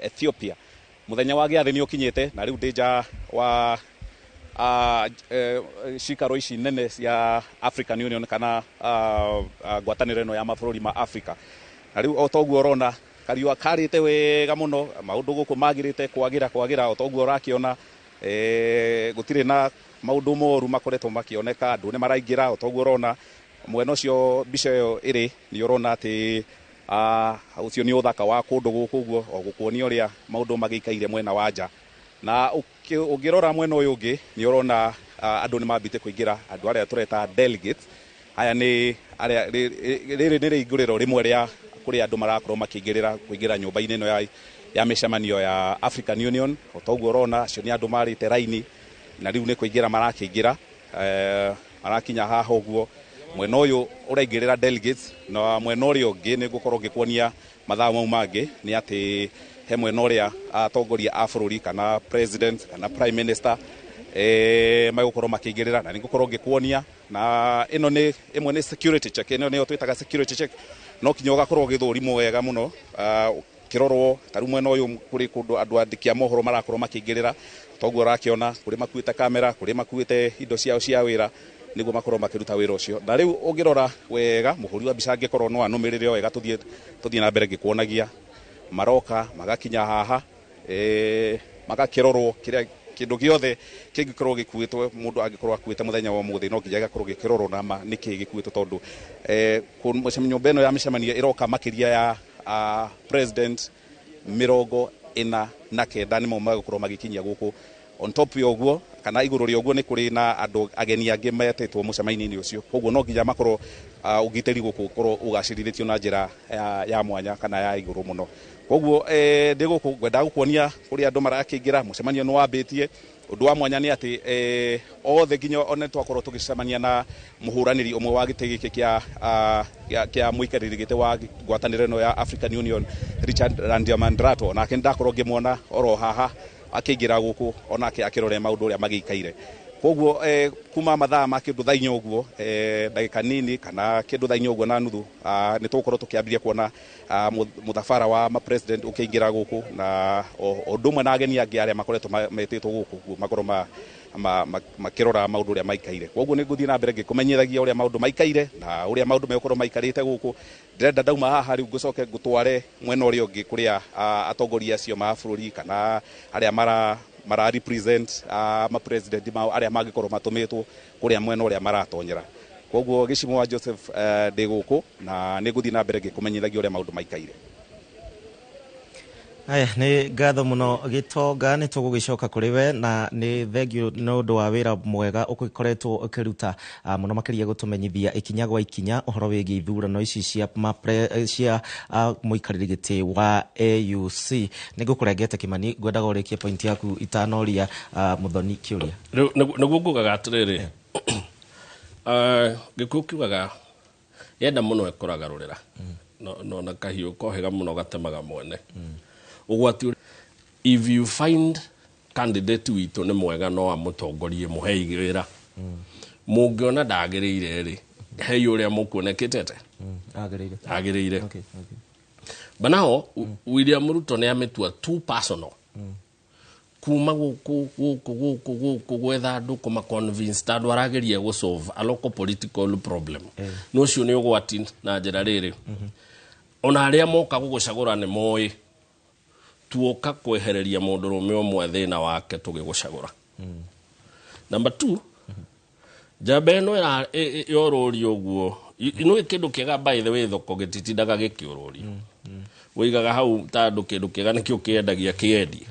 Ethiopia. Muthenya wa gĩathĩ nĩ ũkinyĩte na rĩu ndĩ nja wa cikaro ici nene cia African Union kana ngwatanĩro ĩno ya mabũrũri ma Africa. Na rĩu o toguo ũrona kariũa karĩte wega mũno, maũndũ gũkũ magĩrĩte kwagĩra kwagĩra o toguo ũrakĩona. Gũtirĩ na maũndũ moru makoretwo makĩoneka, andũ nĩ maraingĩra o toguo ũrona mwena ũcio mbica ĩyo ĩrĩ. Nĩ ũrona atĩ ũcio nĩ ũthaka wa kũndũ gũkũ ũguo, o gũkuonia ũrĩa maũndũ magĩikaire mwena wa nja. Na ũngĩrora mwena ũyũ ũngĩ nĩ ũrona andũ nĩ mambĩte kũingĩra, andũ arĩa tũreta delegates. Aya nĩ arĩa rĩrĩ nĩ rĩingĩrĩro rĩmwe rĩa kũrĩa andũ marakorwo makĩingĩrĩra kũingĩra nyũmba-inĩ ĩno ya mĩcemanio ya African Union. O toguo ũrona acio nĩ andũ marĩte raini na rĩu nĩ kũingĩra marakĩingĩra, marakinya haha ũguo. Mwena ũyũ ũraingĩrĩra delegates, na mwena ũrĩa ũngĩ nĩ ngũkorwo ngĩkuonia mathaa mau mangĩ nĩ atĩ he mwena ũrĩa atongoria a bũrũri kana president kana prime minister magũkorwo makĩingĩrĩra, na nĩ ngũkorwo ngĩkuonia. Na ĩno nĩ ĩmwe nĩ security check, ĩno nĩyo twĩtaga security check. No kinya ũgakorwo ũgĩthũrimwo wega mũno, kĩrorwo. Ta rĩu mwena ũyũ kũrĩ kũndũ andũ andĩki a mohoro marakorwo makĩingĩrĩra, toguo ũrakĩona kũrĩ makuĩte kamera, kũrĩ makuĩte indo ciao cia wĩra nĩguo makorwo makĩruta wĩra ũcio. Na rĩu ũngĩrora wega, mũhũri wa mbica angĩkorwo no anũmĩrĩre o wega, tũthiĩ na mbere ngĩkuonagia. Maroka magakinya haha, magakĩrorwo kĩrĩa kĩndũ gĩothe kĩngĩkorwo gĩkuĩtwo. Mũndũ angĩkorwo akuĩte mũthenya wa ũmũthĩ, no nginya gĩgakorwo gĩkĩrorwo na ma nĩkĩ gĩkuĩtwo, tondũ nyũmba ĩno ya mĩcemanio ĩroka makĩria ya president 49 nĩmo magũkorwo magĩkinyia gũkũ. On top ya ũguo kana igũrũ rĩa ũguo, nĩ kũrĩ na andũ ageni angĩ metĩtwo mũcemanio-inĩ ũcio. Koguo no nginya makorwo ũgitĩri gũkũ ũkorwo ũgacĩrithĩtio na njĩra ya mwanya kana ya igũrũ mũno. Koguo ndĩ gũkũ ngwendaga gũkuonia kũrĩa andũ marakĩingĩra. Mũcemanio nĩ wambĩtie. Ũndũ wa mwanya nĩ atĩ othe nginya one twakorwo tũgĩcemania na mũhũranĩri ũmwe wa gĩtĩ gĩkĩ kĩa mũikarĩri gĩtĩ wa ngwatanĩro ĩno ya African Union, Richard Randriamandrato, nake nĩndakorwo ngĩmuona oro haha akĩingĩra gũkũ, onake akĩrore maũndũ ũrĩa magĩikaire. Koguo kuma mathaa ma kĩndũ thaa 4 ũguo, ndagĩka nini kana kĩndũ thaa 4 ũguo na nuthu, nĩ tũgũkorwo tũkĩambĩrĩria kuona mũthabara wa ma-president ũkĩingĩra gũkũ, na ũndũ ũmwe na ageni angĩ arĩa makoretwo metĩtwo gũkũ ũguo makorwo makĩrora maũndũ ũrĩa maikaire. Koguo nĩ ngũthiĩ na mbere ngĩkũmenyithagia ũrĩa maũndũ maikaire na ũrĩa maũndũ megũkorwo maikarĩte gũkũ. Ndĩrenda ndauma haha rĩu ngũcoke ngũtware mwena ũrĩa ũngĩ kũrĩa atongoria acio ma bũrũri kana arĩa mara represent ma president mao arĩa mangĩkorwo matũmĩtwo kũrĩa mwena ũrĩa maratonyera. Koguo Gĩcimo wa Joseph, ndĩ gũkũ na nĩ ngũthiĩ na mbere ngĩkũmenyithagia ũrĩa maũndũ maikaire. Aya, nĩ ngatho mũno Gĩtonga, nĩ tũgũgĩcoka kũrĩ we, na nĩ thengiũ nĩ ũndũ wa wĩra mwega ũgĩkoretwo ũkĩruta, mũno makĩria gũtũmenyithia ikinya gwa ikinya ũhoro wĩgiĩ ithurano ici cia cia mũikarĩri gĩtĩ wa AUC. Nĩ ngũkũrengete Kĩmani, ngwendaga ũrĩkie point yaku itanoria Mũthoni kĩũria. Rĩu nĩguo ngugaga atĩrĩrĩ, gĩkuũ kiugaga yenda mũno ĩkũragarũrĩra no na kahiũ kohĩga mũno gatemaga mwene. Ũgwati if you find candidate witũ nĩ mwega no amũtongorie, mũhei wĩra. Mũngĩona ndagĩrĩire rĩ, hei ũrĩa mũkuonekĩtete agĩrĩire. Agĩrĩire. But now William Ruto nĩ amĩtua too personal kuma gũkũ gũkũ gũkũ gũkũ gwetha andũ kũma convince tondũ arageria gũ solve a local political problem. No ũcio nĩ ũgwati na njĩra rĩrĩ, ona arĩa moka gũgũcagũra nĩ moĩ tuoka kwehereria mũndũrũme ũmwe thĩna wake tũgĩgũcagũra. Number two, njamba ĩno yorũrio ũguo nĩ kĩndũ kĩega. By the way, thoko gĩtitindaga gĩkĩũrũrio, wĩigaga hau tondũ kĩndũ kĩega nĩkĩo kĩendagia kĩendie.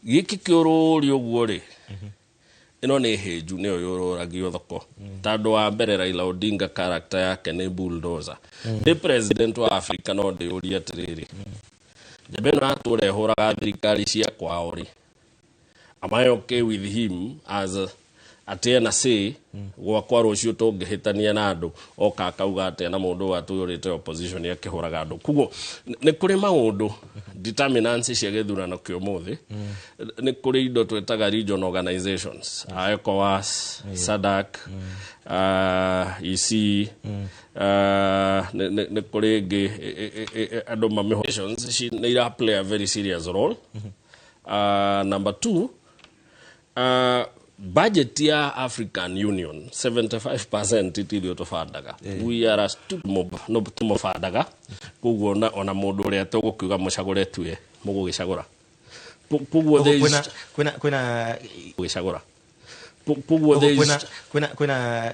Gĩkĩ kĩũrũrio ũguo rĩ, ĩno nĩ hĩnju, nĩyo yũrũragio thoko, tondũ wa mbere Raila Odinga character yake nĩ bulldozer, nĩ president wa Africa. No ndĩũrie atĩrĩrĩ, njamba ĩno yatũra ĩhũraga thirikari cia kwao rĩ, am I okay with him as a, Atĩ ena say gwakwa rũciũ tũngĩhĩtania na andũ oka akauga atĩa na mũndũ ũyũ atũyũrĩte opposition akĩhũraga andũ. Koguo nĩ kũrĩ maũndũ determinants cia gĩthurano kĩa ũmũthĩ. Nĩ kũrĩ indo twĩtaga region organizations, ECOWAS, SADC, EC, nĩ kũrĩ ĩngĩ andũ mamĩho nĩ ira play a very serious role. Number two, budget ya African Union 75% itithio tũbandaga. We are a stupid mob, no tũmũbandaga. Koguo ona mũndũ ũrĩa tũgũkiuga mũcagũre tue mũgũgĩcagũra. Koguo there is Kwĩna gũgĩcagũra. Koguo there is kwĩna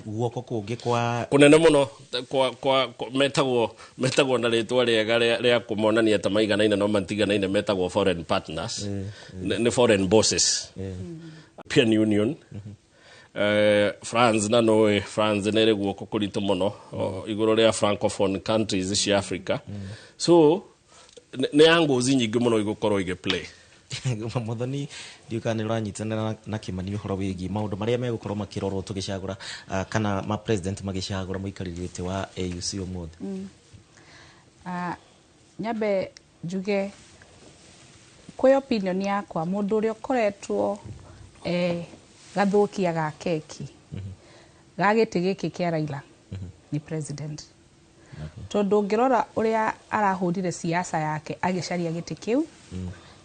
guoko kũngĩ kwa Kũnene mũno kwa metagwo na rĩtwa rĩega rĩa kũmonania ta maiganaine no matiganaine, metagwo foreign partners. Nĩ foreign bosses. European Union, France, na noĩ France nĩ ĩrĩ guoko kũritũ mũno igũrũ rĩa francophone countries cia Africa. So nĩ angles nyingĩ mũno igũkorwo igĩplay. Muthoni, ndiũ kana nĩ ũranyitanĩra na Kĩmani ũhoro wĩgiĩ maũndũ marĩa megũkorwo makĩrorwo tũgĩcagũra, kana ma president magĩcagũra mũikarĩri gĩtĩ wa AUC ũmũthĩ. Nyambe njuge kwĩ opinion yakwa, mũndũ ũrĩa ũkoretwo gathũkia ga keki ga gĩtĩ gĩkĩ kĩa Raila nĩ president, tondũ ũngĩrora ũrĩa arahũrire siasa yake agĩcaria gĩtĩ kĩu,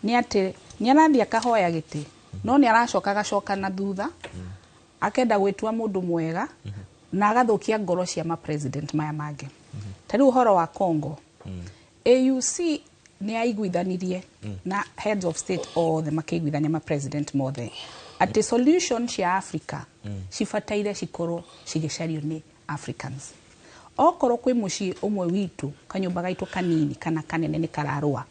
nĩ atĩ nĩ arathiĩ akahoya gĩtĩ, no nĩ aracoka agacoka na thutha akenda gwĩtua mũndũ mwega na agathũkia ngoro cia ma president maya mangĩ. Ta rĩu ũhoro wa Congo, AUC nĩ yaiguithanirie na heads of state othe makĩiguithania, ma president mothe, atĩ solution cia Africa cibataire cikorwo cigĩcario nĩ Africans. Okorwo kwĩ mũciĩ ũmwe witũ, kanyũmba gaitũ kanini kana kanene nĩ kararũa,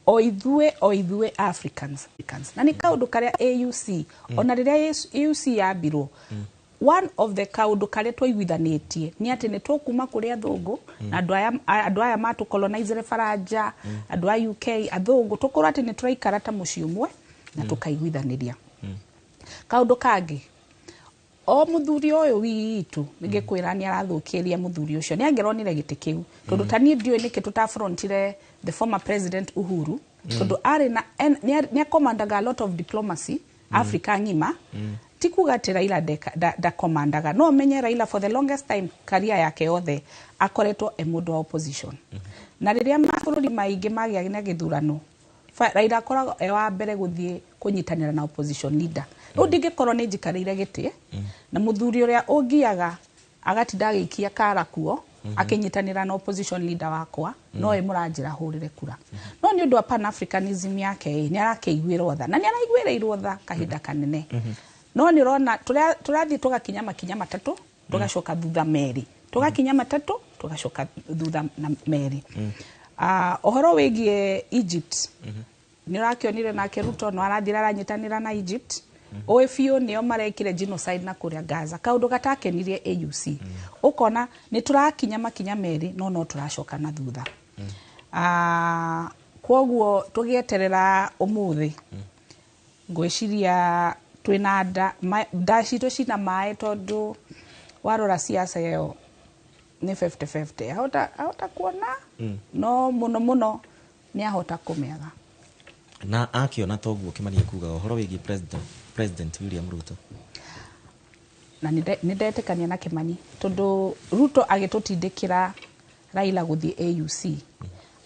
o ithuĩ o ithuĩ Africans. Na nĩ kaũndũ karĩa AUC, ona rĩrĩa AUC yambirwo, one of the kaũndũ karĩa twaiguithanĩtie nĩ atĩ nĩ tũkuma kũrĩ athũngũ na andũ aya matũcolonizere Faranja, andũ a UK, athũngũ, tũkorwo atĩ nĩ tũraikara ta mũciĩ ũmwe na tũkaiguithanĩria. Kaũndũ kangĩ, o mũthuri ũyũ witũ nĩngĩkwĩra nĩ arathũkĩria mũthuri ũcio, nĩ angĩronire gĩtĩ kĩu, tondũ ta niĩ ndiũĩ nĩkĩ tũtafrontire the former president Uhuru, tondũ arĩ na nĩ acomandaga a lot of diplomacy Africa ng'ima. Ti kuga atĩ Raila ndakomandaga, no menye Raila for the longest time, career yake yothe akoretwo e mũndũ wa opposition, na rĩrĩa mabũrũri maingĩ magĩa na gĩthurano, Raila akoragwo e wa mbere gũthiĩ kũnyitanĩra na opposition leader. Rĩu ndingĩkorwo nĩ njikarĩire gĩtĩ na mũthuri ũrĩa ũngiaga agatinda agĩikia kara kuo akĩnyitanĩra na opposition leader wakwa, no ĩ mũranjĩra hũrĩre kura. No nĩ ũndũ wa pan africanism yake ĩ, nĩ arakĩiguĩrwo tha na nĩ araiguĩrĩirwo tha kahinda kanene, no nĩ ũrona tũrathiĩ tũgakinya makinya matatũ tũgacoka thutha merĩ, tũgakinya matatũ tũgacoka thutha na merĩ. Ũhoro wĩgiĩ Egypt, nĩ ũrakĩonire nake Ruto no arathira aranyitanĩra na Egypt, ũĩ biũ nĩo marekire genocide na kũrĩa Gaza, kaũndũ gatakenirie AUC. Ũkona nĩ tũrakinya makinya merĩ no no tũracoka na thutha. Kwoguo tũgĩeterera ũmũthĩ, ngwĩciria twĩna nda nda citũ cina maĩ, tondũ warora siasa ĩyo nĩ 50-50. Ahota kuona, no mũno mũno nĩ ahota kũmĩaga. Na akĩona toguo, Kĩmani kuga ũhoro wĩgiĩ president William Ruto. Na nĩ ndetĩkania na Kĩmani, tondũ Ruto agĩtũtindĩkĩra Raila gũthiĩ AUC,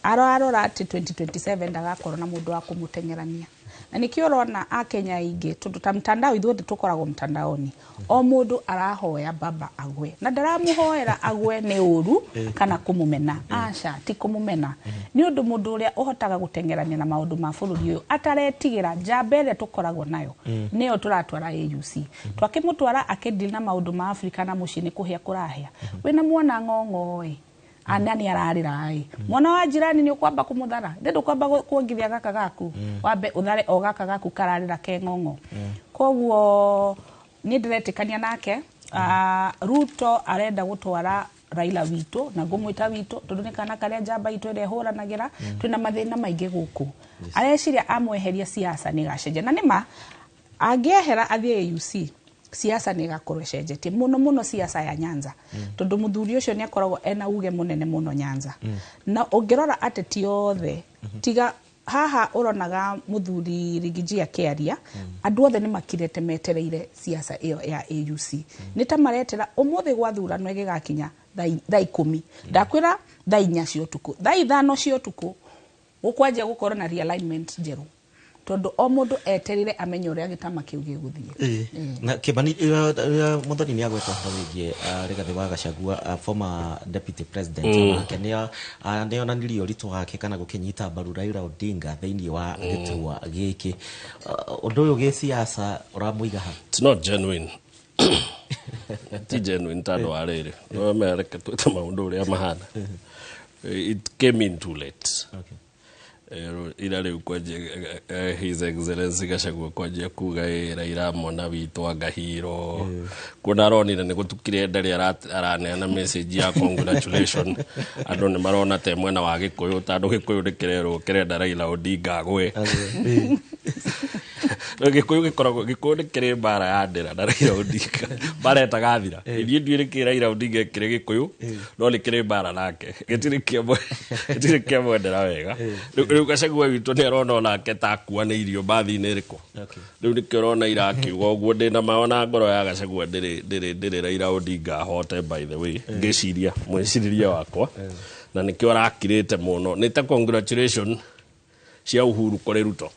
ararora atĩ 2027 ndagakorwo na mũndũ wa kũmũteng'erania, na nĩkĩo ũrona akenya aingĩ, tondũ ta mtandao ithuothe tũkoragwo mtandaoni, o mũndũ arahoya baba agwe, na ndaramũhoera agwe nĩ ũru kana kũmũmena, aca, ti kũmũmena, nĩ ũndũ mũndũ ũrĩa ũhotaga gũteng'erania na maũndũ ma bũrũri ũyũ ataretigĩra njamba ĩrĩa tũkoragwo nayo nĩyo tũratwara AUC. Twakĩmũtwara akĩdeal na maũndũ ma Afrika na mũciĩ nĩ kũhĩa kũrahĩa. Wĩna mwana ng'ong'o ĩ, ana nĩ ararĩra ĩ, mwana wa jirani nĩ ũkwamba kũmũthara ndĩ ndũkwamba kuongithia gaka gaku, wambe ũthare o gaka gaku kararĩra ke ng'ong'o. Koguo niĩ ndĩretĩkania nake. Ruto arenda gũtwara Raila witũ, na ngũmwĩta witũ tondũ nĩ kana karĩa njamba itũ ĩrĩa ĩhũranagĩra. Twĩna mathĩna maingĩ gũkũ, areciria amweheria siasa nĩ gacenjia, na nĩma Angĩehera athiĩ AUC, siasa nĩ ĩgakorwo ĩcenjetie mũno mũno, siasa ya Nyanza, tondũ mũthuri ũcio nĩ akoragwo ena uge mũnene mũno Nyanza. Na ũngĩrora ateti othe, tiga haha ũronaga mũthuri Rigiji akĩaria, andũ othe nĩ makirĩte metereire siasa ĩyo ya AUC. Nĩ ta maretera ũmũthĩ gwathurano ĩgĩgakinya thaa 10, ndakwĩra thaa 4 cia ũtukũ, thaa 5 cia ũtukũ, gũkwanjia gũkorwo na realignment njerũ, tondũ o mũndũ etereire amenye ũrĩa gĩtama kĩu gĩgũthiĩ. Na Kĩmani, Muthoni nĩ agweta ũhoro wĩgiĩ Rigathĩ wa Gachagua, former deputy president, onake nĩ onanirie ũritũ wake kana gũkĩnyita mbaru Raila Odinga thĩinĩ wa gĩturwa gĩkĩ. Ũndũ ũyũ gĩsiasa ũramũiga ha? It's not genuine, ti genuine, tondũ wa rĩrĩ, no reke twĩte maũndũ ũrĩa mahana. It came in too late. Ira rĩu kwanjia His Excellency Gachagua kwanjia kuga ĩ Raila mwana witũ angahiro kuona aronire nĩ gũtukire ndarĩ araneana message ya congratulation. Andũ nĩ marona te mwena wa Gĩkũyũ, tondũ Gĩkũyũ nĩ kĩrerwo kĩrenda Raila Odinga agwe. No Gĩkũyũ gĩkoragwo, Gĩkũyũ nĩ kĩrĩ mbara ya ndĩra na Raila Odinga, mbara ĩtagathira. Ithuĩ ndiũĩ nĩkĩ Raila Odinga ekĩrĩ Gĩkũyũ, no nĩ kĩrĩ mbara nake, gĩtirĩ kĩamwendera wega. Rĩu Gachagua witũ nĩ arona onake ta akuanĩirio mbathi-inĩ ĩrĩkũ. Rĩu nĩkĩo ũrona irakiuga ũguo. Ndĩna ma ona ngoro ya Gachagua ndĩrĩ Raila Odinga ahote, by the way, ngĩciria mwĩcirĩrie wakwa, na nĩkĩo arakirĩte mũno. Nĩ ta congratulation cia Uhuru kũrĩ Ruto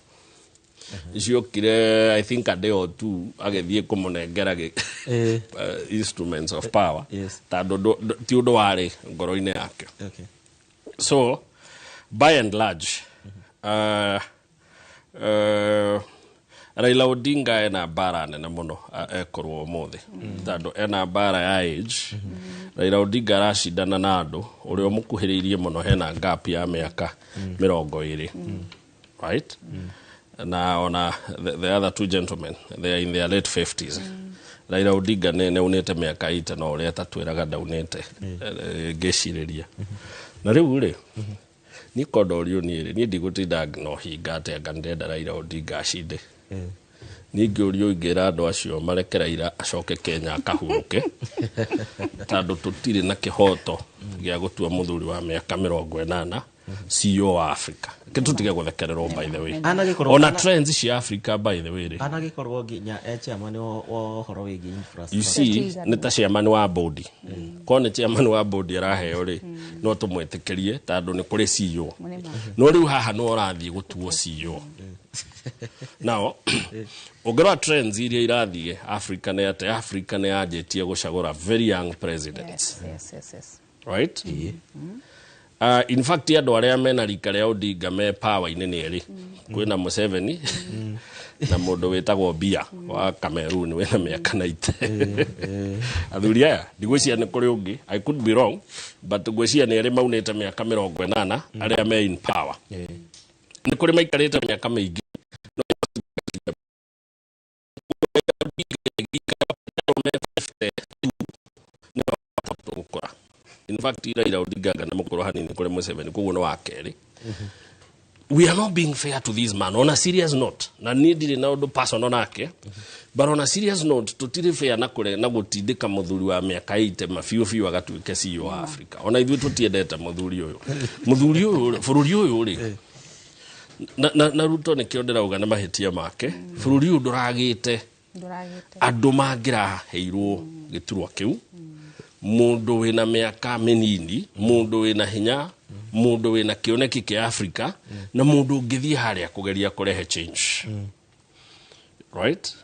ciokire, I think a day or two agĩthiĩ kũmũnengera instruments of power, tondũ ti ũndũ warĩ ngoro-inĩ yake. So by and large, Raila Odinga ena mbara nene mũno ekorwo ũmũthĩ, tondũ ena mbara ya age. Raila Odinga aracindana na andũ ũrĩa ũmũkuhĩrĩirie mũno hena gap ya mĩaka 20, right? Na ona the other two gentlemen, they are in their late 50s. Raila Odinga nĩ aunĩte mĩaka 80, no ũrĩa tatwĩraga ndaunĩte. Ngĩcirĩria na rĩu rĩ, niĩ kondorio niĩ rĩ, niĩ ndigũtinda na ũhinga atĩ anga ndĩrenda Raila Odinga acinde. Niĩ ngĩũrio ingĩra andũ acio mareke Raila acoke Kenya akahurũke, tondũ tũtirĩ na kĩhoto gĩa gũtua mũthuri wa mĩaka 80 CEO wa Africa. Ke tũtige gũthekererwo, by the way. Anagĩkorwo ona trends cia Africa, by the way rĩ, anagĩkorwo nginya e chairman wa ũhoro wĩgiĩ you infrastructure. see, nĩ ta chairman wa board. Korwo nĩ chairman wa board araheo rĩ, no tũmwĩtĩkĩrie tondũ nĩ kũrĩ CEO. Mũrĩma. No rĩu haha no ũrathiĩ gũtuo CEO. Now ũngĩrora trends iria irathiĩ Africa nĩ atĩ Africa nĩ yanjĩtie gũcagũra very young presidents. Right, in fact andũ arĩa mena rika rĩa Odinga me power-inĩ nĩ erĩ. Kwĩna Museveni na mũndũ wĩtagwo Bia wa Cameroon wĩna mĩaka 90. Athuri aya ndigwĩciria nĩ kũrĩ ũngĩ, I could be wrong, but ngwĩciria nĩ erĩ maunĩte mĩaka 80 arĩa me in power. Nĩ kũrĩ maikarĩte mĩaka mĩingĩ no gũkũra. In fact Raila Odinga anga nĩ mũkũrũ hanini kũrĩ Museveni, koguo nĩ wa kerĩ. We are not being fair to this man on a serious note, na niĩ ndirĩ na ũndũ personal nake, but on a serious note tũtirĩ fair na kũre na gũtindĩka mũthuri wa mĩaka 80 mabiũ biũ agatuĩke CEO wa Africa. Ona ithuĩ tũtiendete mũthuri ũyũ, mũthuri ũyũ, bũrũri ũyũ rĩ, na Ruto nĩkĩo ndĩrauga nĩ mahĩtia make. Bũrũri ũyũ ndũragĩte Ndũragĩte. Andũ mangĩraheirwo gĩturwa kĩu, mũndũ wĩna mĩaka mĩnini, mũndũ wĩna hinya, mũndũ wĩna kĩoneki kĩa Africa, na mũndũ ũngĩthiĩ harĩa kũgeria kũrehe change, right?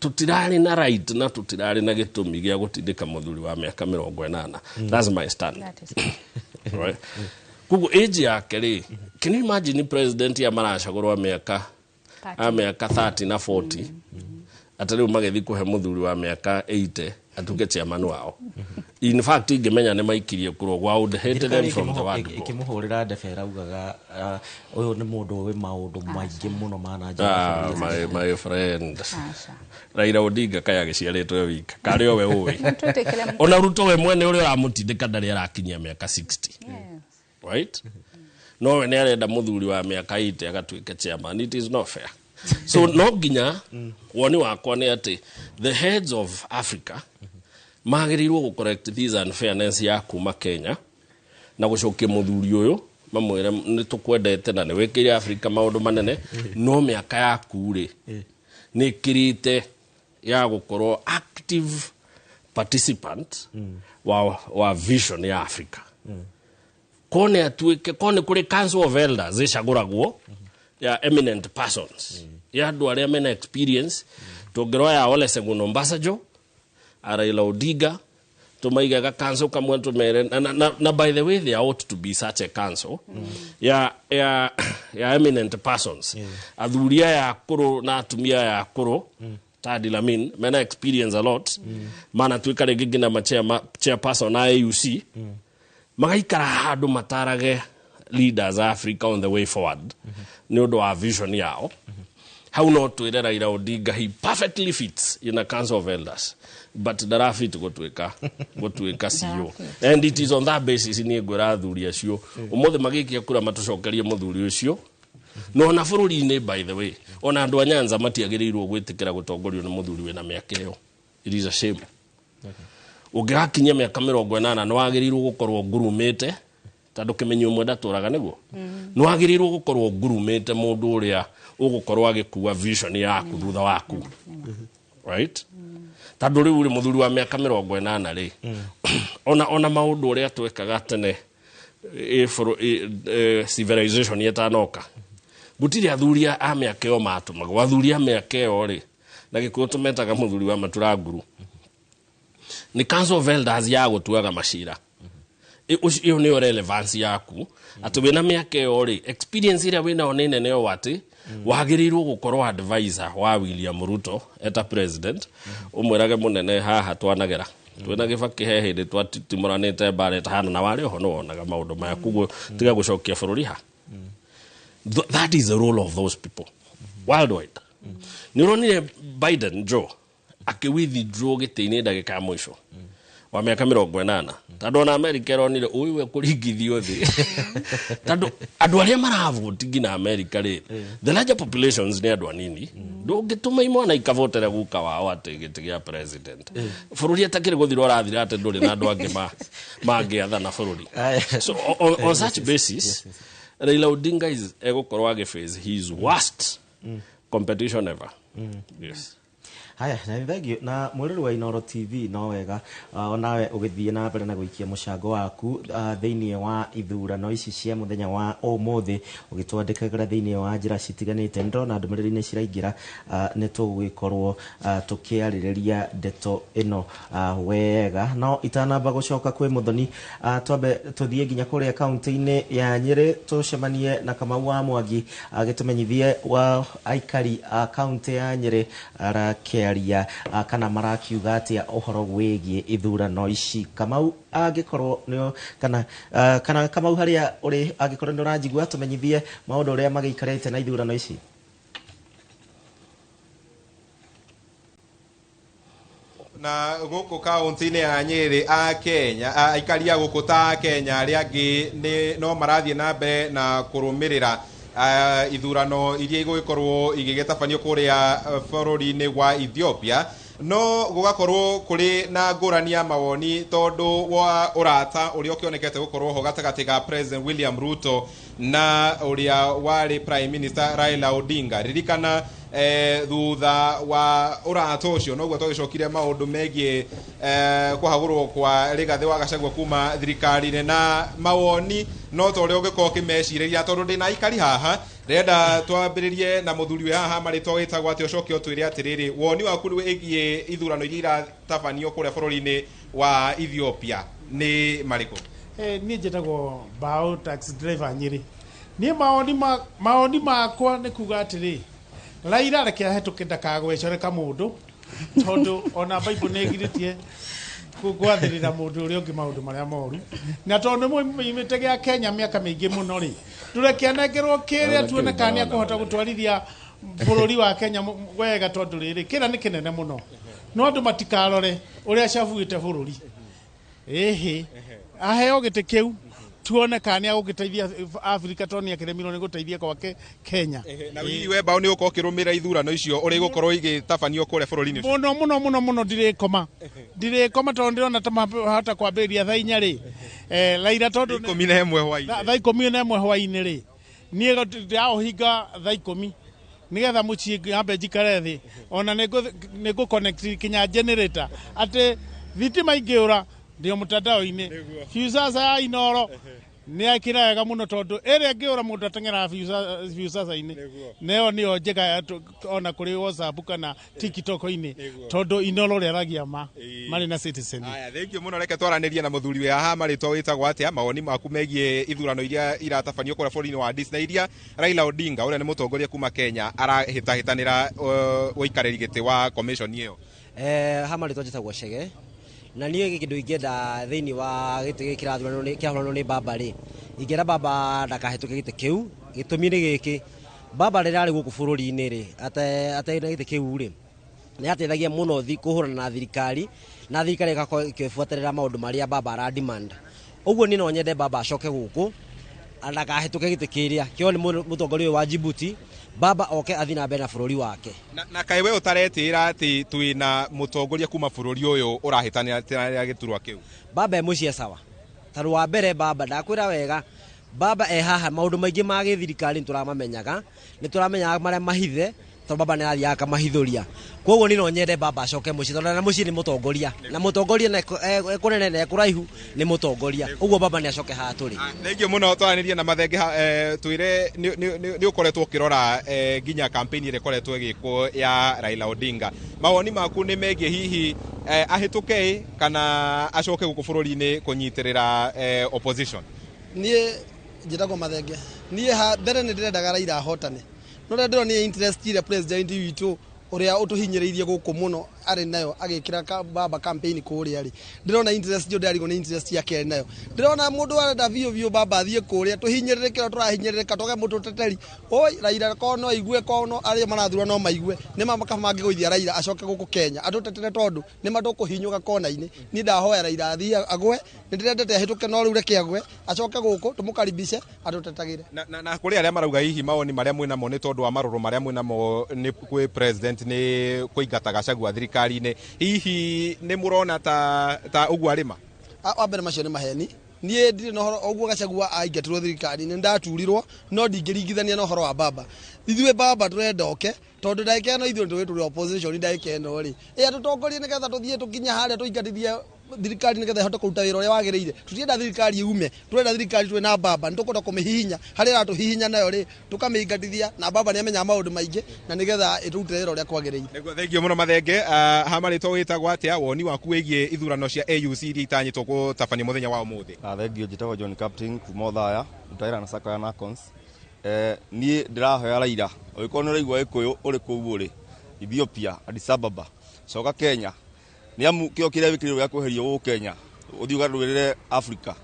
Tũtirarĩ na right na tũtirarĩ na gĩtũmi gĩa gũtindĩka mũthuri wa mĩaka 80. That's my stand. That is Right, koguo age yake rĩ, can you imagine president ya maracagũrwo mĩaka a mĩaka 30 na 40, atĩ rĩu magĩthiĩ kũhe mũthuri wa mĩaka 80 atuĩke chairman wao? In fact ingĩmenya nĩ maikirie kũrwo I would hate them from the word go. Ĩkĩmũhũrĩra ndebe ĩraugaga, ũyũ nĩ mũndũ ũĩ maũndũ maingĩ mũno ma na nja wa Ah, bũrũri. my friend. Aca. Raila Odinga kaya agĩciarĩtwo e wika karĩ o we ũĩ. Twĩtĩkĩre. Ona Ruto we mwene ũrĩa ũramũtindĩka ndarĩ arakinyia mĩaka 60. Right, no we nĩ arenda mũthuri wa mĩaka 80 agatuĩke chairman. It is not fair. So no nginya woni wakwa nĩ atĩ the heads of Africa magĩrĩirwo gũ correct this unfairness ya kuma Kenya na gũcokia mũthuri ũyũ, mamwĩre nĩ tũkwendete na nĩ wĩkĩire Africa maũndũ manene, no mĩaka yaku rĩ nĩ ĩkĩrĩte ya gũkorwo active participant wa vision ya Africa. Kone atuĩke kone kũrĩ council of elders ĩcagũragwo ya eminent persons, ya andũ arĩa mena experience. Tũngĩroya Olusegun Obasanjo, Raila Odinga, tumaigaga council kamwe, tumere na by the way, there ought to be such a council ya eminent persons, athuri aya akũrũ na atumia aya akũrũ ta Dlamini mena experience a lot, manatuĩka rĩngĩ nginya ma chairperson a AUC, magaikara handũ matarage leaders a Africa on the way forward nĩ ũndũ wa vision yao. Hau no twĩre Raila Odinga he perfectly fits in a council of elders, but ndarafit gũtuĩka CEO. And it is on that basis niĩ ngwĩra athuri acio ũmũthĩ magĩikia kura matũcokerie mũthuri ũcio. No ona bũrũri-inĩ, by the way, ona andũ a Nyanza matiagĩrĩirwo gwĩtĩkĩra gũtongorio nĩ mũthuri wĩna mĩaka ĩyo. It is a shame. Ũngĩgakinyia mĩaka 80, nĩ wagĩrĩirwo gũkorwo ngurumĩte, tondũ kĩmenyi ũmwe ndatũraga nĩguo. Nĩ wagĩrĩirwo gũkorwo ngurumĩte mũndũ ũrĩa ũgũkorwo agĩkua vision yaku thutha waku, right? Tondũ rĩu rĩ, mũthuri wa mĩaka 80 rĩ, ona maũndũ ũrĩa twekaga tene civilization ĩtanoka, gũtirĩ athuri a mĩaka ĩyo matũmagwo. Athuri a mĩaka ĩyo rĩ, na Gĩkũyũ tũmetaga mũthuri wa matura nguru, nĩ council of elders ya gũtuaga macira. Ĩyo nĩyo relevance yaku, atĩ wĩna mĩaka ĩyo rĩ, experience ĩrĩa wĩnayo nĩ nene ũũ atĩ wagĩrĩirwo gũkorwo advisor wa William Ruto eta president, ũmwĩrage, "Mũnene, haha twanagera twĩna Gĩbakĩ, he hĩndĩ twatitimũranĩte mbara ĩtahana na warĩ oho, nĩ wonaga maũndũ maya, koguo tiga gũcokia bũrũri ha." That is the role of those people worldwide. Nĩ ũronire Biden Joe akĩ withdraw gĩtĩ-inĩ ndagĩka ya mũico wa mĩaka 80, tondũ ona America ĩronire ũyũ we kũringithio thĩ, tondũ andũ arĩa maravoti nginya America rĩ, the larger populations nĩ andũ anini. Ndũngĩtũma imwana ikavotera guka wao atĩ gĩtĩ gĩa president bũrũri atakĩrĩ gũthira ũrathira, atĩ ndũrĩ na andũ angĩ mangĩathana bũrũri. So on such basis, Raila Odinga is egũkorwo agĩface his worst competition ever, yes. Haya, na nĩ thank you. Na mwĩrori wa Inoro TV, no wega onawe ũgĩthiĩ na mbere na gũikia mũcango waku thĩinĩ wa ithurano ici cia mũthenya wa ũmũthĩ, ũgĩtwandĩkagĩra thĩinĩ wa njĩra citiganĩte. Nĩndĩrona ndũmĩrĩri nĩ ciraingĩra. Nĩ tũgũgĩkorwo tũkĩarĩrĩria ndeto ĩno wega, no itanamba gũcoka kwĩ Mũthoni, twambe tũthiĩ nginya kũrĩa kaunti-inĩ ya Nyĩrĩ, tũcemanie na Kamau wa Mwangi agĩtũmenyithie wa aikari a kaunti ya Nyĩrĩ arakĩaria kana marakiuga atĩa ũhoro wĩgiĩ ithurano ici. Kamau, angĩkorwo nĩ kana Kamau, harĩa ũrĩ, angĩkorwo nĩ ũranjigua, tũmenyithie maũndũ ũrĩa magĩikarĩte na ithurano ici. Na gũkũ kaunti-inĩ ya Nyĩrĩ, a Kenya, aikari a gũkũ ta Kenya arĩa angĩ nĩ no marathiĩ na mbere na kũrũmĩrĩra ithurano iria igũgĩkorwo igĩgĩtabanio kũrĩa bũrũri-inĩ wa Ethiopia, no gũgakorwo kũrĩ na ngũrani ya mawoni tondũ wa ũrata ũrĩa ũkĩonekete gũkorwo ho gatagatĩ ga President William Ruto na ũrĩa warĩ Prime Minister Raila Odinga. Ririkana thutha wa ũrata ũcio noguo twagĩcokire maũndũ megiĩ kũhagũrwo kwa Rigathĩ wa Gachagua kuma thirikari-inĩ, na mawoni no ta ũrĩa ũngĩkorwo ũkĩmecirĩria, tondũ ndĩna aikari haha. Ndĩrenda twambĩrĩrie na mũthuri wĩ haha marĩtwa, wĩtagwo atĩa? Ũcoke ũtwĩre atĩrĩrĩ, woni waku wĩgiĩ ithurano iria iratabanio kũrĩa bũrũri-inĩ wa Ethiopia nĩ marĩkũ? Niĩ njĩtagwo Bao, taxi driver Nyĩrĩ. Niĩ mawoni makwa nĩ kuga atĩrĩ, Raila reke ahĩtũke, ndakagwecore kamũndũ, tondũ ona Bible nĩ ĩgirĩtie gwathĩrĩra mũndũ ũrĩa ũngĩ maũndũ marĩa moru, na tondũ nĩ mũimĩte gĩa Kenya mĩaka mĩingĩ mũno rĩ, tũreke anengerwo kĩrĩa tuone kana nĩ akũhota gũtwarithia bũrũri wa Kenya wega, tondũ rĩrĩ kĩrĩa nĩ kĩnene mũno, no andũ matikarore ũrĩa acabuĩte bũrũri. Ĩhĩ, aheo gĩtĩ kĩu. Tuone kana nĩ agũgĩteithia Africa tondũ nĩ akĩremirwo nĩ gũteithia gwake Kenya. Na hihi we Bao nĩ ũgũkorwo ũkĩrũmĩrĩra ithurano icio ũrĩa igũkorwo igĩtabanio kũrĩa bũrũri-inĩ ũcio? Mũno mũno mũno mũno, ndirĩkoma, ndirĩkoma, tondũ ndĩrona ta mahota kwambĩrĩria thaa 4 rĩ, Raila tondũ 11 hwaĩ-inĩ. Thaa 11 hwaĩ-inĩ rĩ, niĩ ndĩraũhinga thaa 10 nĩgetha mũciĩ nyambe njikare thĩ, ona nĩ ngũ connect kinya generator atĩ thitima ingĩũra ndio mtandao-inĩ. Viusasa ya Inoro nĩ ekĩra wega mũno, tondũ ĩrĩa ĩngĩũra mũndũ ateng'eraga Viusasa-inĩ, nayo nĩyo njega ona kũrĩ WhatsApp kana TikTok-inĩ, tondũ Inoro rĩaragia ma marĩ na Citizen. Aya, thank you mũno. Reke twaranĩrie na mũthuri wĩ haha, marĩtwa wĩtagwo atĩa, mawoni maku megiĩ ithurano iria iratabanio kũrĩa bũrũri-inĩ wa Addis na iria Raila Odinga ũrĩa nĩ mũtongoria kuma Kenya arahĩtahĩtanĩra ũikarĩri gĩtĩ wa commission ĩyo. Ha marĩtwa njĩtagwo Chege, na niĩ kĩndũ ingĩenda thĩinĩ wa gĩtĩ gĩkĩ kĩrathuranwo nĩ baba rĩ, ingĩenda baba ndakahĩtũke gĩtĩ kĩu. Gĩtũmi nĩ gĩkĩ, baba rĩrĩa arĩ gũkũ bũrũri-inĩ rĩ, atarĩ na gĩtĩ kĩu rĩ, nĩ ateithagia mũno kũhũrana na thirikari, na thirikari ĩgakorwo ĩkĩbuatĩrĩra maũndũ marĩa baba ara demand. Ũguo niĩ no nyende baba acoke gũkũ, ndakahĩtũke gĩtĩ kĩrĩa kĩo nĩ mũtongoria ũyũ wa Djibouti. Baba oke athiĩ na mbere na bũrũri wake. Na kaĩ we ũtaretĩĩra atĩ twĩna mũtongoria kuma bũrũri ũyũ ũrahĩtanĩra gĩturwa kĩu? Baba e mũciĩ sawa, tondũ wa mbere baba ndakwĩra wega, baba e haha maũndũ maingĩ ma gĩthirikari nĩ tũramamenyaga, nĩ tũramenyaga marĩa mahithe, tondũ baba nĩ arathiaga akamahithũria. Koguo niĩ no nyende baba acoke mũciĩ, tondũ na mũciĩ nĩ mũtongoria, na mũtongoria na ekũnene na ekũraihu nĩ mũtongoria. Ũguo baba nĩ acoke haha tũrĩ. Thengiũ mũno. Twaranĩrie na Mathenge, twĩre nĩ ũkoretwo ũkĩrora nginya campaign ĩrĩa ĩkoretwo ĩgĩkwo ya Raila Odinga, mawoni maku nĩ megiĩ hihi ahĩtũke kana acoke gũkũ bũrũri-inĩ kũnyitĩrĩra opposition? Niĩ njĩtagwo Mathenge. Niĩ ha mbere nĩ ndĩrendaga Raila ahotane, no rĩrĩa ndĩronire interest ĩrĩa president witũ ũrĩa ũtũhinyĩrĩirie gũkũ mũno arĩ nayo agĩkĩra baba campaign kũrĩa rĩ, ndĩrona interest ĩyo ndĩrarigwo nĩ interest yake arĩ nayo. Ndĩrona mũndũ arenda biũ biũ baba athiĩ kũrĩa tũhinyĩrĩrĩke ũrĩa tũrahinyĩrĩrĩka, twage mũndũ ũteteri. Oi Raila korwo no aigue, korwo no arĩa marathura no maigue, nĩ mangĩgũithia Raila acoke gũkũ Kenya atũtetere, tondũ nĩ matũkũhinyũka kona-inĩ. Niĩ ndahoya Raila athiĩ agwe, nĩ ndĩrendete ahĩtũke, no rĩu reke agwe acoke gũkũ tũmũkaribishe atũtetagĩre. Na kũrĩ arĩa marauga hihi mawoni marĩa mwĩnamo nĩ tondũ wa marũrũ marĩa mwĩnamo nĩ kwĩ president nĩ kũingata Gachagua thirikari-inĩ, hihi nĩ mũrona ta ũguo arĩma? Wa mbere macio nĩ maheni. Niĩ ndirĩ na ũhoro ũguo Gachagua aingatirwo thirikari-inĩ, ndaturirwo, no ndingĩringithania na ũhoro wa baba. Ithuĩ baba tũrenda oke, tondũ ndagĩka ĩno ithuĩ tũĩ tũrĩ opposition. Ndagĩka ĩno rĩ, ĩ atũtongorie nĩgetha tũthiĩ tũkinye harĩa tũingatithie thirikari nĩgetha ĩhote kũruta wĩra ũrĩa wagĩrĩire. Tũtirenda thirikari yume, tũrenda thirikari twĩ na baba, nĩ tũkwenda kũmĩhihinya harĩa ĩratũhihinya nayo rĩ, tũkamĩingatithia, na baba nĩ amenyaga maũndũ maingĩ na nĩgetha ĩtũrutĩre wĩra ũrĩa kwagĩrĩire. Nĩguo, thengiũ mũno Mathenge. Ha marĩtwa wĩtagwo atĩa, woni waku wĩgiĩ ithurano cia AUC iria itanyĩtwo gũtabanio mũthenya wa ũmũthĩ? Thengiũ, njĩtagwo John Captain kuma Othaya, ndutaĩra na sacco ya Nacons. Niĩ ndĩrahoya Raila, ũngĩkorwo nĩ ũraigua Gĩkũyũ ũrĩ kũu ũrĩ Ethiopia, Addis Ababa, coka Kenya, nĩ amu kĩo kĩrĩa wĩkĩrĩirwo gĩa kweherio gũkũ Kenya ũthiĩ ũgarũrĩre Africa,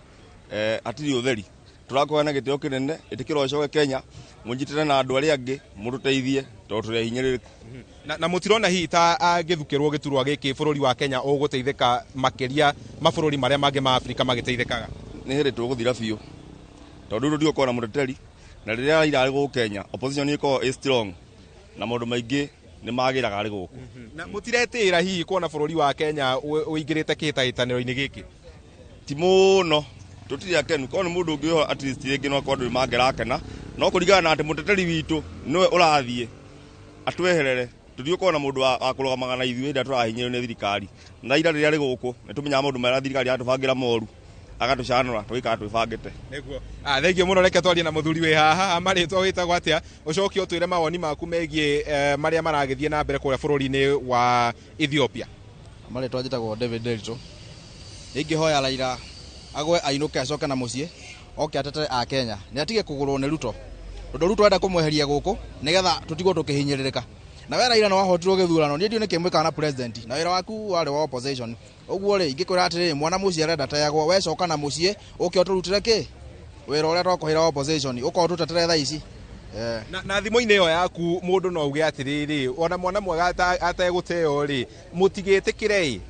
hatirĩ ũtheri. Tũrakũhoya na gĩtĩo kĩnene, ĩtĩkĩra ũcoke Kenya, mũnyitĩre na andũ arĩa angĩ mũtũteithie, tondũ tũrĩ ahinyĩrĩrĩku. Na mũtirona hihi ta angĩthukĩrwo gĩturwa gĩkĩ bũrũri wa Kenya ũgũteithĩka makĩria mabũrũri marĩa mangĩ ma Afrika magĩteithĩkaga? Nĩ hĩndĩ tũgũthira biũ, tondũ rĩu tũtigũkorwo na mũteteri, na rĩrĩa Raila arĩ gũkũ Kenya opposition ĩkoragwo ĩ strong na maũndũ maingĩ nĩ magĩraga arĩ gũkũ. Na mũtiretĩĩra hihi kuona bũrũri wa Kenya ũingĩrĩte kĩhĩtahĩtanĩro-inĩ gĩkĩ? Ti mũno, tũtirĩ akenu. Korwo nĩ mũndũ ũngĩ ũyũ, at least rĩngĩ no akorwo andũ mangĩrakena, no kũringana na atĩ mũteteri witũ nĩwe ũrathiĩ atweherere, tũtigũkorwo na mũndũ wa kũrũgamaga na ithuĩ hĩndĩ ĩrĩa tũrahinyĩrĩrio nĩ thirikari. Na Raila rĩrĩa arĩ gũkũ nĩ tũmenyaga maũndũ marĩa thirikari yatũbangĩra moru, agatũcanũra tũgĩikara twĩbangĩte. Nĩguo, thengiũ mũno. Reke twarie na mũthuri wĩ haha, marĩtwa wĩtagwo atĩa, ũcoke ũtwĩre mawoni maku megiĩ marĩa maragĩthiĩ na mbere kũrĩa bũrũri-inĩ wa Ethiopia. Marĩtwa njĩtagwo David Delto. Ingĩhoya Raila agwe ainũke acoke na mũciĩ, oke atetere a Kenya, nĩ atige kũgũrwo nĩ Ruto, tondũ Ruto enda kũmweheria gũkũ nĩgetha tũtigwo tũkĩhinyĩrĩrĩka. Na we Raila nĩ wahotirwo gĩthurano, niĩ ndiũ nĩkĩ mwĩkaga na president, na wĩra waku warĩ wa opposition. Ũguo rĩ, ingĩkwĩra atĩrĩrĩ, mwana mũciĩ arenda teagwo, we coka na mũciĩ ũke ũtũrutĩre kĩ wĩra ũrĩa twakũheire wa opposition, ũkorwo tũtetere thaa ici. Na thimũ-inĩ ĩyo yaku mũndũ no auge atĩrĩrĩ, ona mwana mwega ategũteo rĩ, mũtigĩtĩkĩre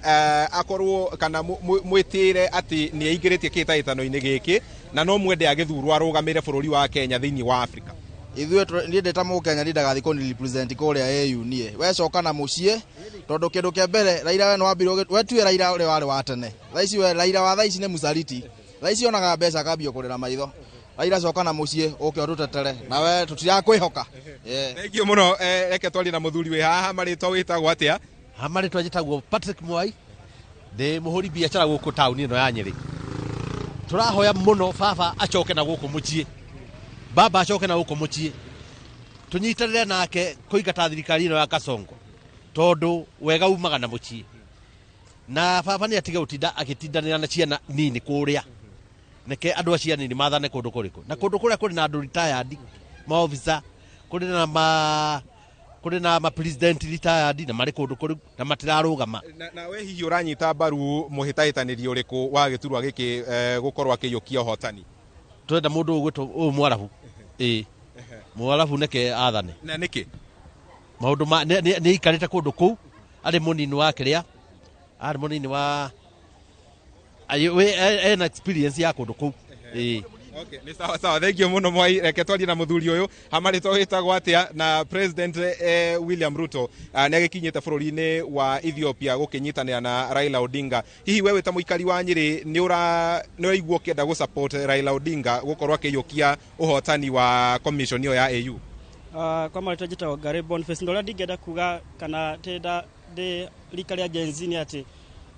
akorwo kana mwĩtĩre atĩ nĩ aingĩrĩtie kĩhĩtahĩtano-inĩ gĩkĩ. Na no mwende agĩthurwo arũgamĩre bũrũri wa Kenya thĩinĩ wa Africa? Ithuĩ niĩ ndĩ ta Mũkenya ndindagathiĩ kũni represent kũrĩa AU. Niĩ we coka na mũciĩ, tondũ kĩndũ kĩa mbere, Raila, we nĩwambire we tuwe Raila ũrĩa warĩ wa tene. Thaa ici we Raila wa thaa ici nĩ mũcariti. Thaa ici onaga mbeca akambia kũrĩra maitho. Raila, coka na mũciĩ ũke ũtũtetere, na we tũtirakwĩhoka. Yeah. Thank you mũno. Reke twarie na mũthuri wĩ haha. Marĩtwa wĩtagwo atĩa? Marĩtwa njĩtagwo Patrick Mwai, ndĩ mũhũri biacara gũkũ taũni ĩno ya Nyĩrĩ. Tũrahoya mũno baba acoke na gũkũ mũciĩ, baba acoke na gũkũ mũciĩ, tũnyitanĩre nake kũingata thirikari ĩno ya Kasongo, tondũ wega umaga na mũciĩ. Na baba nĩ atige gũtinda agĩtindanĩra na ciana nini kũrĩa. Neke andũ a ciana nini mathane kũndũ kũrĩkũ? Na kũndũ kũrĩa kũrĩ na andũ retired maofisa, kũrĩ na ma president retired na marĩ kũndũ kũrĩ na matirarũgama. Na we hihi ũranyita mbaru mũhĩtahĩtanĩri ũrĩkũ wa gĩturwa gĩkĩ gũkorwo akĩiyũkia ũhotani? Tũrenda mũndũ ũgwĩtwo ũyũ Mwarabu, ĩĩ, Mwarabu, neke athane. Na nĩkĩ? Maũndũ ma nĩ aikarĩte kũndũ kũu, arĩ mũnini wa kĩrĩa, arĩ mũnini wa ena experience ya kũndũ kũu, ĩĩ. Okay, nĩ sawa sawa, thank you mũno Mwai. Reke twarie na mũthuri ũyũ. Hamarĩtwa wĩtagwo atĩa? Na President William Ruto nĩ agĩkinyĩte bũrũri-inĩ wa Ethiopia gũkĩnyitanĩra na Raila Odinga. Hihi we wĩ ta mũikari wa Nyĩrĩ nĩ ũraigua ũkĩenda gũ support Raila Odinga gũkorwo akĩiyũkia ũhotani wa commission ĩyo ya AU? Kwa marĩtwa njĩtagwo Gary Boniface. Ũrĩa ndingĩenda kuga kana tĩnda ndĩ rika rĩa Gen Z nĩ atĩ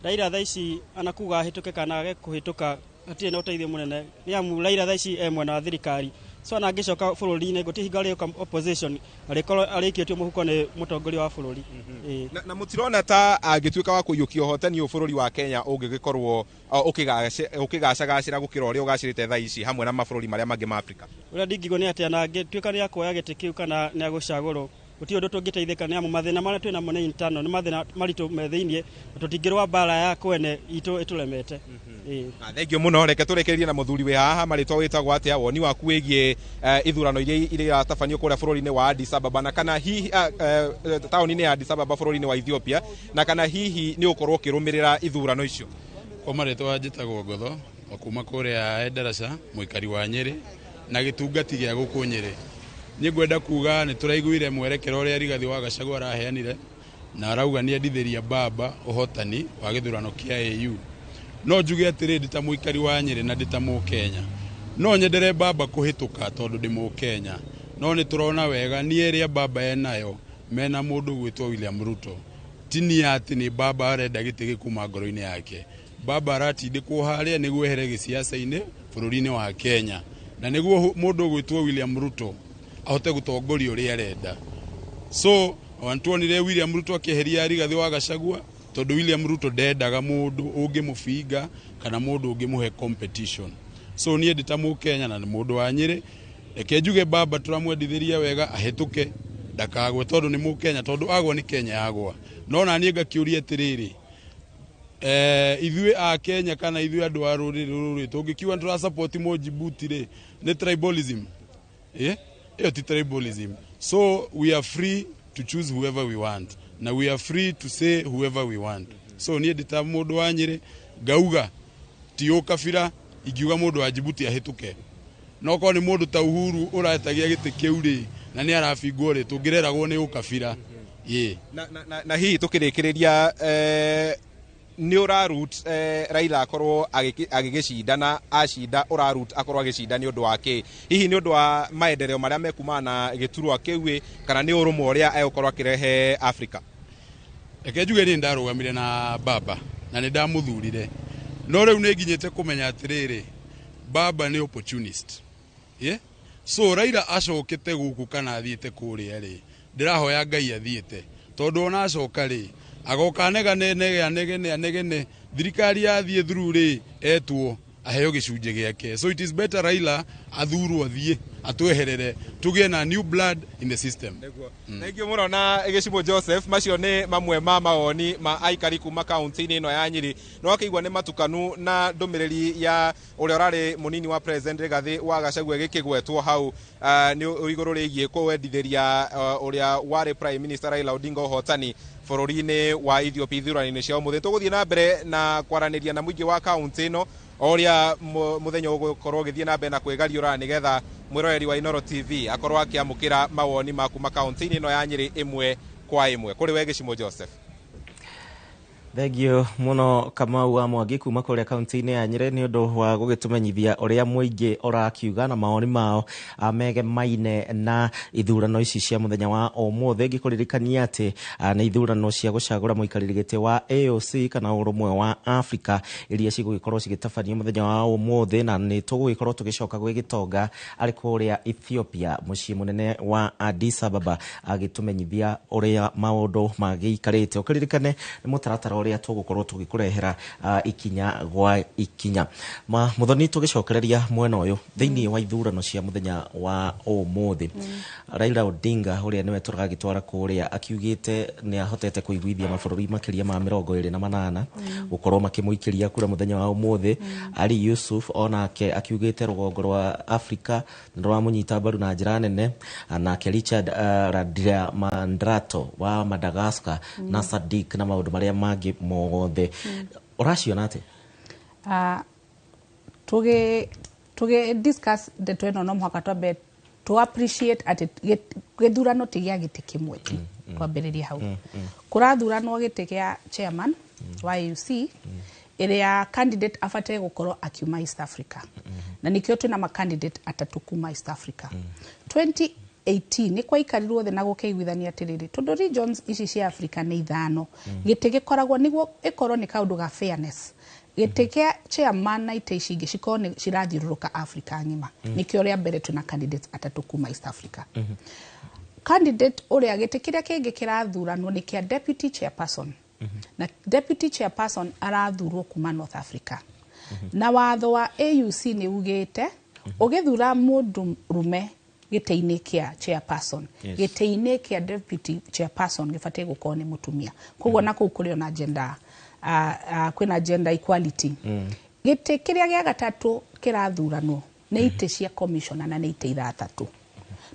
Raila thaa ici anakuga ahĩtũke kana age kũhĩtũka, hatirĩ na ũteithio mũnene, nĩ amu Raila thaa ici e mwena wa thirikari, so ona angĩcoka bũrũri-inĩ gũtirĩ hingo arĩũka opposition, arĩkorwo arĩikĩtio mũhuko nĩ mũtongoria wa bũrũri. Ĩĩ. Na mũtirona ta angĩtuĩka wa kũiyũkia ũhotani ũyũ, bũrũri wa Kenya ũngĩgĩkorwo ũkĩgacagacĩra gũkĩra ũrĩa ũgacĩrĩte thaa ici hamwe na mabũrũri marĩa mangĩ ma Afrika? Ũrĩa ndingĩigua nĩ atĩ ona angĩtuĩka nĩ akuoya gĩtĩ kĩu kana nĩ agũcagũrwo, gũtirĩ ũndũ tũngĩteithĩka, nĩ amu mathĩna marĩa twĩ namo nĩ internal, nĩ mathĩna maritũ me thĩiniĩ, na tũtingĩrũa mbara ya kwene itũ ĩtũremete. Ĩĩ. Na thank you mũno. Reke tũrĩkĩrĩrie na mũthuri wĩ haha. Marĩtwa wĩtagwo atĩa? Woni waku wĩgiĩ ithurano iria iratabanio kũrĩa bũrũri-inĩ wa Addis Ababa, na kana hihi taũni-inĩ ya Addis Ababa bũrũri-inĩ wa Ethiopia, na kana hihi nĩ ũkorwo ũkĩrũmĩrĩra ithurano icio? Kwa marĩtwa njĩtagwo Ngotho wa kuma kũrĩa Endarasha, mũikari wa Nyĩrĩ na gĩtungati gĩa gũkũ Nyĩrĩ. Niĩ ngwenda kuga nĩ tũraiguire mwerekera ũrĩa Rigathĩ wa Gachagua araheanire, na arauga nĩ endithĩria baba ũhotani wa gĩthurano kĩa AU. No njuge atĩrĩ, ndĩ ta mũikari wa Nyĩrĩ na ndĩ ta Mũkenya, no nyendere baba kũhĩtũka tondũ ndĩ Mũkenya, no nĩ tũrona wega niĩ ĩrĩa baba enayo mena mũndũ gwĩtwo William Ruto ti niĩ atĩ nĩ baba arenda gĩtĩ gĩkuma ngoro-inĩ yake. Baba aratindĩkwo harĩa nĩguo ehere gĩciaca-inĩ bũrũri-inĩ wa Kenya, na nĩguo mũndũ ũgwĩtwo William Ruto ahote gũtongoria ũrĩa arenda. So tuonire William Ruto akĩeheria Rigathĩ wa Gachagua tondũ William Ruto ndendaga mũndũ ũngĩmũbinga kana mũndũ ũngĩmũhe competition. So niĩ ndĩ ta Mũkenya na nĩ mũndũ wa Nyĩrĩ, reke njuge baba tũramwendithĩria wega ahĩtũke, ndakagwe, tondũ nĩ Mũkenya, tondũ agwa nĩ Kenya yagwa. No na niĩ ngakĩũria atĩrĩrĩ, ithuĩ a Kenya kana ithuĩ andũ a rũrĩrĩ rũrũ tũngĩkiuga nĩ tũrasupport Mũjibuti rĩ, nĩ tribalism? Ĩyo ti tribalism. So we are free to choose whoever we want, na we are free to say whoever we want. So niĩ ndĩ ta mũndũ wa Nyĩrĩ ngauga ti ũkabira ingiuga mũndũ wa Djibouti ahĩtũke, no korwo nĩ mũndũ ta Uhuru ũretagia gĩtĩ kĩu rĩ, na nĩ arabingwo rĩ, tũngĩreragwo nĩ ũkabira ĩ. Na hihi tũkĩrĩkĩrĩria, nĩ ũraroot Raila akorwo agĩgĩcinda, na acinda ũraroot akorwo agĩcinda nĩ ũndũ wa kĩ? Hihi nĩ ũndũ wa maendeleo marĩa mekumana na gĩturwa kĩu ĩ, kana nĩ ũrũmwe ũrĩa egũkorwo akĩrehe Afrika? Reke njuge niĩ ndarũgamire na baba na nĩ ndamũthurire, no rĩu nĩ nginyĩte kũmenya atĩrĩrĩ, baba nĩ opportunist, yeah? So Raila acokete gũkũ kana athiĩte kũrĩa rĩ, ndĩrahoya Ngai athiĩte, tondũ ona acoka rĩ, agoka anegane nege anegene anegene, thirikari yathiĩ through rĩ, etwo aheo gĩcunjĩ gĩake. So it is better Raila athurwo, athiĩ atweherere, tũgĩe na new blood in the system. Thank you mũno. Na Gĩcimũ Joseph, macio nĩ mamwe ma mawoni ma aikari kuma kaunti-inĩ ĩno ya Nyĩrĩ. Nĩ wakĩigua nĩ matukanu na ndũmĩrĩri ya ũrĩa ũrarĩ mũnini wa president Rigathĩ wa Gachagua ĩgĩkĩgwetwo hau nĩ igũrũ rĩgiĩ kwendithĩria ũrĩa warĩ prime minister Raila Odinga ũhotani bũrũri-inĩ wa Ethiopia ithurano-inĩ cia ũmũthĩ. Tũgũthiĩ na mbere na kwaranĩria na mũingĩ wa kaunti ĩno. O ũrĩa mũthenya ũgũkorwo ũgĩthiĩ na mbere na kwĩgariũra, nĩgetha mwĩroreri wa Inooro TV akorwo akĩamũkĩra mawoni maku makaunti-inĩ ĩno ya Nyĩrĩ ĩmwe kwa ĩmwe. Kũrĩ we Gĩcimo Joseph. Thengio muno, Kamau wa Mwangi, kuma kũrĩa kaunti-inĩ ya Nyĩrĩ, nĩ ũndũ wa gũgĩtũmenyithia ũrĩa mũingĩ ũrakiuga na mawoni mao megemaine na ithurano ici cia mũthenya wa ũmũthĩ. Ngĩkũririkania atĩ nĩ ithurano cia gũcagũra mũikarĩri gĩtĩ wa AOC kana ũrũmwe wa Africa iria cigũgĩkorwo cigĩtabanio mũthenya wa ũmũthĩ, na nĩ tũgũgĩkorwo tũgĩcoka gwĩ Gĩtonga arĩ kũrĩa Ethiopia, mũciĩ mũnene wa Addis Ababa, agĩtũmenyithia ũrĩa maũndũ magĩikarĩte. Ũkĩririkane nĩ mũtaratara ũrĩa tũgũkorwo tũgĩkũrehera ikinya gwa ikinya. Ma Muthoni, tũgĩcokereria mwena ũyũ thĩinĩ wa ithurano cia mũthenya wa ũmũthĩ, Raila Odinga ũrĩa nĩwe tũragĩtwara kũrĩa akiugĩte nĩ ahotete kũiguithia mabũrũri makĩria ma 28 gũkorwo makĩmũikĩria kura mũthenya wa ũmũthĩ. Ali Yusuf onake akiugĩte rũgongo rwa Afrika nĩ rũramũnyita mbaru na njĩra nene, nake Richard Randriamandrato wa Madagascar na Sadik na maũndũ marĩa mangĩ mothe. Ũraciona atĩ? Tũgĩ discuss ndeto ĩno, no mũhaka twambe to appreciate atĩ gĩthurano ti gĩa gĩtĩ kĩmwe tu. Twambĩrĩrie hau. Kũrathuranwo gĩtĩ kĩa chairman wa AUC, ĩrĩa candidate abataire gũkorwo akiuma East Africa, na nĩkĩo twĩna ma candidate atatũ kuma East Africa. 2018 nĩ kwaikarirwo thĩ na gũkĩiguithania atĩrĩrĩ, tondũ regions ici cia Africa nĩ ithano, gĩtĩ gĩkoragwo nĩguo ĩkorwo nĩ kaũndũ ga fairness, gĩtĩ kĩa chairman na itĩ ici ingĩ cikorwo nĩ cirathiũrũrũka Africa ng'ima. Nĩkĩo rĩa mbere twĩna candidates atatũ kuma East Africa. Candidate ũrĩa gĩtĩ kĩrĩa kĩngĩ kĩrathuranwo nĩ kĩa deputy chairperson, na deputy chairperson arathurwo kuma North Africa, na watho wa AUC nĩ ugĩte ũgĩthura mũndũ rume gĩtĩ-inĩ kĩa chairperson, gĩtĩ-inĩ kĩa deputy chairperson gĩbatiĩ gũkorwo nĩ mũtumia. Koguo na kũu kũrĩ ona gender, kwĩna gender equality. Gĩtĩ kĩrĩa gĩa gatatũ kĩrathuranwo nĩ itĩ cia commissioner, na nĩ itĩ ithathatũ,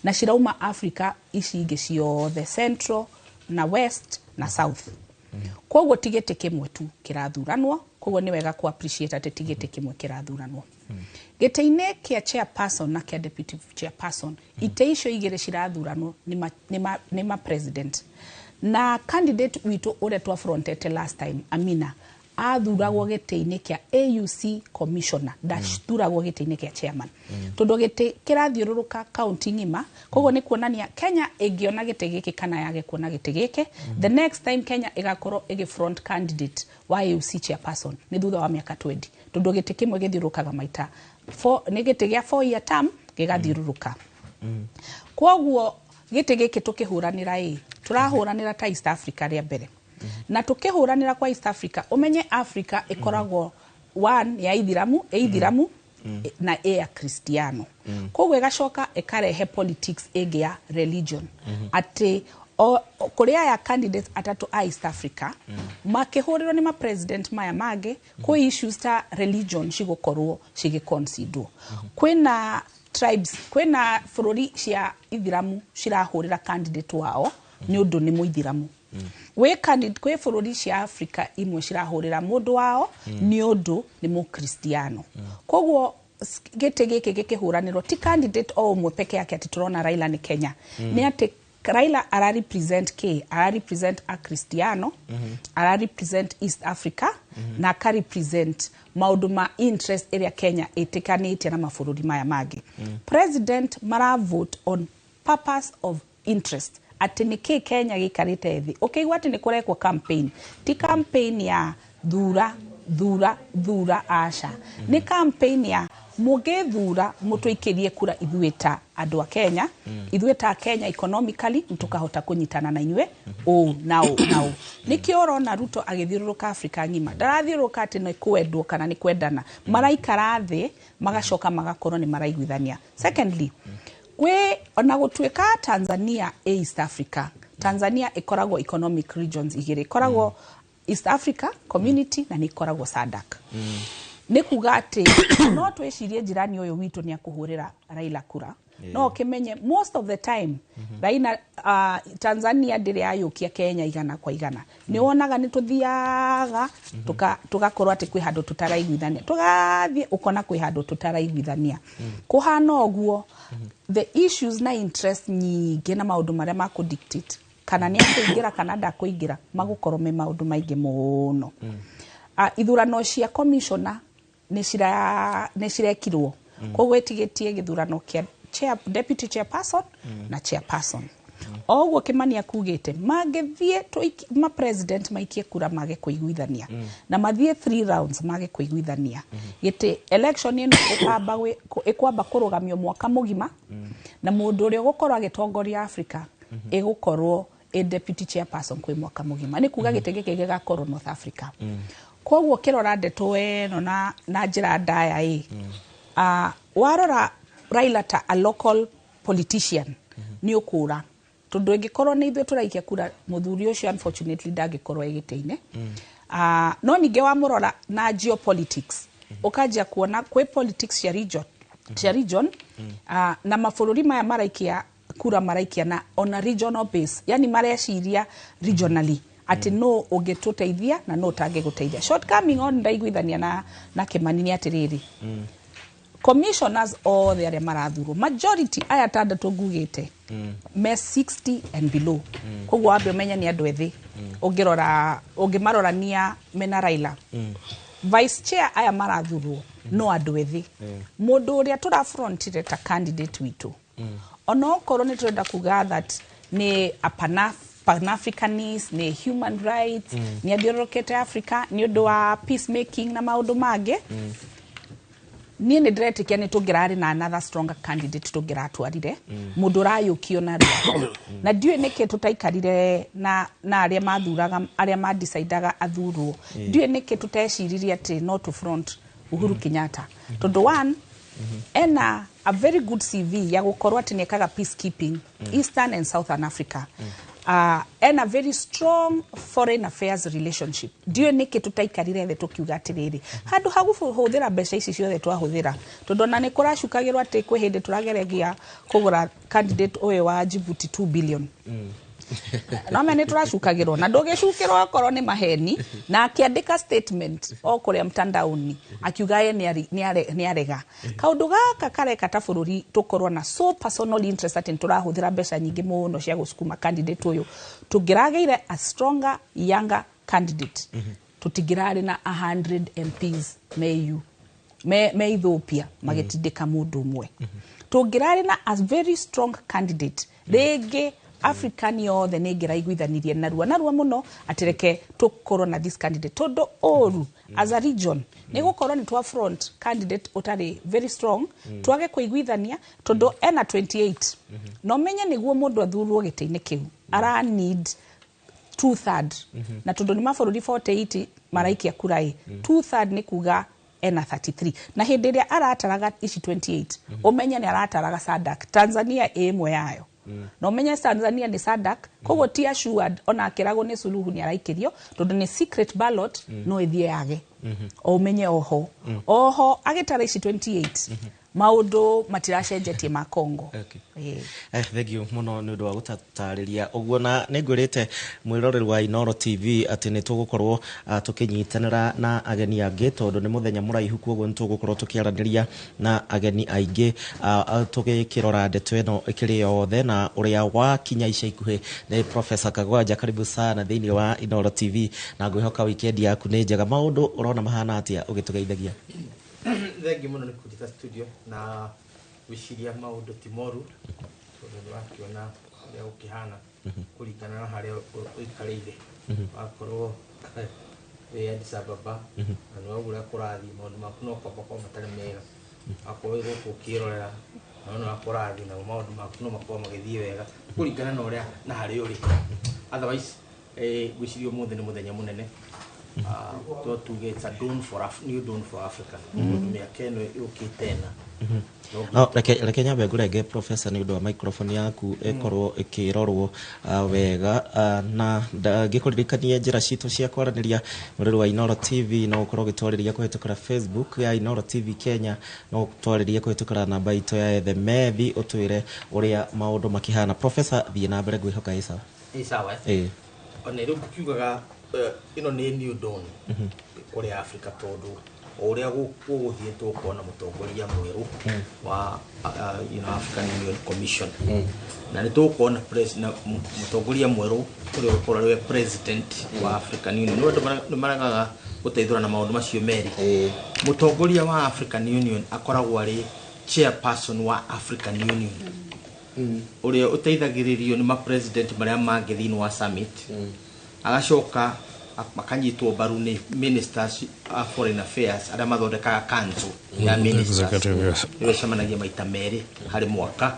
na cirauma Africa ici ingĩ ciothe, Central na West na South. Koguo ti gĩtĩ kĩmwe tu kĩrathuranwo. Koguo nĩ wega ku appreciate atĩ ti gĩtĩ kĩmwe kĩrathuranwo. Gĩtĩ-inĩ kĩa chairperson na kĩa deputy chairperson, itĩ icio igĩrĩ cirathuranwo nĩ ma president, na candidate witũ ũrĩa twafrontete last time, Amina, athuragwo gĩtĩ-inĩ kĩa AUC commissioner, ndathuragwo gĩtĩ-inĩ kĩa chairman, tondũ gĩtĩ kĩrathiũrũrũka kaunti ng'ima. Koguo nĩ kuonania Kenya ĩngĩona gĩtĩ gĩkĩ kana yage kuona gĩtĩ gĩkĩ, the next time Kenya ĩgakorwo ĩgĩ front candidate wa AUC chairperson nĩ thutha wa mĩaka 20, tondũ gĩtĩ kĩmwe gĩthiũrũrũkaga maita nĩ gĩtĩ gĩa 4 year term gĩgathiũrũrũka. Koguo gĩtĩ gĩkĩ tũkĩhũranĩra, ĩ tũrahũranĩra ta East Africa rĩa mbere, na tũkĩhũranĩra kwa East Africa, ũmenye Africa ĩkoragwo one ya ithiramu, ĩ ithiramu na ĩ ya Kristiano. Koguo ĩgacoka ĩkarehe politics ĩngĩ ya religion, atĩ kũrĩ aya candidates atatũ a East Africa makĩhũrĩrwo nĩ ma president maya mangĩ, kwĩ issues ta religion cigũkorwo cigĩconsiderwo. Kwĩna tribes, kwĩna bũrũri cia ithiramu cirahũrĩra candidate wao nĩ ũndũ nĩ mũithiramu, gwĩ candidate, kwĩ bũrũri cia Africa imwe cirahũrĩra mũndũ wao nĩ ũndũ nĩ mũkristiano. Koguo gĩtĩ gĩkĩ gĩkĩhũranĩrwo ti candidate o ũmwe peke yake, atĩ tũrona Raila nĩ Kenya. Nĩ atĩ Raila ara represent k ara represent a Cristiano, ara represent East Africa, na aka represent maũndũ ma interest ĩrĩa Kenya ĩtĩkanĩtie na mabũrũri maya mangĩ. President mara vote on purpose of interest, atĩ nĩ kĩ Kenya gĩikarĩte thĩ. Ũkĩigua atĩ nĩ kũrekwo campaign, ti campaign ya thura thura thura, aca. Nĩ campaign ya mũngĩthura mũtũikĩrie kura ithuĩ ta andũ a Kenya, ithuĩ ta Kenya economically nĩtũkahota kũnyitana na inyuĩ ũũ na ũũ na ũũ. Nĩkĩo ũrona Ruto agĩthiũrũrũka Africa ng'ima. Ndarathiũrũrũka atĩ nĩ kwendwo kana nĩ kwendana, maraikara thĩ magacoka magakorwo nĩ maraiguithania. Secondly, gwĩ ona gũtuĩka Tanzania ĩ East Africa, Tanzania ĩkoragwo economic regions igĩrĩ, ĩkoragwo East Africa Community na nĩ ĩkoragwo SADC. Nĩ kuga atĩ no twĩcirie njirani ũyũ witũ nĩ akũhũrĩra Raila kura. No ũkĩmenye most of the time Raila, Tanzania ndĩrĩ yayũkia Kenya 100%. Nĩ wonaga nĩ tũthiaga tũgakorwo atĩ kwĩ handũ tũtaraiguithania, tũgathiĩ ũkona kwĩ handũ tũtaraiguithania. Kũhana ũguo, the issues na interest nyingĩ na maũndũ marĩa ma kũ-dictate kana nĩ akũingĩra kana ndakũingĩra magũkorwo me maũndũ maingĩ mũno. Ithurano cia commissioner nĩ cirekirwo, koguo ĩtigĩtie gĩthurano kĩa chair, deputy chairperson na chairperson. O ũguo Kimani akugĩte mangĩthiĩ ma president maikie kura mage kũiguithania na mathiĩ three rounds mage kũiguithania, gĩtĩ election ĩno ĩkwamba kũrũgamio mwaka mũgima, na mũndũ ũrĩa ũgũkorwo agĩtongoria Africa ĩgũkorwo ĩ deputy chairperson kwĩ mwaka mũgima, nĩ kuga gĩtĩ gĩkĩ gĩgakorwo North Africa. Koguo kĩrora ndeto ĩno na njĩra ndaya ĩ, warora Raila ta a local politician nĩ ũkũra, tondũ ĩngĩkorwo nĩ ithuĩ tũraikia kura, mũthuri ũcio unfortunately ndangĩkorwo e gĩtĩ-inĩ. No ningĩ wamũrora na geopolitics, ũkanjia kuona kwĩ politics cia region, na mabũrũri maya maraikia kura maraikia na on a regional base, yani mareciria regionally atĩ no ũngĩtũteithia na no ũtangĩgũteithia. Shortcoming on ndaiguithania na Kimani nĩ atĩrĩrĩ, commissioners othe arĩa marathurwo, majority aya atandatũ ngugĩte, me 60 and below. Koguo wambe ũmenye nĩ andũ ethĩ ũngĩrora ũngĩmarorania mena Raila. Vice chair aya marathurwo no andũ ethĩ. Mũndũ ũrĩa tũrafrontire ta candidate witũ, onokorwo nĩ tũrenda kuga that nĩ a Pan-Africanist, nĩ human rights, nĩ athiũrũrũkĩte Africa nĩ ũndũ wa peacemaking na maũndũ mangĩ, niĩ nĩ ndĩretĩkia nĩ tũngĩrarĩ na another stronger candidate tũngĩratwarire, mũndũ ũrayũkio narua. Na ndiũĩ nĩkĩ tũtaikarire na arĩa mathuraga, arĩa madecidaga athurwo. Ndiũĩ nĩkĩ tũteciririe atĩ no to front Uhuru Kenyatta, tondũ one, ena a very good CV ya gũkorwo atĩ nĩekaga peacekeeping Eastern and Southern Africa, ena very strong foreign affairs relationship. Ndiũĩ nĩkĩ tũtaikarire thĩ tũkiuga atĩrĩrĩ, handũ ha gũhũthĩra mbeca ici ciothe twahũthĩra, tondũ ona nĩ kũracukagĩrwo atĩ kwĩ hĩndĩ tũrageragia kũgũra candidate ũyũ wa Djibouti 2 billion. No me nĩ tũracukagĩrwo na ndũgĩcukĩrwo okorwo nĩ maheni. Na akĩandĩka statement o kũrĩa mtandaoni akiuga ye nĩ arega kaũndũ gaka kareka ta bũrũri tũkorwo na so personal interest atĩ nĩ tũrahũthĩra mbeca nyingĩ mũno cia gũcukuma candidate ũyũ. Tũngĩragĩire a stronger, younger candidate, tũtingĩrarĩ na 100 MPs me EU, me Ethiopia magĩtindĩka mũndũ ũmwe. Tũngĩrarĩ na a very strong candidate rĩngĩ, African yothe nĩ ĩngĩraiguithanirie narua narua mũno atĩ reke tũkorwo na this candidate, tondũ ũru as a region nĩ gũkorwo nĩ twa front candidate ũtarĩ very strong, twage kũiguithania, tondũ ena 28 na ũmenye nĩguo mũndũ athurwo gĩtĩ-inĩ kĩu ara need two third, na tondũ nĩ mabũrũri 48 maraikia kura ĩ, two third nĩ kuga ena 33, na hĩndĩ ĩrĩa arataraga ici 28, ũmenye nĩ arataraga SADC, Tanzania ĩ ĩmwe yayo, na ũmenye Tanzania nĩ SADC, koguo ti assured ona akĩragwo nĩ Suluhu nĩ araikĩrio, tondũ nĩ secret ballot, no ĩthiĩ yage. O ũmenye oho agĩtara ici 28, maũndũ matiracenjetie ma Congo. Okay. Ĩĩ. Thank you mũno nĩ ũndũ wa gũtatarĩria ũguo, na nĩ ngwĩrĩte mwĩroreri wa Inooro TV atĩ nĩ tũgũkorwo tũkĩnyitanĩra na ageni angĩ, tondũ nĩ mũthenya mũraihu, koguo nĩ tũgũkorwo tũkĩaranĩria na ageni aingĩ, tũgĩkĩrora ndeto ĩno ĩkĩrĩ yothe. Na ũrĩa wakinya ica ikuhĩ nĩ Professor Kagwanja, karibu sana thĩinĩ wa Inooro TV, na ngwĩhoka weekend yaku nĩ njega. Maũndũ ũrona mahana atĩa ũgĩtũgeithagia? Thengi mũno nĩ kũnjĩta studio, na gwĩciria maũndũ ti moru, tondũ nĩ wakĩona ũrĩa gũkĩhana kũringana na harĩa ũikarĩire. Wakorwo wĩ Addis Ababa na nĩ waigua ũrĩa kũrathiĩ, maũndũ maku no kwamba korwo matarĩ mega. Wakorwo wĩ gũkũ ũkĩrorera na wona ũrĩa kũrathiĩ, namo maũndũ maku no makorwo magĩthiĩ wega kũringana na ũrĩa na harĩa ũrĩ. Otherwise, ngwĩciria ũmũthĩ nĩ mũthenya mũnene. To tuge it's a dawn for new dawn for Africa, tondũ mĩaka ĩno yũkĩte ĩna. No reke nyambe ngũrenge, Professor, nĩ ũndũ wa microphone yaku ĩkorwo ĩkĩrorwo wega, na ngĩkũririkania njĩra citũ cia kwaranĩria. Mũrĩri wa Inoro TV, no ũkorwo ũgĩtwarĩria kũhĩtũkĩra Facebook ya Inoro TV Kenya, no ũtwarĩrie kũhĩtũkĩra namba itũ ya ethemethi, ũtwĩre ũrĩa maũndũ makĩhana. Professor, thiĩ na mbere, ngwĩhoka ĩ sawa. Ĩ sawa, eh? Ĩ. Ona rĩu kiugaga ĩno nĩ new dawn kũrĩ Africa, tondũ o ũrĩa gũgũthiĩ tũkuona mũtongoria mwerũ wa African Union Commission, na nĩ tũkuona na mũtongoria mwerũ ũrĩa ũgũkorwo arĩ we president wa African Union. Nĩ andũ nĩ maregaga gũteithũra na maũndũ macio merĩ. Mũtongoria wa African Union akoragwo arĩ chairperson wa African Union, ũrĩa ũteithagĩrĩrio nĩ ma-president marĩa mangĩ thĩinĩ wa summit, agacoka makanyitwo mbaru nĩ ministers a foreign affairs arĩa mathondekaga council ya ministers. Executive, yes. Nĩyo ĩcemanagia maita merĩ harĩ mwaka.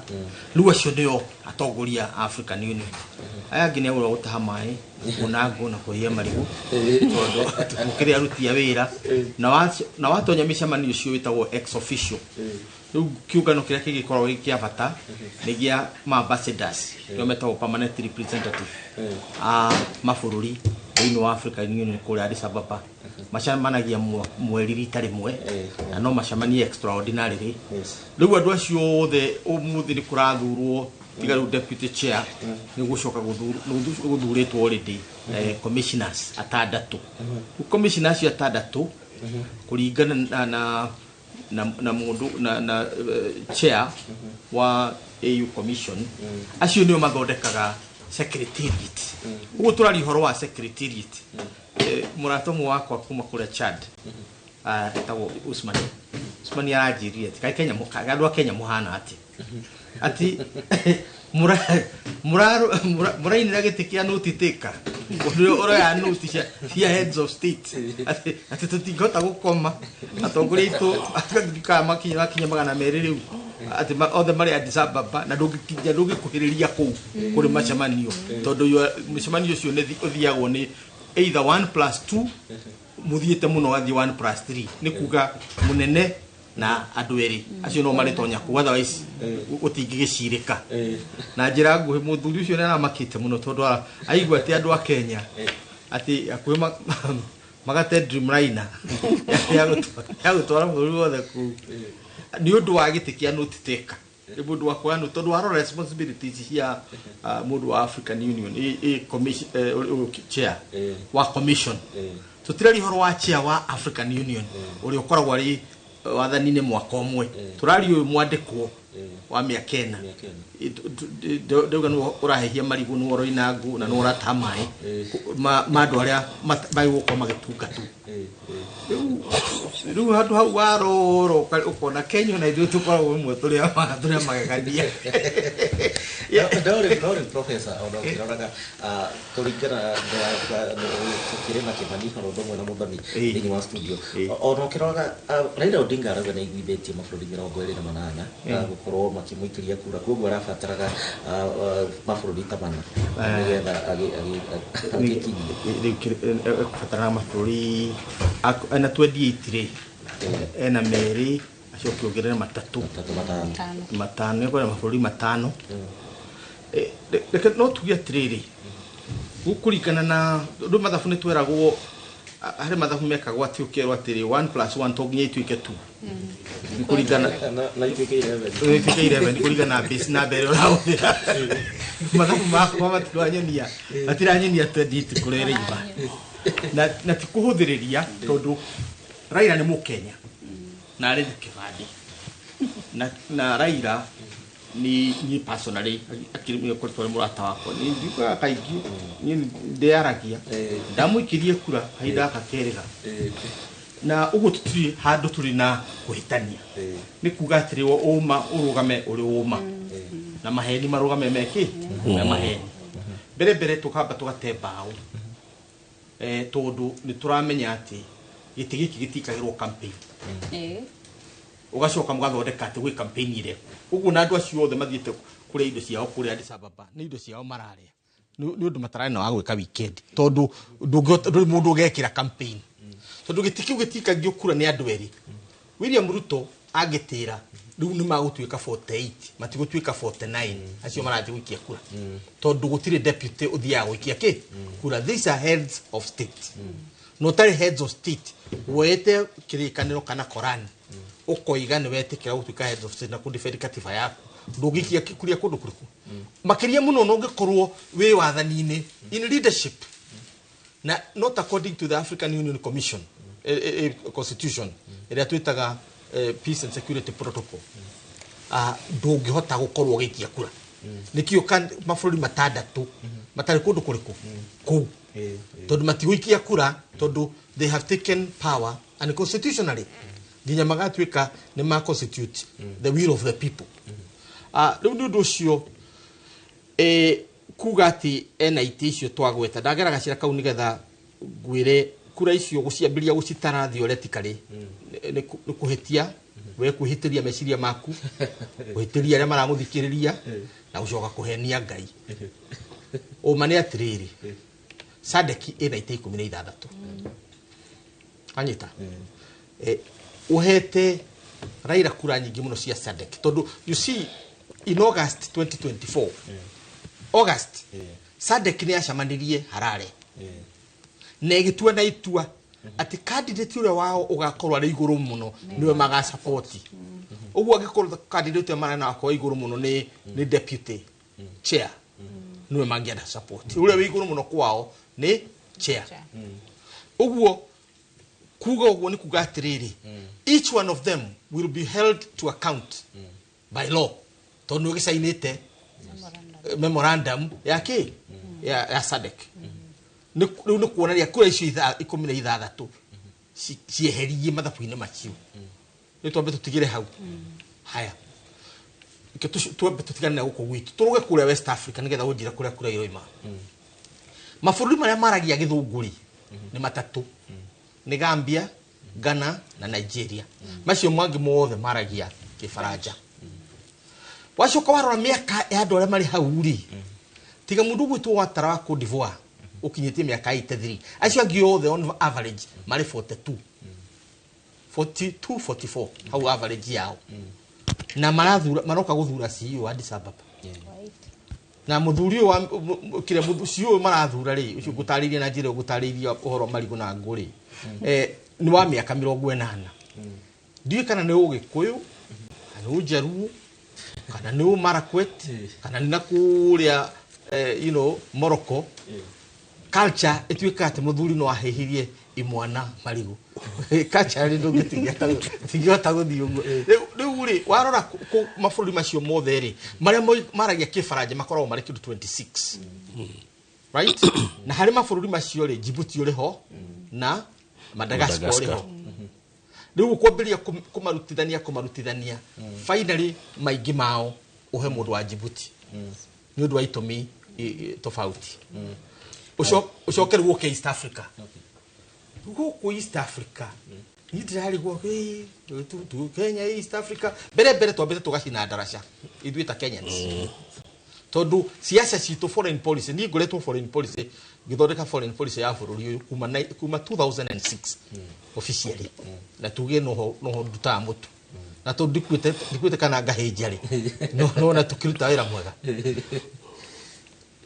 Rĩu acio nĩo atongoria a African Union. Aya angĩ nĩ agũra gũtaha maĩ, kuona ngũ na kũhia marigũ, tondũ gũkĩrĩ aruti a wĩra. Na watonya mĩcemanio ũcio wĩtagwo ex officio. Rĩu kĩũngano kĩrĩa kĩngĩkorwo gĩ kĩa bata nĩ gĩa ma-ambassadors, nĩo metagwo permanent representative a mabũrũri thĩinĩ wa African Union kũrĩa Addis Ababa. Macemanagia mweri rita rĩmwe, na no macemanie extraordinarily. Rĩu andũ acio othe, ũmũthĩ nĩ kũrathurwo, tiga rĩu deputy chair, nĩ gũcoka gũthurĩtwo already commissioners atandatũ. Rĩu commissioners acio atandatũ, kũringana na mũndũ na chair wa AU Commission, acio nĩo mathondekaga secretariat. Ũguo tũraria ũhoro wa secretariat. Mũrata ũmwe wakwa kuma kũrĩa Chad, etagwo Usman. Usman aranjĩrire atĩ kaĩ Kenya andũ a Kenya mũhana atĩ ati mũrainĩra gĩtĩ kĩa note taker, ũrĩa ũroya note cia heads of state, atĩ tũtingĩhota gũkoma atongoria aitũ makinya 200 rĩu, atĩ othe marĩ Addis Ababa, na ndũngĩkinya, ndũngĩkuhĩrĩria kũu kũrĩ macemanio, tondũ mũcemanio ũcio nĩ ũthiagwo nĩ either 1 plus 2, mũthiĩte mũno gathiĩ 1 plus 3, nĩ kuga mũnene na andũ erĩ acio no marĩtonya kũu, otherwise gũtingĩgĩcirĩka. Na njĩra nguhĩ, mũthuri ũcio nĩ aramakĩte mũno, tondũ aigua atĩ andũ a Kenya atĩ hakuhĩ magate Dreamliner ya gũtwara bũrũri wothe kũu nĩ ũndũ wa gĩtĩ kĩa note taker, nĩ mũndũ wa kuoya note, tondũ warora responsibilities cia mũndũ wa African Union commission, ũyũ chair wa commission. Tũtiraria ũhoro wa chair wa African Union ũrĩa ũkoragwo arĩ wathani-inĩ mwaka ũmwe, tũraria ũyũ mwandĩkwo wa mĩaka 4. Ndauga nĩwe ũrahehia marigũ, nĩwe ũroina ngũ, na nĩwe ũrataha maĩ ma andũ arĩa magĩgũkorwo magĩtungatu. Rĩu handũ hau warora ũkona Kenya ona ithuĩ tũkoragwo ĩmwe tũrĩ a magegania. No rĩu, Professor, ona ũkĩroraga, kũringana tũkĩrĩ na Kĩmani oro ũndũ ũmwe na Mũthoni thĩinĩ wa studio, ona ũkĩroraga, Raila Odinga arauga nĩ aiguithĩtie mabũrũri 28 gũkorwo makĩmũikĩria kura, koguo arabataraga mabũrũri ta mana nĩgetha agĩkinyie. Rĩu ekubataraga mabũrũri ena 28 rĩ, ena merĩ, acoke ongerere matatũ, matano, ĩkorwo mabũrũri matano. Reke no tuge atĩrĩrĩ, gũkũringana na rĩu mathabu nĩ tweragwo, harĩ mathabu mekagwo atĩ ũkerwo atĩrĩ 1 plus 1 to nginya ituĩke 2. Nĩ kũringana na ituĩke 11. Ituĩke 11, nĩ kũringana na base namba ĩrĩa ũrahũthĩra. Mathabu makwa matiranyonia 28 kũrĩa ĩrĩima, na ti kũhũthĩrĩria, tondũ Raila nĩ Mũkenya na arĩ na kĩbandĩ, na Raila ni niĩ personally akĩrĩ koretwo arĩ mũrata wakwa, nĩ ndiugaga kaingĩ niĩ ndĩaragia ndamũikirie kura kahinda gaka kerĩga, na ũguo tũtirĩ handũ tũrĩ na kũhĩtania. Nĩ kuga atĩrĩ, ũma ũrũgame ũrĩ ũma na maheni marũgame mekĩ me maheni. Mbere mbere tũkamba tũgate mbaũ, tondũ nĩ tũramenya atĩ gĩtĩ gĩkĩ gĩtikagĩrwo campaign, ũgacoka mũgathondeka atĩ gwĩ campaign ĩrekwo ũguo, na andũ acio othe mathiĩte kũrĩa indo ciao kũrĩa Addis Ababa nĩ indo ciao mararĩa. Nĩ ũndũ matararĩ na wa gwĩka weekend, tondũ ndũngĩhota, ndũrĩ mũndũ ũgekĩra campaign, tondũ gĩtĩ kĩu gĩtikagio kura nĩ andũ erĩ. William Ruto angĩtĩra rĩu nĩ magũtuĩka 48, matigũtuĩka 49 acio marathiĩ gũikia kura, tondũ gũtirĩ deputy ũthiaga gũikia kĩ kura. These are heads of state. Na ũtarĩ heads of state, woete kĩrĩkanĩro kana Koran, ũkoiga nĩ wetĩkĩra gũtuĩka heads of state na kũdefend katiba yaku, ndũngĩikia kuria kũndũ kũrĩkũ makĩria mũno na ũngĩkorwo wĩ wathani-inĩ, in leadership, na not according to the African Union Commission constitution ĩrĩa twĩtaga Peace and Security Protocol. Ndũngĩhota gũkorwo ũgĩikia kura. Nĩkĩo mabũrũri matandatũ matarĩ kũndũ kũrĩkũ kũu, tondũ matigũikia kura, tondũ they have taken power unconstitutionally nginya magatuĩka nĩ ma constitute the will of the people. Rĩu nĩ ũndũ ũcio kuga atĩ ena itĩ icio twagweta, ndagera gacĩra kau nĩgetha ngwĩre kura icio gũciambĩrĩria gũcitara theoretically nĩ kũhĩtia, we kwĩhĩtĩria meciria maku, kũhĩtĩria arĩa maragũthikĩrĩria na gũcoka kũhenia Ngai. Ũma nĩ atĩrĩrĩ, SADC ĩna itĩ 16. Anyita ũhete Raila kura nyingĩ mũno cia SADC, tondũ you see, in August 2024, August, SADC nĩ yacemanirie Harare na ĩgĩtua na itua atĩ candidate ũrĩa wao ũgakorwo arĩ igũrũ mũno nĩwe magasapoti. Ũguo angĩkorwo candidate ũrĩa marana akorwo igũrũ mũno nĩ deputy chair, nĩwe mangĩenda support. Ũrĩa wĩ igũrũ mũno kwao nĩ chair. Ũguo kuga ũguo nĩ kuga atĩrĩrĩ, each one of them will be held to account by law, tondũ nĩ ũgĩcainĩte memorandum ya kĩ ya SADC. Rĩu nĩ kuonania kura icio 16 cieherie mathabu-inĩ macio. Rĩu twambe tũtigĩre hau. Haya, reke twambe tũtigane na gũkũ gwitũ, tũrũge kũrĩa West Africa nĩgetha ũnjĩre kũrĩa kura iroima. Mabũrũri marĩa maragia gĩthũngũ rĩ, nĩ matatũ, nĩ Gambia, Ghana na Nigeria. Macio mangĩ mothe maragia kĩbaranja. Wacoka warora mĩaka ya andũ arĩa marĩ hau rĩ, tiga mũndũ ũgwĩtwo Ouattara wa Cote d'Ivoire ũkinyĩtie mĩaka 83, acio angĩ othe on average marĩ 42, 42, 44 hau average yao, na marathura, maroka gũthura CEO Addis Ababa. Na mũthuri ũyũ wa kĩrĩa CEO ũyũ marathura rĩ, ũcio ngũtarĩirie na njĩra ĩyo ngũtarĩirie ũhoro marigũ na ngũ rĩ, nĩ wa mĩaka 80. Ndiũĩ kana nĩ Ũgĩkũyũ kana nĩ Ũnjaruo kana nĩ Ũmarakwet kana nĩ na kũrĩa Morocco culture ĩtuĩka atĩ mũthuri no ahĩhirie imwana marigũ. Culture rĩ, ndũngĩtingĩhota gũthiĩ ũguo. Rĩu rĩ, warora mabũrũri macio mothe rĩ, marĩa maragia kĩbaranja makoragwo marĩ kĩndũ 26, right? Na harĩ mabũrũri macio rĩ, Djibouti ũrĩ ho na Madagascar ũrĩ ho. Rĩu ũkwambĩrĩria kũmarutithania, finally maingĩ mao ũhe mũndũ wa Djibouti nĩ ũndũ wa itũmi tofauti. Ũcoke rĩu ũke East Africa. Gũkũ East Africa niĩ ndĩrarigwo, "Ĩ, Kenya East Africa." Mbere mbere twambĩte tũgacina ndaraca ithuĩ ta Kenyans, tondũ siasa citũ, foreign policy, niĩ ngoretwo foreign policy, ngĩthondeka foreign policy ya bũrũri ũyũ kuma 2006 officially, na tuge noho ndutaga mũtu, na tondũ ndikuĩte kana ngahĩnja rĩ, no nona tũkĩruta wĩra mwega.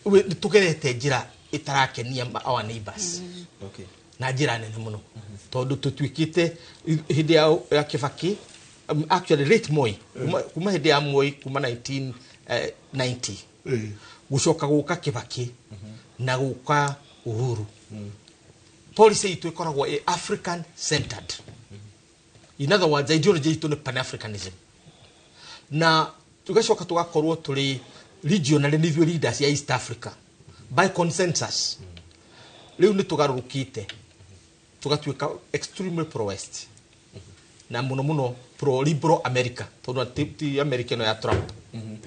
Nĩ tũgerete njĩra ĩtarakenia our neighbors na njĩra nene mũno, tondũ tũtuĩkĩte hĩndĩ ya Kibaki, actually late Moi, kuma hĩndĩ ya Moi, kuma 1990 gũcoka gũka Kibaki na gũka Uhuru, policy itũ ĩkoragwo ĩ African centered. In other words, ideology itũ nĩ pan Africanism, na tugacoka tũgakorwo tũrĩ regionally nĩ ithuĩ leaders ya East Africa by consensus. Rĩu nĩ tũgarũrũkĩte tũgatuĩka extremely pro West, na mũno mũno pro liberal America, tondũ ti America ĩno ya Trump,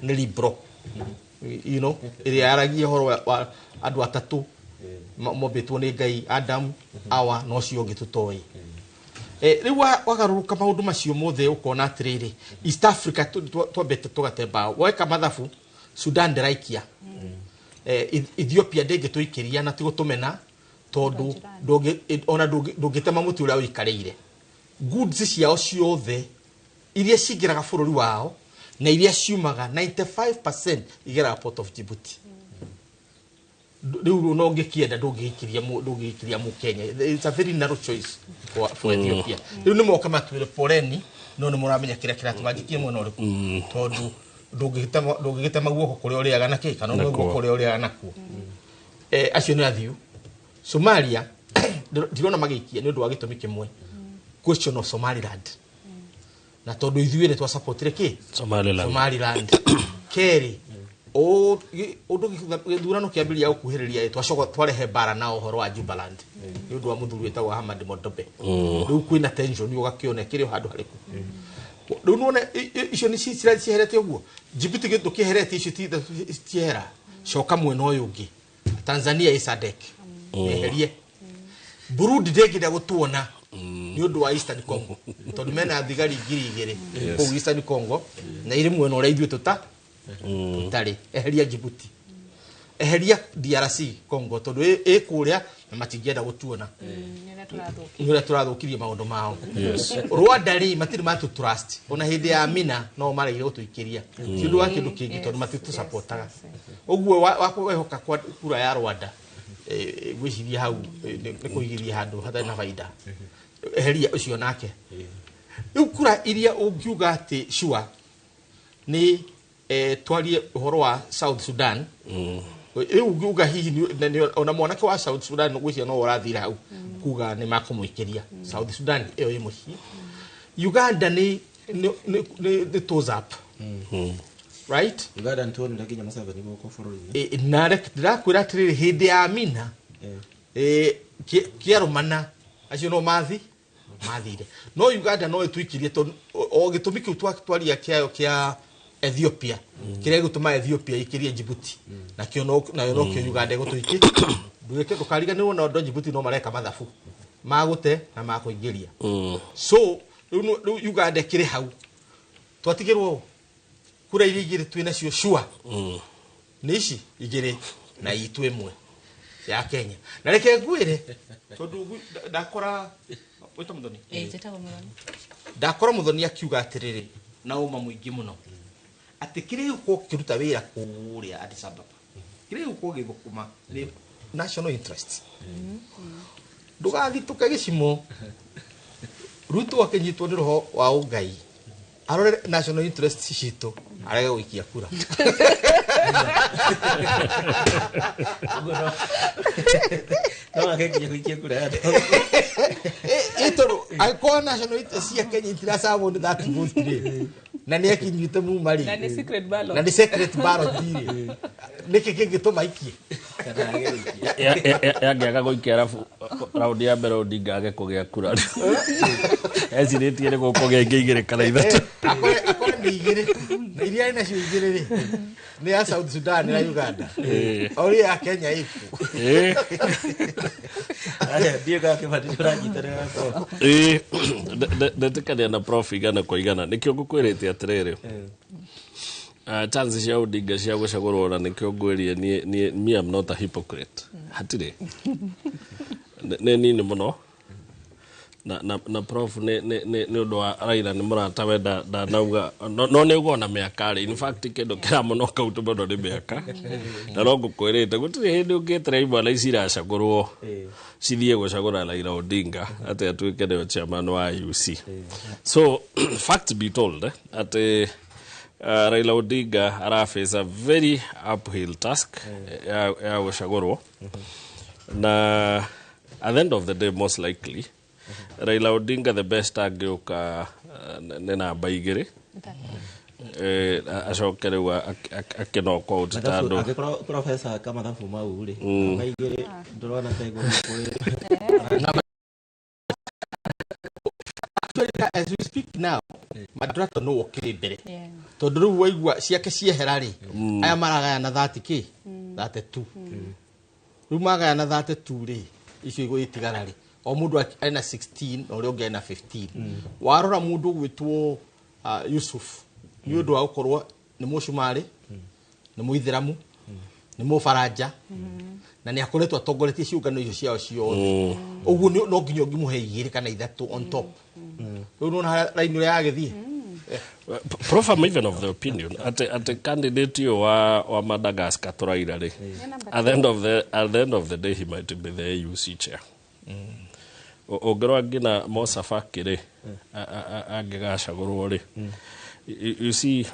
nĩ liberal ĩrĩa yaragia ũhoro wa andũ atatũ mombĩtwo nĩ Ngai, Adam, Awa na ũcio ũngĩ tũtoĩ. Rĩu wagarũrũka maũndũ macio mothe, ũkona atĩrĩrĩ, East Africa twambĩte tũgate mbao. Weka mathabu, Sudan ndĩraikia. Ethiopia ndĩngĩtũikĩria na ti gũtũmena tondũ ona ndũngĩtema mũtĩ ũrĩa ũikarĩire. Goods ciao ciothe iria cingĩraga bũrũri wao na iria ciumaga 95% igeraga Port of Djibouti. Rĩu no ũngĩkĩenda ndũngĩgĩkiria Mũkenya. It's a very narrow choice for Ethiopia. Rĩu nĩ moka matwĩre poleni, no nĩ mũramenya kĩrĩa kĩratũma njikie mwena ũrĩkũ, tondũ ndũngĩgĩtema guoko kũrĩa ũrĩaga na kĩ kana ũmwe guoko kũrĩa ũrĩaga nakuo. Acio nĩ athiu. Somalia ndirona magĩikia nĩ ũndũ wa gĩtũmi kĩmwe, question of Somaliland, na tondũ ithuĩ nĩ twasupportire kĩ Somaliland. Somaliland. Kerĩ, ũndũ gĩthurano kĩambĩrĩria gũkuhĩrĩria, twacoka twarehe mbara na ũhoro wa Jubaland nĩ ũndũ wa mũthuri wĩtagwo Ahmad Modobe. Rĩu kwĩna tension, ũgakĩona kĩrĩ o handũ harĩkũ. Rĩu nĩwona icio nĩ cieherete ũguo. Djibouti ndũkĩeheretie, icio tiehera. Coka mwena ũyũ ũngĩ, Tanzania ĩ SADC, eherie. Burundi ndĩngĩenda gũtuona nĩ ũndũ wa Eastern Congo, tondũ mena thigari 2000 kũu Eastern Congo na irĩ mwena ũrĩa ithuĩ tũtarĩ. Eheria Djibouti, eheria DRC Congo, tondũ ĩ kũrĩa na matingĩenda gũtuona nĩ ũrĩa tũrathũkirie maũndũ mao. Rwanda rĩ, matirĩ matũ trust, ona hĩndĩ ya Mina no maregire gũtũikĩria, ti ũndũ wa kĩndũ kĩngĩ, tondũ matitũsupportaga ũguo wa wehoka kwa kura ya Rwanda. Ngwĩciria hau nĩ kũigithia handũ hatarĩ na baida. Eheria ũcio nake. Rĩu kura iria ũngiuga atĩ sure nĩ twarie ũhoro wa South Sudan. Rĩu ũngiuga hihi ona mwanake wa South Sudan ngwĩciria no ũrathira hau kuga nĩ makũmũikĩria. South Sudan ĩyo ĩ mũciĩ. Uganda nĩ toss up, right? Uganda nĩtuonire nginya Museveni gũkũ bũrũri-inĩ. Na ndĩrakwĩra atĩrĩrĩ, hĩndĩ ya Amina kĩarũmana acio no mathire, no Uganda no ĩtũikirie tondũ o gĩtũmi kĩu twaria kĩayo kĩa Ethiopia, kĩrĩa gĩgũtũma Ethiopia ĩikĩrie Djibouti, nakĩo no nayo nokĩo Uganda ĩgũtũikia. Ndũgĩke ndũkariganĩrwo na ũndũ Djibouti no mareka mathabu magũte na makũingĩria. So rĩu rĩu Uganda ĩkĩrĩ hau, twatigĩrwo kura iria igĩrĩ twĩ nacio sure nĩ ici igĩrĩ na itũ ĩmwe ya Kenya. Na reke ngwĩre, tondũ ndakora wĩta Mũthoni. Ĩĩ, njĩtagwo Mũthoni. Ndakora Mũthoni akiuga atĩrĩrĩ na ũma mũingĩ mũno atĩ kĩrĩa gĩgũkorwo kĩruta wĩra kũrĩa Addis Ababa, kĩrĩa gĩgũkorwo gĩthũkũma nĩ national interest. Ndũgathitũke gĩcimo. Ruto akĩnyitwo nĩ roho wa ũngai arore national interest citũ, arege gũikia kura. No age nginya gũikia kura ya Ĩ tondũ angĩkorwo national interest cia Kenya itiracagwo nĩ that vote rĩ, na nĩ akinyite muma rĩ, Na nĩ secret ballot. Na nĩ secret ballot rĩ, nĩkĩ kĩngĩtũma ikie? Yangĩaga gũikia arabu raundi ya mbere, Odinga age kũgĩa kura, ecirĩtie nĩ gũkũgĩa ingĩ igĩrĩ kana ithatũ. Akore nĩ igĩrĩ, na iria arĩ nacio igĩrĩ rĩ, nĩ ya South Sudan na Uganda, o ya Kenya ĩku. Aya, ndiĩ gakĩbati ũranyitanĩra na prof. Ĩĩ, ndetĩkania na prof 100%. Nĩkĩo ngũkwĩrĩte atĩrĩrĩ, chance cia Odinga cia gũcagũrwo, na nĩkĩo ngwĩrie niĩ me am not a hypocrite, hatirĩ, nĩ nini mũno. Na prof nĩ ũndũ wa Raila nĩ mũrata we ndanauga no nĩ uga ona mĩaka rĩ, in fact kĩndũ kĩramũnoka utu mũno nĩ mĩaka, na no ngũkwĩrĩte gũtirĩ hĩndĩ ũngĩetera imwana ici iracagũrwo cithiĩ gũcagũra Raila Odinga atĩ atuĩke nĩwe chairman wa IUC. So fact be told, atĩ Raila Odinga araface a very uphill task ya gũcagũrwo, na at the end of the day, most likely Raila Odinga the best angĩũka nĩ namba 2, acoke rĩu akĩnokwo out ta andũ. Angĩkorwo professor aka mathabu mau rĩ, namba 2 ndũrona ta ĩgũthiĩ kũrĩ Actually, as we speak now, Madrato no okĩrĩ mbere, tondũ rĩu waigua ciake ciehera rĩ, aya maragayana 30 kĩ 32. Rĩu magayana 32 rĩ, icio igũgĩtigara rĩ, o mũndũ arĩ na 16 na ũrĩa ũngĩ arĩ na 15. Warora mũndũ ũgwĩtwo Yusuf, nĩ ũndũ wa gũkorwo nĩ mũcumarĩ, nĩ mũithĩramu, Nĩ Mũbaranja na nĩ akoretwo atongoretie ciũngano icio ciao ciothe. Ũguo no nginya ũngĩmũhe 2 kana 3 on top. Rĩu nĩwona raini ũrĩa yagĩthiĩ. Prof, I'm even of the opinion at the candidate wa Madagascar tũraira rĩ, at the end of the day he might be the AUC chair. Ũngĩrora nginya Moussa Faki rĩ, angĩgacagũrwo rĩ, you see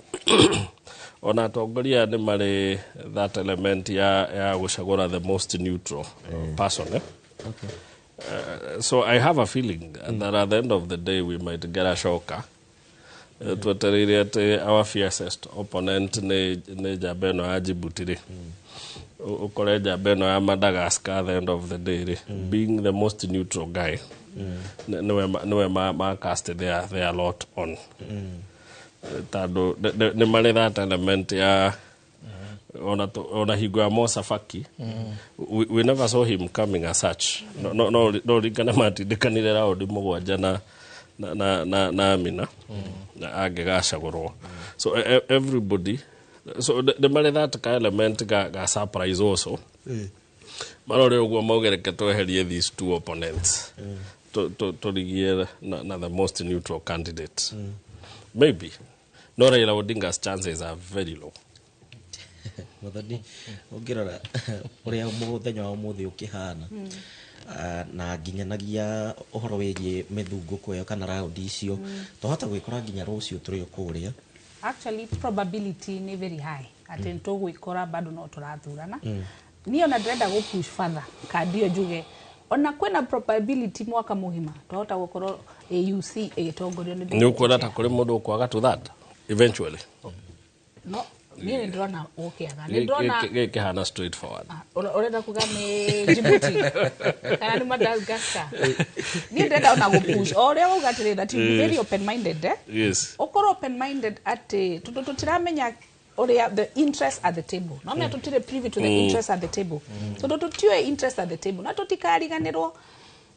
ona atongoria nĩ marĩ that element ya gũcagũra the most neutral person. Okay. So I have a feeling that at the end of the day we might get a shocker. Twetereire atĩ our fiercest opponent nĩ njamba ĩno ya Djibouti rĩ, ũkore njamba ĩno ya Madagascar at the end of the day rĩ, being the most neutral guy, nĩwe ma cast their lot on. Tondũ nĩ marĩ that element ya ona hingo ya Moussa Faki, we never saw him coming as such. No ringana matindĩkanire raundi 7 na Amina na angĩgacagũrwo. So everybody, so nĩ marĩ that ka element ga surprise also. Marore ũguo maugereke tweherie these two opponents, tũrigie na the most neutral candidate. Maybe. No, Raila Odinga's chances are very low. Muthoni, ũngĩrora ũrĩa mũthenya wa ũmũthĩ ũkĩhana, na nginyanagia ũhoro wĩgiĩ mĩthungũko ĩyo kana raundi icio, twahota gwĩkora nginya rũciũ tũrĩ o kũrĩa. Actually, probability nĩ very high atĩ nĩtũgwĩkora bado no tũrathurana. Niĩ ona ndĩrenda gũ push further kandi ĩyo njuge ona kwĩna probability mwaka mũgima twahota gũkorwo AUC ĩgĩtongorio nĩ Nĩ ũkuona ta kũrĩ mũndũ ũkwaga to that eventually? No, niĩ nĩ ndĩrona gũkĩaga. Nĩ ndĩrona Gĩkĩ kĩhana straightforward. Ũrenda kuga nĩ Djibouti kana nĩ Madagascar? Niĩ ndĩrenda ona gũ push o ũrĩa wauga atĩrĩ, that you be very open minded, eh? Yes. Ũkorwo open minded atĩ tondũ tũtiramenya ũrĩa the interest at the table. No menya tũtirĩ privy to the interest at the table. Tondũ tũtiũĩ interest at the table na tũtikariganĩrwo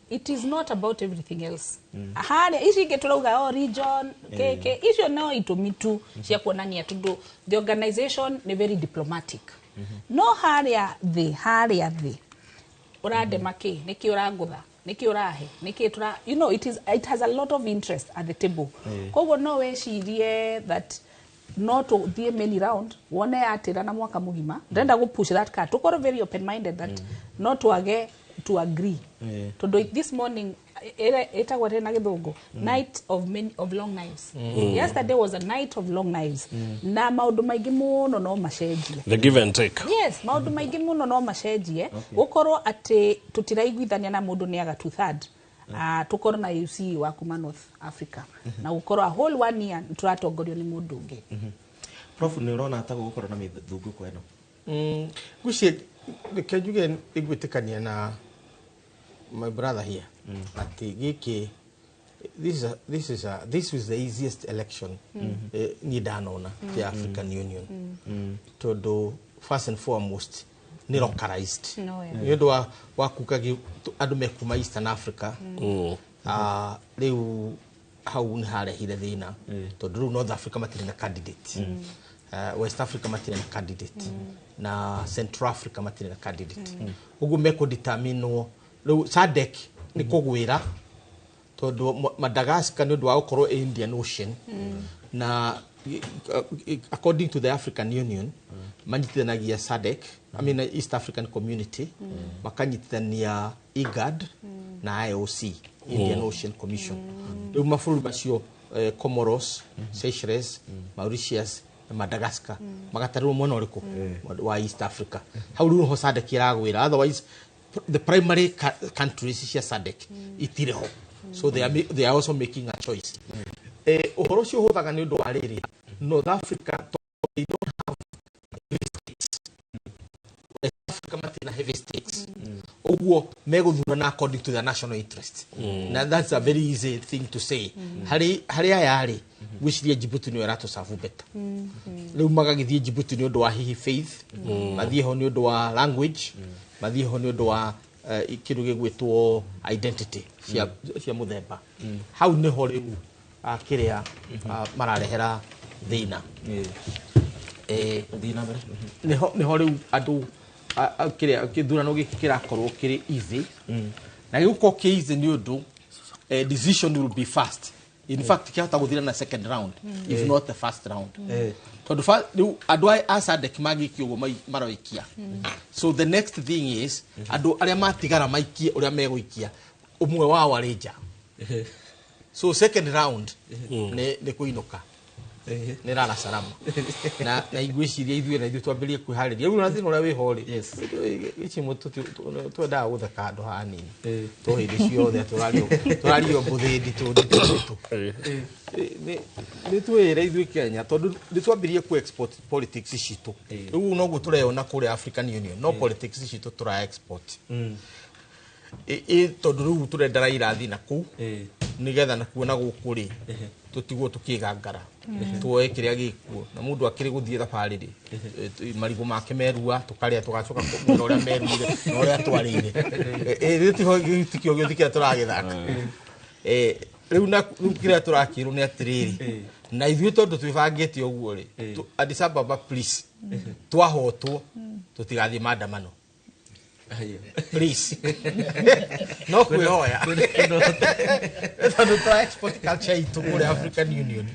it is not about everything else. Harĩa ici ingĩ tũrauga o region KK, icio no itũmi tu cia kuonania tondũ the organization nĩ very diplomatic. No harĩa thĩ ũrandema kĩ, nĩkĩ ũrangũtha, nĩkĩ ũrahe, nĩkĩ tũra, you know, it has a lot of interest at the table. Koguo no wĩcirie that no tũthiĩ many round wone atĩra na mwaka mũgima. Ndĩrenda gũ push that card, tũkorwo very open minded that no twage to agree. Tondũ this morning ĩtagwo atĩa na gĩthũngũ, night of many, of long knives. Yesterday was a night of long knives. Na maũndũ maingĩ mũno no macenjie. The give and take. Yes, maũndũ maingĩ mũno no macenjie. Gũkorwo atĩ tũtiraiguithania na mũndũ nĩ aga 2/3. Tũkorwo na AUC wa kuma North Africa. Na gũkorwo a whole 1 year tũratongorio nĩ mũndũ ũngĩ. Prof, nĩ ũrona ta gũgũkorwo na mĩthungũko ĩno? Ngwĩciria reke njuge nĩngwĩtĩkania na my brother here atĩ gĩkĩ this was the easiest election niĩ ndanona kĩa African Union. Tondũ first and foremost nĩ localized. Nĩ ũndũ wa kuga andũ mekuma Eastern Africa. Rĩu hau nĩ harehire thĩna tondũ rĩu North Africa matirĩ na candidate. West Africa matirĩ na candidate. Na Central Africa matirĩ na candidate. Ũguo mekũdeterminwo rĩu SADC nĩ kũgwĩra tondũ Madagascar nĩ ũndũ wa gũkorwo Indian Ocean na according to the African Union manyitithanagia SADC, I mean East African Community, makanyitithania IGAD na IOC, Indian Ocean Commission. Rĩu mabũrũri macio Comoros, Seychelles, Mauritius na Madagascar magatarĩrwo mwena ũrĩkũ wa East Africa. Hau rĩu nĩho SADC ĩragwĩra, otherwise the primary countries cia SADC itirĩ ho. So they are also making a choice. Ũhoro ũcio ũhũthaga nĩ ũndũ wa rĩrĩ, North Africa they don't have heavy states. West Africa matirĩ na heavy states. Ũguo megũthurana according to their national interest. Na that's a very easy thing to say. Harĩ aya rĩ, ngwĩciria Djibouti nĩyo ĩratũcabu better. Rĩu magagĩthiĩ Djibouti nĩ ũndũ wa hihi faith, mathiĩ ho nĩ ũndũ wa language, mathiĩ ho nĩ ũndũ wa kĩndũ gĩgwĩtwo identity cia mũthemba. Hau nĩho rĩu kĩrĩa mararehera thĩna. Thiĩ na mbere. Nĩho rĩu andũ kĩrĩa gĩthurano gĩkĩ kĩrakorwo kĩrĩ easy, na gĩgũkorwo kĩ easy nĩ ũndũ decision will be fast. In fact, kĩahota gũthira na second round, if not the first round, tondũ rĩu andũ aya a SADC mangĩkia ũguo maroikia. So the next thing is andũ arĩa matigara maikie ũrĩa megũikia, ũmwe wao arĩ nja. So second round nĩ kũinũka, nĩ rara salama. Na ingwĩciria ithuĩ na ithuĩ twambĩrĩrie kwĩharĩria rĩu na thĩna ũrĩa wĩho rĩ, gĩcimo twendaga gũtheka handũ hanini to hĩndĩ ciothe tũrario mbũthĩ nditũ nditũ nditũ. Nĩ twĩre ithuĩ Kenya, tondũ nĩ twambĩrĩrie ku export politics citũ. Rĩu noguo tũreyona kũrĩa African Union, no politics citũ tũra export tondũ rĩu tũrenda Raila athiĩ na kũu nĩgetha nakuo na gũkũ rĩ tũtigwo tũkĩgangara, tuoe kĩrĩa gĩkuo. Na mũndũ akĩrĩ gũthiĩ thabarĩ rĩ, marigũ make merua tũkarĩa, tũgacoka kũmwĩra ũrĩa meruire na ũrĩa twarĩire. Rĩu tiho tikĩo gĩũthi kĩrĩa tũragĩthaka. Rĩu na rĩu kĩrĩa tũrakĩrwo nĩ atĩrĩrĩ, na ithuĩ tondũ twĩbangĩte ũguo rĩ, Addis Ababa, please, twahotwo tũtigathiĩ maandamano, please, no kwĩhoya, tondũ twa export culture itũ kũrĩa African Union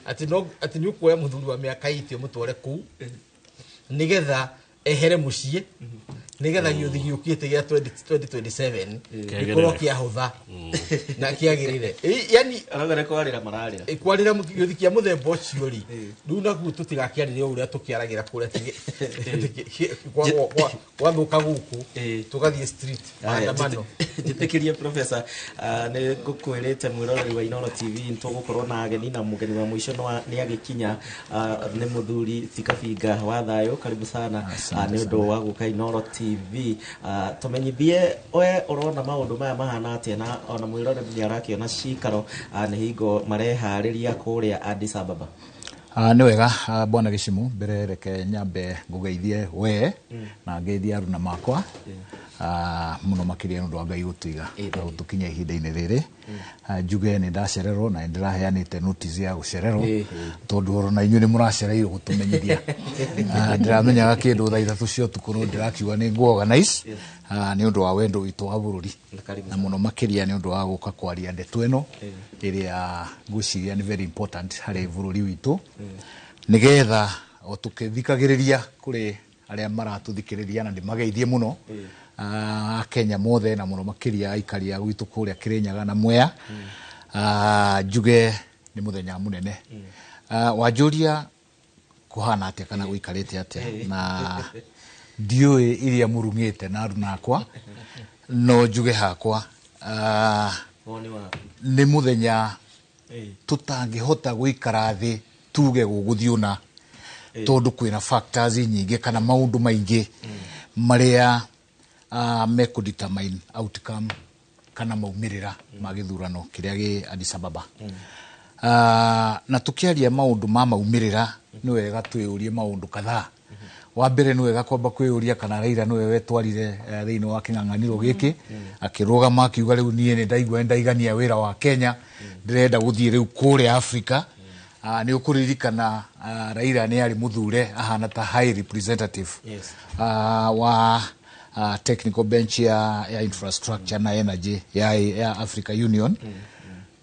atĩ no atĩ nĩ ũkuoya mũthuri wa mĩaka 80 ũmũtware kũu nĩgetha ehere mũciĩ, nĩgetha gĩũthi gĩũkĩte gĩa 2027 gĩkorwo kĩahũtha na kĩagĩrĩre. Yani Arauga nĩ kwarĩra mararĩra. Kwarĩra gĩũthi kĩa mũthemba ũcio rĩ, rĩu naguo tũtigakĩarĩre o ũrĩa tũkĩaragĩra kũrĩa gwathũka gũkũ tũgathiĩ street maandamano. Njĩtĩkĩrie, professor, nĩ ngũkwĩrĩte mwĩroreri wa Inooro TV nĩ tũgũkorwo na ageni, na mũgeni wa mũico nĩ agĩkinya, nĩ mũthuri Tikabinga wa Thayũ. Karibu sana nĩ ũndũ wa gũka Inooro TV. Tũmenyithie we ũrona maũndũ maya mahana atĩa, na ona mwĩroreri nĩ arakĩona cikaro, nĩ hingo mareharĩria kũrĩa Addis Ababa. Nĩ wega, bwana Gĩcimu, mbere reke nyambe ngũgeithie we na ngeithie aruna makwa mũno makĩria nĩ ũndũ wa Ngai gũtũiga na gũtũkinyia ihinda-inĩ rĩrĩ. Njuge nĩ ndacererwo na nĩ ndĩraheanĩte notice ya gũcererwo, tondũ oro na inyuĩ nĩ mũracereirwo gũtũmenyithia. Ndĩramenyaga kĩndũ thaa 3 cia ũtukũ, no ndĩrakiuga nĩ ngũ organize nĩ ũndũ wa wendo witũ wa bũrũri, na mũno makĩria nĩ ũndũ wa gũka kwaria ndeto ĩno ĩrĩa ngwĩciria nĩ very important harĩ bũrũri witũ, nĩgetha o tũkĩthikagĩrĩria kũrĩ arĩa maratũthikĩrĩria, na ndĩmageithie mũno Akenya mothe, na mũno makĩria aikari a gwitũ kũrĩa Kĩrĩnyaga na Mwea. Njuge nĩ mũthenya mũnene. Wanjũria kũhana atĩa kana gũikarĩte atĩa, na ndiũĩ iria mũrung'ĩte na aruna akwa, no njuge hakwa Woni waku. Nĩ mũthenya tũtangĩhota gũikara thĩ tuge gũgũthiĩ ũna, tondũ kwĩna factors nyingĩ kana maũndũ maingĩ marĩa mekũ determine outcome kana maumĩrĩra ma gĩthurano kĩrĩa gĩ Addis Ababa. Na tũkĩaria maũndũ ma maumĩrĩra, nĩ wega twĩyũrie maũndũ kadhaa. Wa mbere, nĩ wega kwamba kwĩyũria kana Raila nĩwe wetwarire thĩinĩ wa kĩng'ang'anĩro gĩkĩ, akĩrũgama akiuga rĩu niĩ nĩ ndaigua nĩ ndaigania wĩra wa Kenya, ndĩrenda gũthiĩ rĩu kũrĩa Afrika. Nĩ ũkũririkana Raila nĩ arĩ mũthure ahana ta high representative wa technical bench ya infrastructure na energy ya Africa Union,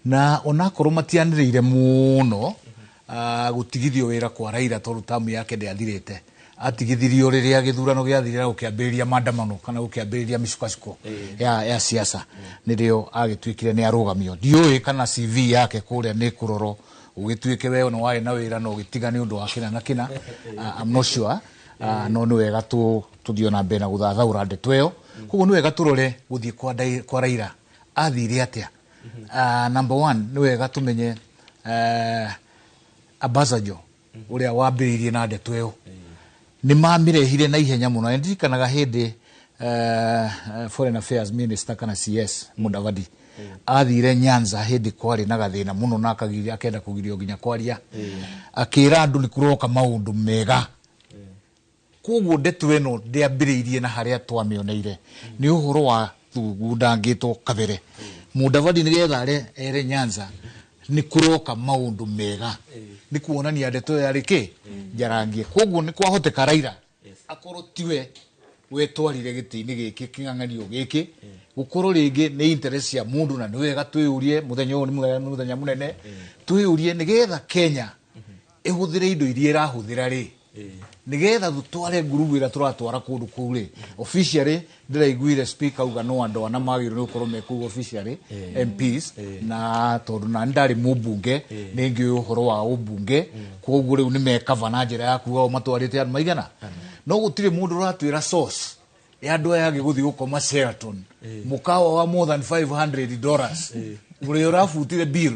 na onakorwo matianĩrĩire mũno gũtigithio wĩra kwa Raila, tondũ tamu yake ndĩathirĩte, atigithirio rĩrĩa gĩthurano gĩathirire na gũkĩambĩrĩria maandamano kana gũkĩambĩrĩria mĩcukacuko ya siasa, nĩrĩo agĩtuĩkire nĩ arũgamio. Ndiũĩ kana CV yake kũrĩa nĩ kũrorwo ũgĩtuĩke we ona warĩ na wĩra na ũgĩtiga nĩ ũndũ wa kĩna na kĩna. I'm not sure, no nĩ wega tũthiĩ na mbere na gũthathaũra ndeto ĩyo. Koguo nĩ wega tũrore gũthiĩ kwa Raila athire atĩa. Number one, nĩ wega tũmenye Obasanjo ũrĩa wambĩrĩirie na ndeto ĩyo nĩ mamĩrehire na ihenya mũno. Na ndirikanaga hĩndĩ foreign affairs minister kana CS Mudavadi athire Nyanza hĩndĩ kwarĩ na gathĩna mũno, na akagiria akenda kũgirio nginya kwaria, akĩra andũ nĩ kũroka maũndũ mega. Koguo ndeto ĩno ndĩambĩrĩirie na harĩa twamĩoneire nĩ ũhoro wa thugundangĩtwo kabere. Mudavadi nĩgetha ere Nyanza Nĩ kũroka maũndũ mega, nĩ kuonania ndeto ĩyo yarĩ kĩ njarangie. Koguo nĩ kwahoteka Raila akorwo tiwe wetwarire gĩtĩ-inĩ gĩkĩ, kĩng'ang'anio gĩkĩ gũkorwo rĩngĩ nĩ interest ya mũndũ. Na nĩ wega twĩyũrie mũthenya ũyũ, nĩ mũthenya mũnene, twĩyũrie nĩgetha Kenya ĩhũthĩre indo iria ĩrahũthĩra rĩ, nĩgetha tũtware ngurubu ĩrĩa tũratwara kũndũ kũu rĩ. Officially ndĩraiguire speaker auga no andũ ana magĩrĩirwo nĩ gũkorwo me kũu officially, MPs. Na tondũ na ndarĩ mũmbunge, nĩ ngĩũĩ ũhoro wa ũmbunge, koguo rĩu nĩ mekava na njĩra ya kuga o matwarĩte andũ maigana, no gũtirĩ mũndũ ũratwĩra source ya andũ aya angĩ gũthiĩ gũkoma Sheraton, mũkawa wa more than $500, ũrĩa ũrabutire bill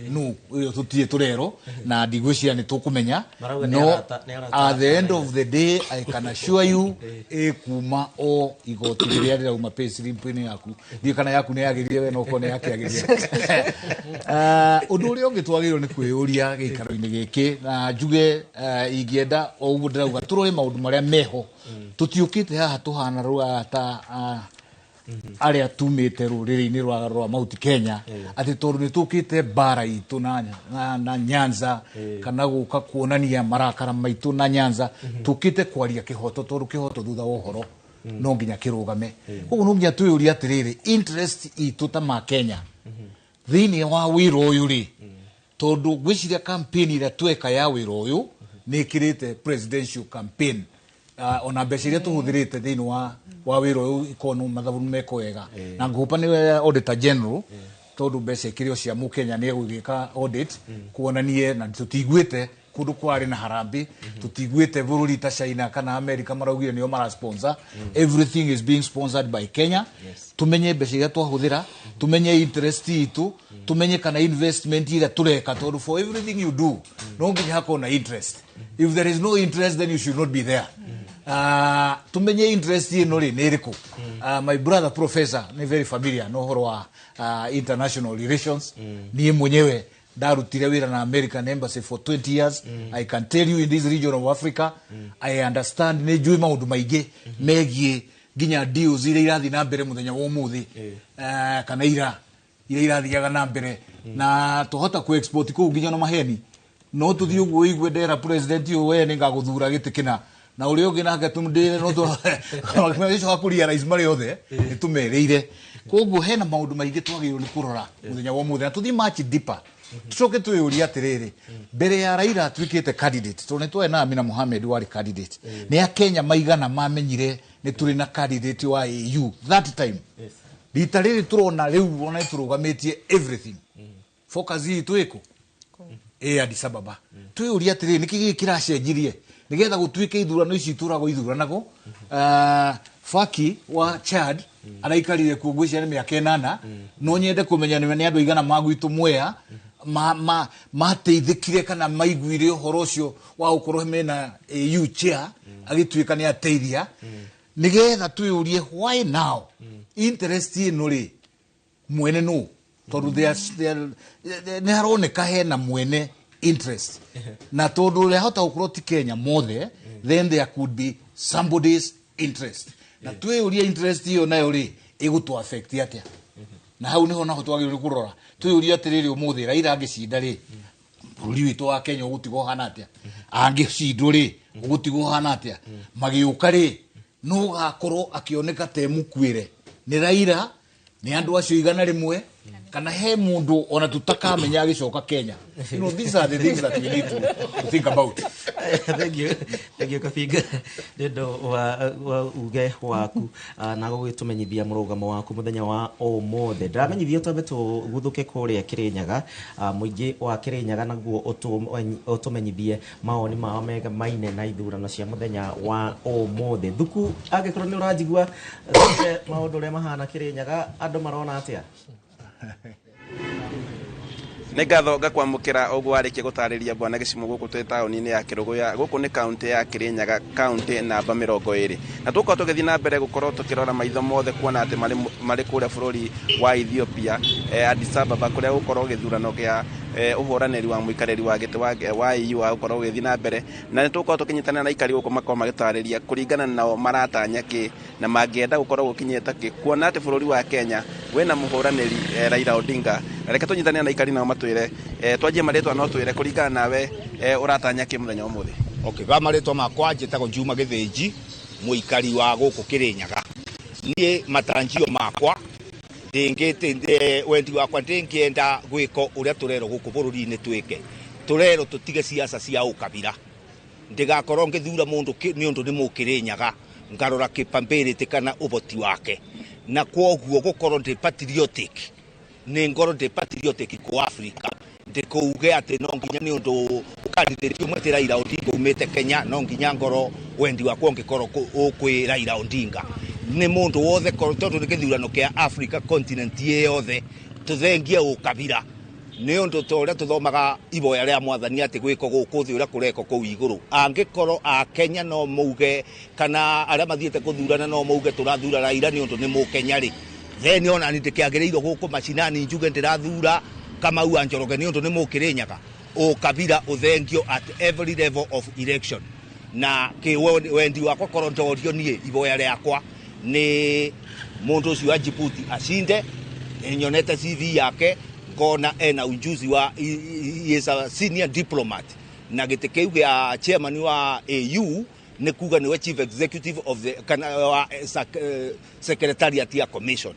no ĩyo tũtirĩ tũrerwo, na ndigwĩciria nĩ tũkũmenya. Marauga nĩ no nĩ arata at the end of the day, I can assure you, ĩkuma o igoti rĩrĩa rĩrauma pay slip-inĩ yaku. Ndiũĩ kana yaku nĩ yagĩrire we, no ũkorwo nĩ yakĩagĩrire. Ũndũ ũrĩa ũngĩ twagĩrĩirwo nĩ kwĩyũria gĩikaro-inĩ gĩkĩ, na njuge, ingĩenda o ũguo ndĩrauga tũrore maũndũ marĩa meho. Tũtiũkĩte haha tũhana rũa ta arĩa tumĩte rũrĩrĩ-inĩ rwa Mount Kenya, atĩ tondũ nĩ tũkĩte mbara itũ na Nyanza, kana gũka kuonania marakara maitũ na Nyanza. Tũkĩte kwaria kĩhoto, tondũ kĩhoto thutha wa ũhoro no nginya kĩrũgame. Koguo no nginya twĩyũrie atĩrĩrĩ, interest itũ ta ma Kenya thĩinĩ wa wĩra ũyũ rĩ, tondũ ngwĩciria campaign ĩrĩa tweka ya wĩra ũyũ nĩ ĩkĩrĩte presidential campaign. Ona mbeca iria tũhũthĩrĩte thĩinĩ wa wĩra ũyũ ikorwo no mathabu meko wega, na ngũpa nĩwe auditor general, tondũ mbeca ikĩrĩ o cia mũkenya, nĩ egũgĩka audit kuonanie. Na tũtiguĩte kũndũ kwarĩ na harambĩ, tũtiguĩte bũrũri ta China kana America maraugire nĩo mara sponsor. Everything is being sponsored by Kenya. Tumenye mbeca iria twahũthĩra, tumenye interest itũ, tumenye kana investment iria tũreka, tondũ for everything you do no nginya hakorwo na interest. If there is no interest, then you should not be there. Tumenye interest ĩno rĩ nĩ ĩrĩkũ. My brother professor nĩ very familiar na ũhoro wa international relations. Niĩ mwenyewe ndarutire wĩra na American Embassy for 20 years. I can tell you, in this region of Africa, I understand, nĩ njũĩ maũndũ maingĩ megiĩ nginya deals iria irathiĩ na mbere mũthenya wa ũmũthĩ, kana ira iria irathiaga na mbere, na twahota ku export kũu nginya na maheni. No tũthiĩ ũguo ũigue ndera president ũyũ, we nĩ ngagũthura gĩtĩ kĩna, na ũrĩa ũngĩ nake tũmndĩre, no tũcoka kũ realize marĩa othe nĩ tũmerĩire. Koguo hena maũndũ maingĩ twagĩrĩirwo nĩ kũrora mũthenya wa ũmũthĩ, na tũthiĩ much deeper, tucoke twĩyũrie atĩrĩrĩ, mbere ya Raila atuĩkĩte candidate, tondũ nĩ twarĩ na Amina Mohamed warĩ candidate, nĩ akenya maigana mamenyire nĩ tũrĩ na candidate wa AU that time? Rita rĩrĩ tũrona rĩu ona nĩ tũrũgamĩtie everything, focus itũ ĩkũ ĩ Addis Ababa. Twĩyũrie atĩrĩrĩ, nĩkĩ gĩkĩ kĩracenjirie nĩgetha gũtuĩke ithurano ici itũragwo ithuranagwo? Faki wa Chad araikarire kuo ngwĩciria nĩ mĩaka 8. No nyende kũmenya nĩ andũ aigana magwitũ Mwea ma mateithĩkire kana maiguire ũhoro ũcio wa gũkorwo mena AU chair agĩtuĩka nĩ ateithia, nĩgetha twĩyũrie why now interest ĩno rĩ, mwene nũ? Tondũ nĩ haroneka hena mwene interest, na tondũ ũrĩa hota gũkorwo ti Kenya mothe, then there could be somebody's interest, na twĩyũrie interest ĩyo nayo rĩ ĩgũtũ affect atĩa? Na hau niho naho twagĩrĩirwo nĩ kũrora, twĩyũrie atĩrĩrĩ, ũmũthĩ Raila angĩcinda rĩ, bũrũri witũ wa Kenya ũgũtigwo ũhana atĩa? Angĩcindwo rĩ, ũgũtigwo ũhana atĩa? Magĩũka rĩ, no gakorwo akĩoneka te mũkuĩre nĩ Raila, nĩ andũ acio 100, kana he mũndũ ona tũtakamenya agĩcoka Kenya? These are the things that we need to think about. Thank you, thank you Kabinga, nĩ ũndũ wa uge waku na gũgĩtũmenyithia mũrũgamo waku mũthenya wa ũmũthĩ. Ndĩramenyithio twambe tũguthũke kũrĩa Kĩrĩnyaga, mũingĩ wa Kĩrĩnyaga naguo ũtũmenyithie mawoni mao mega maine na ithurano cia mũthenya wa ũmũthĩ. Thuku, angĩkorwo nĩ ũranjigua, tuge maũndũ ũrĩa mahana Kĩrĩnyaga, andũ marona atĩa? Nĩ ngatho ngakwamũkĩra ũguo warĩkia gũtarĩria bwana gĩcimo. Gũkũ twĩ taũni-inĩ ya Kĩrũgũya, gũkũ nĩ kaũntĩ ya Kĩrĩnyaga, kaũntĩ namba 20, na tũgũkorwo tũgĩthiĩ na mbere gũkorwo tũkĩrora maitho mothe kuona atĩ marĩ kũrĩa bũrũri wa Ethiopia, Addis Ababa, kũrĩa gũkorwo gĩthurano gĩa ũhũranĩri wa mũikarĩri wa gĩtĩ wa EU wa gũkorwo ũgĩthiĩ na mbere. Na nĩ tũgũkorwo tũkĩnyitanĩra na aikari gũkũ, makorwo magĩtarĩria kũringana nao maratanya kĩ na mangĩenda gũkorwo gũkinyĩte kĩ, kuona atĩ bũrũri wa Kenya wĩna mũhũranĩri, Raila Odinga. Na reke tũnyitanĩre na aikari nao matwĩre Twanjie marĩtwa, no twĩre kũringana nawe, ũratanya kĩ mũthenya wa ũmũthĩ? Okay, ba marĩtwa makwa njĩtagwo Juma Gĩthĩnji, mũikari wa gũkũ Kĩrĩnyaga. Niĩ matanjio makwa ndĩngĩte, wendi wakwa ndĩngĩenda gwĩka ũrĩa tũrerwo gũkũ bũrũri-inĩ twĩke. Tũrerwo tũtige siasa cia ũkabira, ndigakorwo ngĩthura mũndũ nĩ ũndũ nĩ mũkĩrĩnyaga, ngarora capability kana ũhoti wake, na kwoguo gũkorwo ndĩ patriotic, nĩ ngorwo ndĩ patriotic kũ Africa, ndĩkũuge atĩ no nginya nĩ ũndũ candidate ũmwe ti Raila Odinga umĩte Kenya, no nginya ngorwo wendi wakwa ũngĩkorwo ũkwĩ Raila Odinga. Nĩ mũndũ wothe korwo tondũ nĩ gĩthurano kĩa Africa continent ĩ yothe, tũthengie ũkabira, nĩ ũndũ ta ũrĩa tũthomaga iboya rĩa mwathani atĩ gwĩko gũkũ thĩ ũrĩa kũrekwo kũu igũrũ. Angĩkorwo a Kenya no mauge, kana arĩa mathiĩte kũthurana no mauge tũrathura Raila nĩ ũndũ nĩ mũkenya rĩ, then ona ni ndĩkĩagĩrĩirwo gũkũ macinani njuge ndĩrathura Kamau wa Njoroge nĩ ũndũ nĩ mũkĩrĩnyaga. Ũkabira ũthengio at every level of election, na kĩ wendi wakwa korwo ndorio niĩ iboya rĩakwa nĩ mũndũ ũcio wa Djibouti acinde. Nĩ nyonete CV yake, ngona ena ujuzi wa he is a senior diplomat, na gĩtĩ kĩu gĩa chairman wa AU nĩ kuga nĩwe chief executive of the kana wa secretariat ya commission,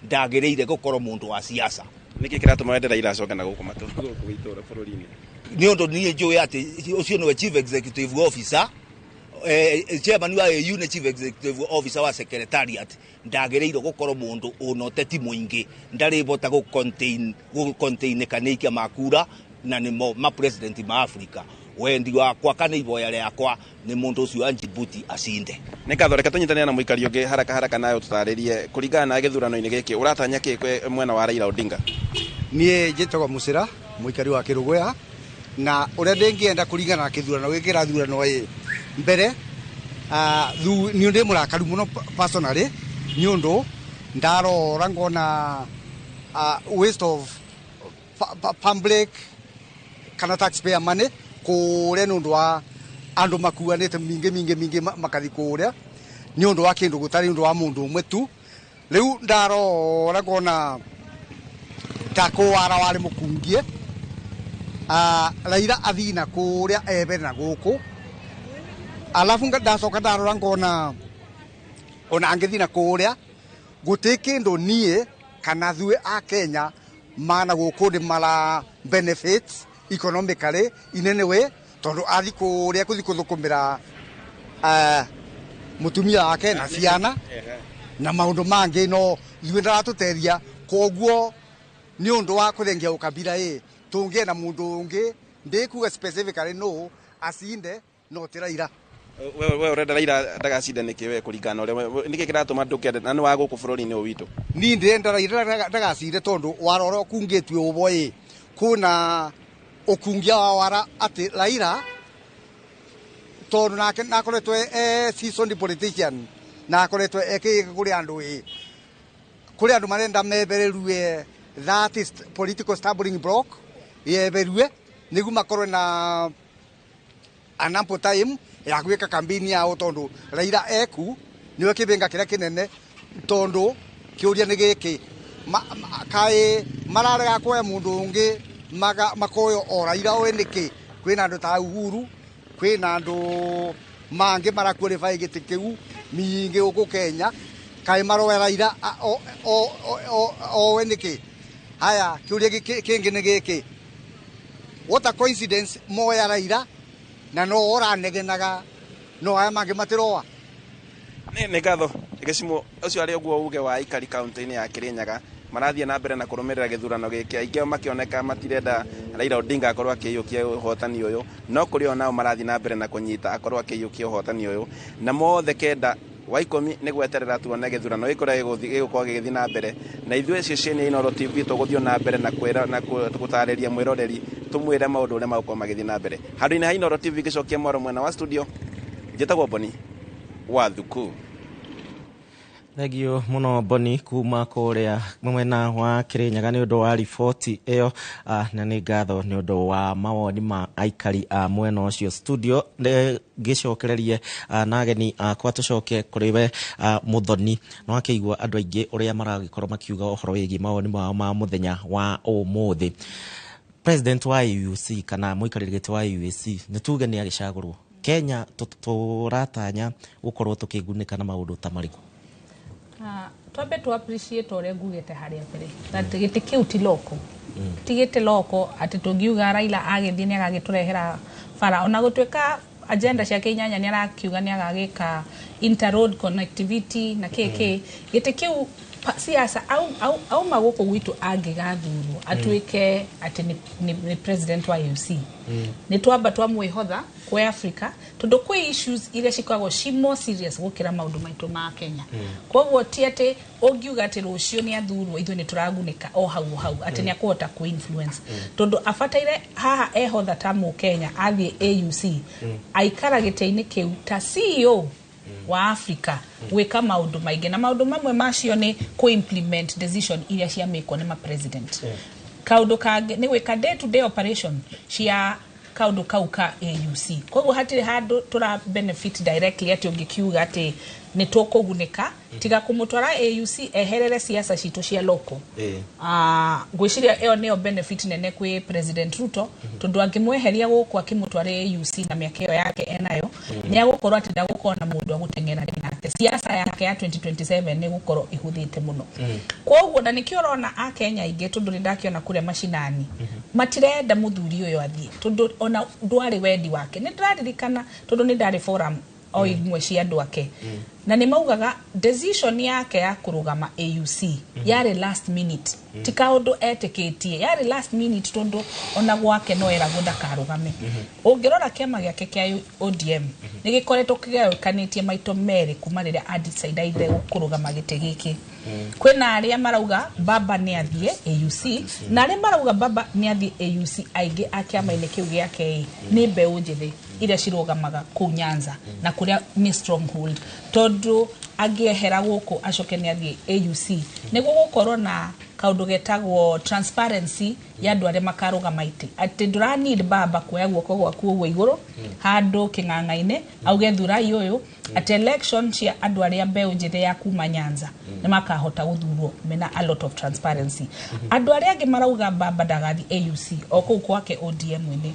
ndagĩrĩire gũkorwo mũndũ wa siasa. Nĩkĩ kĩratũma wende Raila acoke na gũkũ matũ gũkũ itũra bũrũri-inĩ? Nĩ ũndũ niĩ njũĩ atĩ ũcio nĩwe chief executive officer, chairman wa AU nĩ chief executive officer wa secretariat, ndagĩrĩirwo gũkorwo mũndũ ũna ũteti mũingĩ, ndarĩbota gũ contain kana ikia makura na nĩmo ma president ma Africa. Wendi wakwa kana iboya rĩakwa nĩ mũndũ ũcio wa Djibouti acinde. Nĩ ngatho. Reke tũnyitanĩre na mũikari ũngĩ haraka haraka, nawe tũtarĩrie kũringana na gĩthurano-inĩ gĩkĩ ũratanya kĩ mwena wa Raila Odinga? Niĩ njĩtagwo Mũcĩra, mũikari wa Kĩrũgũya, na ũrĩa ndĩngĩenda kũringana na kĩthurano gĩkĩ kĩrathuranwo ĩ mbere, niĩ ndĩ mũrakaru mũno personally, nĩ ũndũ ndarora ngona waste of public kana taxpayer money kũrĩa, nĩ ũndũ wa andũ makuanĩte mingĩ mingĩ mingĩ makathi kũrĩa nĩ ũndũ wa kĩndũ gũtarĩ ũndũ wa mũndũ ũmwe tu. Rĩu ndarora ngona ta kũwara warĩ mũkungie. Raila athii na kũrĩa ebere na gũkũ, alafu ndacoka ndarora ngona ona angĩthiĩ na kũrĩa gũtĩ kĩndũ niĩ kana thuĩ a Kenya mana gũkũ ndĩ mara benefits economically in any way, tondũ athi kũrĩa kũthi kũthũkũmĩra mũtumia wake na ciana na maũndũ mangĩ, no ithuĩ ndaratũteithia. Koguo nĩ ũndũ wa kũthengia ũkabira ĩ, tũngĩenda mũndũ ũngĩ, ndĩkuga specifically no acinde, no ti Raila. We ũrenda Raila ndagacinde nĩkĩ? We kũringana na ũrĩa nĩkĩ kĩratũma ndũkende na nĩ wa gũkũ bũrũri-inĩ ũyũ witũ? Niĩ ndĩrenda Raila ndagacinde tondũ warora ũkungĩtue ũbo ĩ, kwĩna ũkungia wa wara atĩ Raila, tondũ nake nakoretwo e seasoned politician na akoretwo ekĩgĩka kũrĩ andũ ĩ, kũrĩ andũ marenda mebererue, that is political stumbling block yeberue nĩguo makorwe na an ample time ya gwĩka campaign yao, tondũ Raila eku nĩwe kĩbĩnga kĩrĩa kĩnene. Tondũ kĩũria nĩ gĩkĩ, kaĩ mararega kuoya mũndũ ũngĩ, makoyo o Raila oĩ nĩkĩ? Kwĩna andũ ta Uhuru, kwĩna andũ mangĩ maraqualify gĩtĩ kĩu mingĩ gũkũ Kenya, kaĩ maroya Raila owe nĩkĩ? Haya, kĩũria kĩngĩ nĩ gĩkĩ, what a coincidence moya Raila na no ũranegenaga, no aya mangĩ matiroa. Nĩ ngatho gĩcimo ũcio arĩ ũguo uge wa aikari kaunti-inĩ ya Kirinyaga marathiĩ na mbere na kũrũmĩrĩra gĩthurano gĩkĩ. Aingĩ ao makĩoneka matirenda Raila Odinga akorwo akĩiyũkia ũhotani ũyũ, no kũrĩ o nao marathiĩ na mbere na kũnyita akorwo akĩiyũkia ũhotani ũyũ, na mothe kenda wa 10 nĩ gweterera tuone gĩthurano gĩkĩ ũrĩa gĩgũkorwo gĩgĩthiĩ na mbere. Na ithuĩ ceceni ya Inooro TV tũgũthiĩ na mbere na kwĩra na gũtarĩria mwĩroreri, tũmwĩre maũndũ ũrĩa magũkorwo magĩthiĩ na mbere handũ-inĩ ha Inooro TV. Gĩcokia mwaro mwena wa studio, njĩtagwo Boni wa Thuku. Thengio mũno Boni kuma kũrĩa mwena wa Kĩrĩnyaga nĩ ũndũ wa riboti ĩyo, na nĩ ngatho nĩ ũndũ wa mawoni ma aikari a mwena ũcio. Studio ngĩcokererie na ageni akwa, tũcoke kũrĩ we Mũthoni. No akĩigua andũ aingĩ ũrĩa maragĩkorwo makiuga ũhoro wĩgiĩ mawoni mao ma mũthenya wa ũmũthĩ. President wa AUC kana mũikarĩri gĩtĩ wa AUC nĩ tuge nĩ agĩcagũrwo Kenya, tũratanya gũkorwo tũkĩgunĩka na maũndũ ta marĩkũ? Twambe tu appreciate ũrĩa ngugĩte harĩa mbere that gĩtĩ kĩu ti loko, ti gĩtĩ loko atĩ tũngiuga Raila agĩthiĩ nĩ agagĩtũrehera bara, ona gũtuĩka agenda ciake inyanya nĩ arakiuga nĩ agagĩka interroad connectivity na kĩ kĩ gĩtĩ kĩu siasa auma gũkũ gwitũ angĩgathurwo atuĩke atĩ nĩ president wa AUC, nĩ twamba twamwĩhotha kwĩ Africa, tondũ kwĩ issues iria cikoragwo ci more serious gũkĩra maũndũ maitũ ma Kenya. Koguo ti atĩ ũngiuga atĩ rũciũ nĩ athurwo ithuĩ nĩ tũragunĩka o hau o hau atĩ nĩ akũhota kũ influence, tondũ abataire haha ehotha ta mũkenya athiĩ AUC aikara gĩtĩ-inĩ kĩu ta CEO wa Africa gwĩka maũndũ maingĩ, na maũndũ mamwe macio nĩ kũ-implement decision iria ciamĩkwo nĩ ma-president. Kaũndũ kangĩ nĩ gwĩka day to day operation cia kaũndũ kau ka AUC. Koguo hatirĩ handũ tũra benefit directly atĩ ũngĩkiuga atĩ nĩ tũkũgunĩka, tiga kũmũtwara AUC eherere siasa citũ cia local. Ngwĩciria ĩyo nĩyo benefit nene kwĩ President Ruto, tondũ angĩmweheria gũkũ akĩmũtwara AUC na mĩaka ĩyo yake enayo, nĩ agũkorwo atĩ ndagũkorwo na mũndũ agũteng'erania nake. Siasa yake ya 2027 nĩ gũkorwo ĩhũthĩte mũno. Koguo na nĩkĩo ũrona akenya aingĩ, tondũ nĩ ndakĩona kũrĩa macinani matirenda mũthuri ũyũ athiĩ, tondũ ona ndwarĩ wendi wake. Nĩ ndĩraririkana tondũ nĩ ndarĩ forum o imwe cia andũ ake na nĩ maugaga decision yake ya kũrũgama AUC yarĩ last minute, ti kaũndũ etĩkĩtie, yarĩ last minute, tondũ ona gwake no eragwo ndakarũgame. Ũngĩrora kĩama gĩake kĩa ODM nĩ gĩkoretwo kĩgayũkanĩtie maito merĩ kuma rĩrĩa adecideire kũrũgama gĩtĩ gĩkĩ. Kwĩna arĩa marauga baba nĩ athiĩ AUC na arĩa marauga baba nĩ athiĩ AUC. Aingĩ a kĩama-inĩ kĩu gĩake nĩ mbeũ njĩthĩ iria cirũgamaga kũu Nyanza na kũrĩa nĩ stronghold, tondũ angĩehera gũkũ acoke nĩ athiĩ AUC nĩ gũgũkorwo na kaũndũ getagwo transparency ya andũ arĩa makarũgama itĩ, atĩ ndũra need baba kuoya guoko gwaku ũguo igũrũ handũ kĩng'ang'a-inĩ auge thurai ũyũ, atĩ election cia andũ arĩa mbeũ njĩthĩ ya kuma Nyanza nĩ makahota gũthurwo mena a lot of transparency. Andũ arĩa angĩ marauga baba ndagathiĩ AUC o kũu gwake ODM-inĩ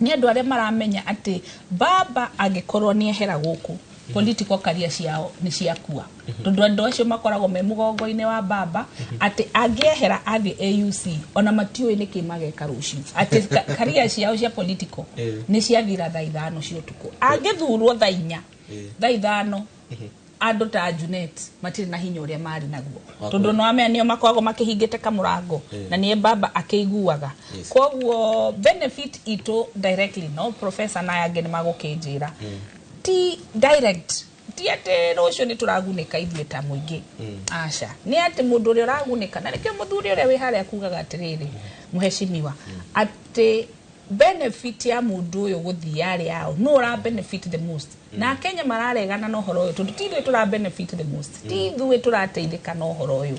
nĩ andũ arĩa maramenya atĩ baba angĩkorwo nĩ ehera gũkũ, political career ciao nĩ ciakua, tondũ andũ acio makoragwo me mũgongo-inĩ wa baba, atĩ angĩehera athiĩ AUC ona matiũĩ nĩkĩ mageka rũciũ, atĩ career ciao cia political nĩ ciathira thaa 5 cia ũtukũ. Angĩthurwo thaa 4, thaa 5, andũ ta Junet matirĩ na hinya ũrĩa marĩ naguo, tondũ no amenya nĩo makoragwo makĩhingĩte kamũrango na nĩe baba akĩiguaga. Koguo benefit itũ directly, no professor na aya angĩ nĩ magũkĩnjĩra, ti direct, ti atĩ rũciũ nĩ tũragunĩka ithuĩ ta mũingĩ, aca, nĩ atĩ mũndũ ũrĩa ũragunĩka, na nĩkĩo mũthuri ũrĩa wĩ harĩa kugaga atĩrĩrĩ, mũhecimiwa, atĩ benefit ya mũndũ ũyũ gũthiĩ yarĩ yao no ũra benefit the most. Na Kenya mararegana na ũhoro ũyũ tondũ ti ithuĩ tũra benefit the most, ti ithuĩ tũrateithĩka na ũhoro ũyũ.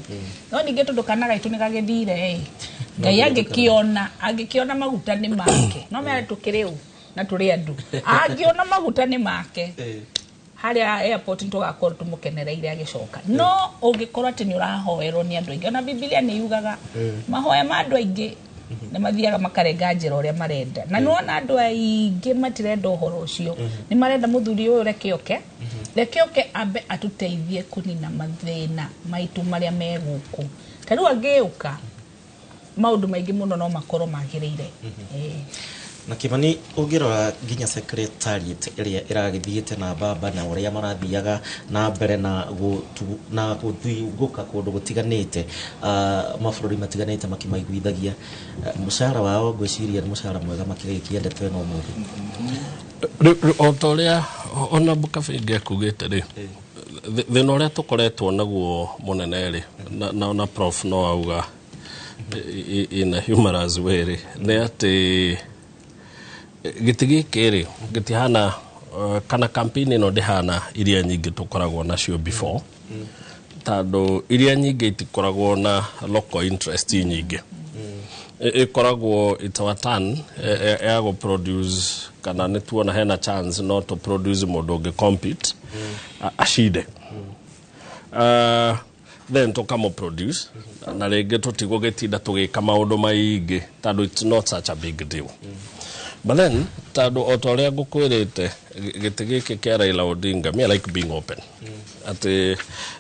No ningĩ tondũ kana gaitũ nĩ gagĩthire ĩ Ngai angĩkĩona maguta nĩ make, no mere tũkĩrĩ ũ na tũrĩ andũ, angĩona maguta nĩ make harĩa airport nĩ tũgakorwo tũmũkenereire agĩcoka. No ũngĩkorwo atĩ nĩ ũrahoerwo nĩ andũ aingĩ, ona Bibilia nĩ yugaga mahoya ma andũ aingĩ nĩ mathiaga makarenga njĩra ũrĩa marenda, na nĩwona andũ aingĩ matirenda ũhoro ũcio, nĩ marenda mũthuri ũyũ reke oke, reke oke ambe atũteithie kũnina mathĩna maitũ marĩa me gũkũ. Ta rĩu angĩũka maũndũ maingĩ mũno no makorwo magĩrĩire. Na Kimani, ũngĩrora nginya secretariat ĩrĩa ĩragĩthiĩte na baba na ũrĩa marathiaga na mbere na gũthiũngũka kũndũ gũtiganĩte, mabũrũri matiganĩte makĩmaiguithagia, mũcara wao ngwĩciria nĩ mũcara mwega makĩgĩkĩendete na ũmũthĩ. O ta ũrĩa ona Kabinga ekugĩte rĩ, thĩna ũrĩa tũkoretwo naguo mũnene rĩ, na prof no auga in a humorous way rĩ, nĩ atĩ gĩtĩ gĩkĩ rĩ gĩtihana kana campaign ĩno ndĩhana iria nyingĩ tũkoragwo nacio before, tondũ iria nyingĩ itikoragwo na local interest nyingĩ. Ĩkoragwo it's our turn ya gũ produce, kana nĩ tuona hena chance no to produce mũndũ ũngĩ compete acinde. Then tũkamũ produce na rĩngĩ tũtigũgĩtinda tũgĩka maũndũ maingĩ tondũ it's not such a big deal. But then tondũ o ta ũrĩa ngũkwĩrĩte, gĩtĩ gĩkĩ kĩa Raila Odinga, me, I like being open atĩ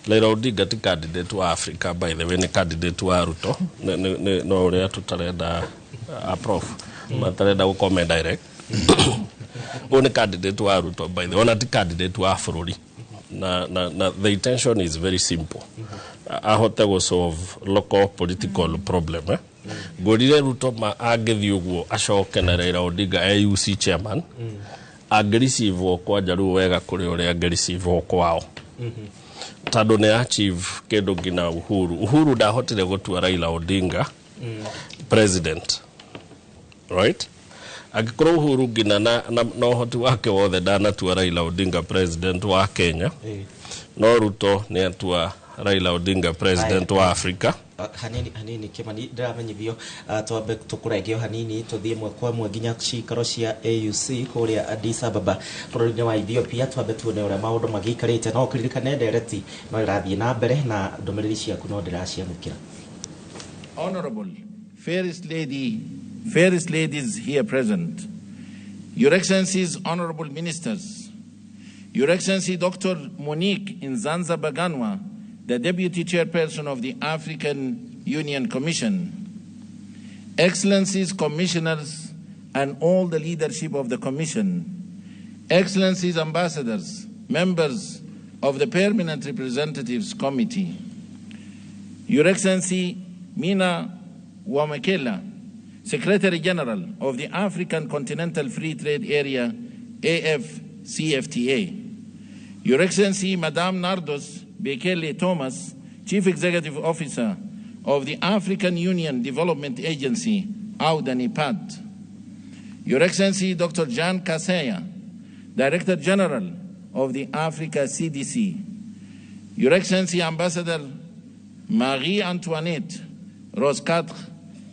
Raila Odinga ti candidate wa Africa, by the way, nĩ candidate wa Ruto. No ũrĩa tũtarenda a prof matarenda gũcomment direct, ũyũ nĩ candidate wa Ruto, by the way, ona ti candidate wa bũrũri. Na the intention is very simple, ahote gũ solve local political problem, eh? Ngũrire Ruto ma angĩthiĩ ũguo acoke na Raila Odinga AUC chairman, angĩreceive kwanja rĩu wega kũrĩ ũrĩa angĩreceive kwao, tondũ nĩ achieve kĩndũ nginya Uhuru ndahotire gũtua Raila Odinga president, right? Angĩkorwo Uhuru nginya na ũhoti wake wothe ndanatua Raila Odinga president wa Kenya, no Ruto nĩ atua Raila Odinga president wa Africa. Hanini hanini, Kimani, ndĩramenyithio twambe tũkũrengeo hanini, tũthiĩ ĩmwe kwa ĩmwe nginya cikaro cia AUC kũrĩa Addis Ababa bũrũri-inĩ wa Ethiopia, twambe tuone ũrĩa maũndũ magĩikarĩte. No ũkĩririkane ndereti no ĩrathiĩ na mbere na ndũmĩrĩri ciaku no ndĩraciamũkĩra. Honorable First Lady, First Ladies here present, Your Excellencies, Honorable Ministers, Your Excellency Dr. Monique Nsanzabaganwa, the Deputy Chairperson of the African Union Commission, Excellencies, Commissioners, and all the leadership of the Commission, Excellencies, Ambassadors, members of the Permanent Representatives Committee, Your Excellency Mina Wamkele, Secretary General of the African Continental Free Trade Area, AfCFTA. Your Excellency Madame Nardos Bekele Thomas, Chief Executive Officer of the African Union Development Agency, AUDA-NEPAD. Your Excellency Dr. Jean Kaseya, Director General of the Africa CDC. Your Excellency Ambassador Marie-Antoinette Ross-Quatre,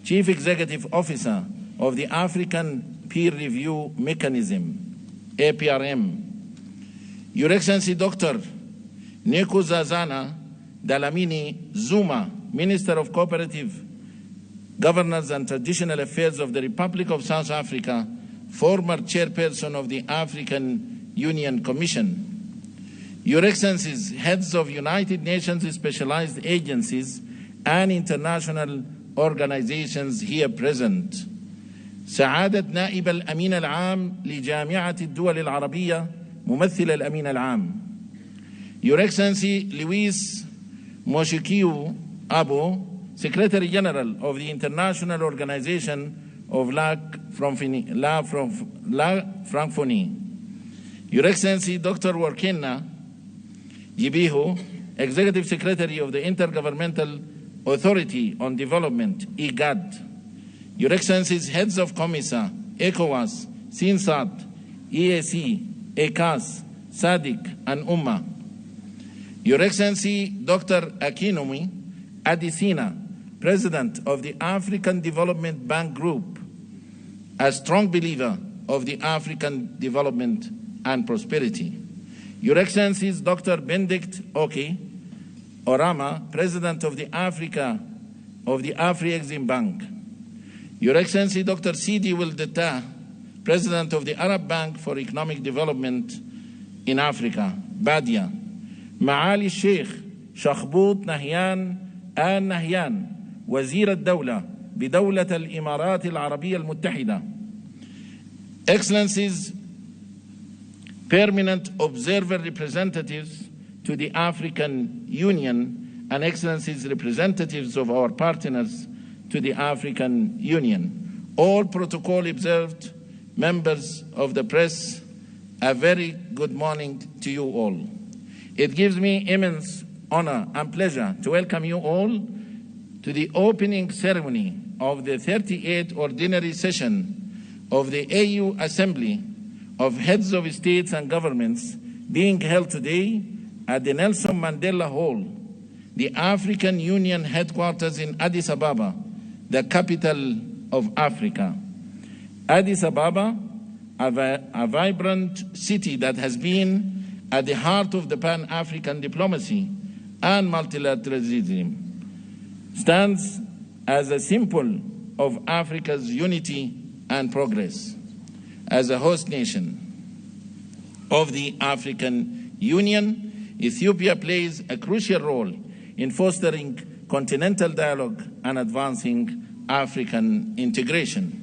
Chief Executive Officer of the African Peer Review Mechanism, APRM. Your Excellency Dr. Nkosazana Dlamini Zuma, Minister of Cooperative Governance and Traditional Affairs of the Republic of South Africa, former chairperson of the African Union Commission. Your Excellencies, heads of United Nations specialized agencies and international organizations here present. سعادة نائب الأمين العام لجامعة الدول العربية، ممثل الأمين العام. Your Excellency Louise Mushikiwabo, Secretary General of the International Organization of La Francophonie. Your Excellency Dr. Workneh Gebeyehu, Executive Secretary of the Intergovernmental Authority on Development, IGAD. Your Excellencies, Heads of COMESA, ECOWAS, CNSAT, EAC, ECAS, SADC, and UMA. Your Excellency, Dr. Akinwumi Adesina, President of the African Development Bank Group, a strong believer of the African development and prosperity. Your Excellencies, Dr. Benedict Okey Oramah, President of the Africa of the Afrexim Bank. Your Excellency, Dr. Sidi Ould Tah, President of the Arab Bank for Economic Development in Africa, BADEA. معالي الشيخ شخبوط نهيان آل نهيان، وزير الدولة بدولة الإمارات العربية المتحدة. Excellencies, Permanent Observer Representatives to the African Union and Excellencies representatives of our partners to the African Union. All protocol observed, members of the press, a very good morning to you all. It gives me immense honor and pleasure to welcome you all to the opening ceremony of the 38th Ordinary Session of the AU Assembly of Heads of States and Governments being held today at the Nelson Mandela Hall, the African Union headquarters in Addis Ababa, the capital of Africa. Addis Ababa, a vibrant city that has been at the heart of the Pan-African diplomacy and multilateralism, stands as a symbol of Africa's unity and progress. As a host nation of the African Union, Ethiopia plays a crucial role in fostering continental dialogue and advancing African integration.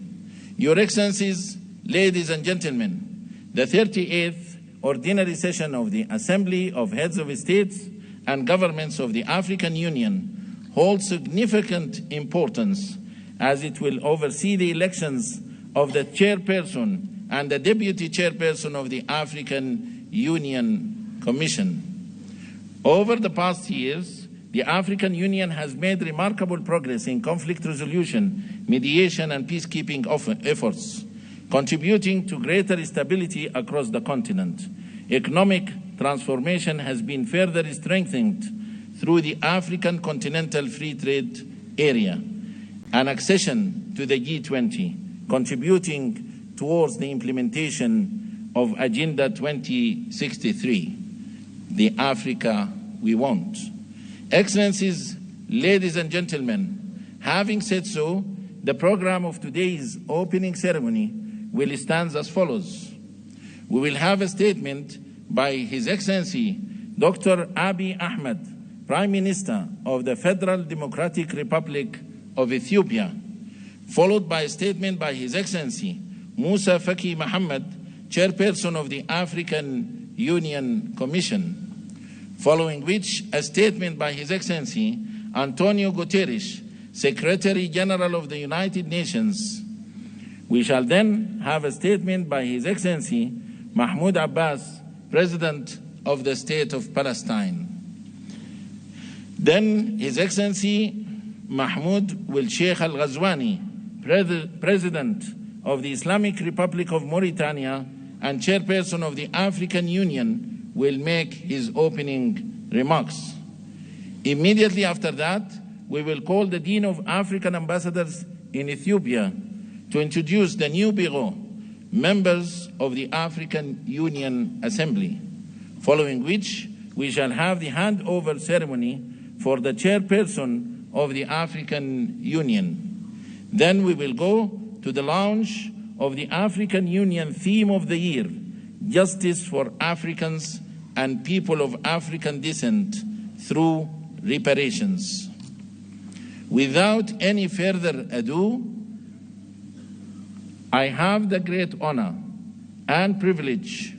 Your Excellencies, ladies and gentlemen, the 38th Ordinary Session of the Assembly of Heads of States and Governments of the African Union holds significant importance as it will oversee the elections of the chairperson and the deputy chairperson of the African Union Commission. Over the past years, the African Union has made remarkable progress in conflict resolution, mediation, and peacekeeping efforts, contributing to greater stability across the continent. Economic transformation has been further strengthened through the African Continental Free Trade Area and accession to the G20, contributing towards the implementation of Agenda 2063, the Africa we want. Excellencies, ladies and gentlemen, having said so, the program of today's opening ceremony will stand as follows. We will have a statement by His Excellency Dr. Abiy Ahmed, Prime Minister of the Federal Democratic Republic of Ethiopia, followed by a statement by His Excellency Moussa Faki Mahamat, Chairperson of the African Union Commission, following which a statement by His Excellency Antonio Guterres, Secretary General of the United Nations. We shall then have a statement by His Excellency Mahmoud Abbas, President of the State of Palestine. Then His Excellency Mahmoud Ould Cheikh Al Ghazouani, President of the Islamic Republic of Mauritania and Chairperson of the African Union, will make his opening remarks. Immediately after that, we will call the Dean of African Ambassadors in Ethiopia to introduce the new Bureau, members of the African Union Assembly, following which we shall have the handover ceremony for the chairperson of the African Union. Then we will go to the launch of the African Union theme of the year, Justice for Africans and People of African Descent through Reparations. Without any further ado, I have the great honor and privilege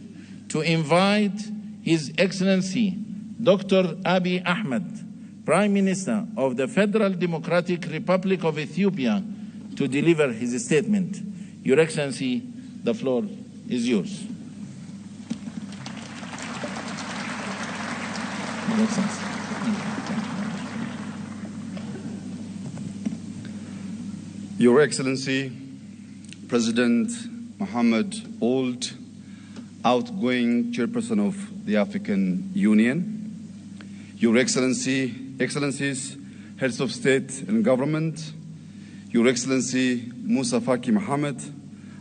to invite His Excellency Dr. Abiy Ahmed, Prime Minister of the Federal Democratic Republic of Ethiopia, to deliver his statement. Your Excellency, the floor is yours. Your Excellency. Your Excellency, President Mohamed Ould, outgoing chairperson of the African Union, Your Excellency, Excellencies, Heads of State and Government, Your Excellency Moussa Faki Mahamat,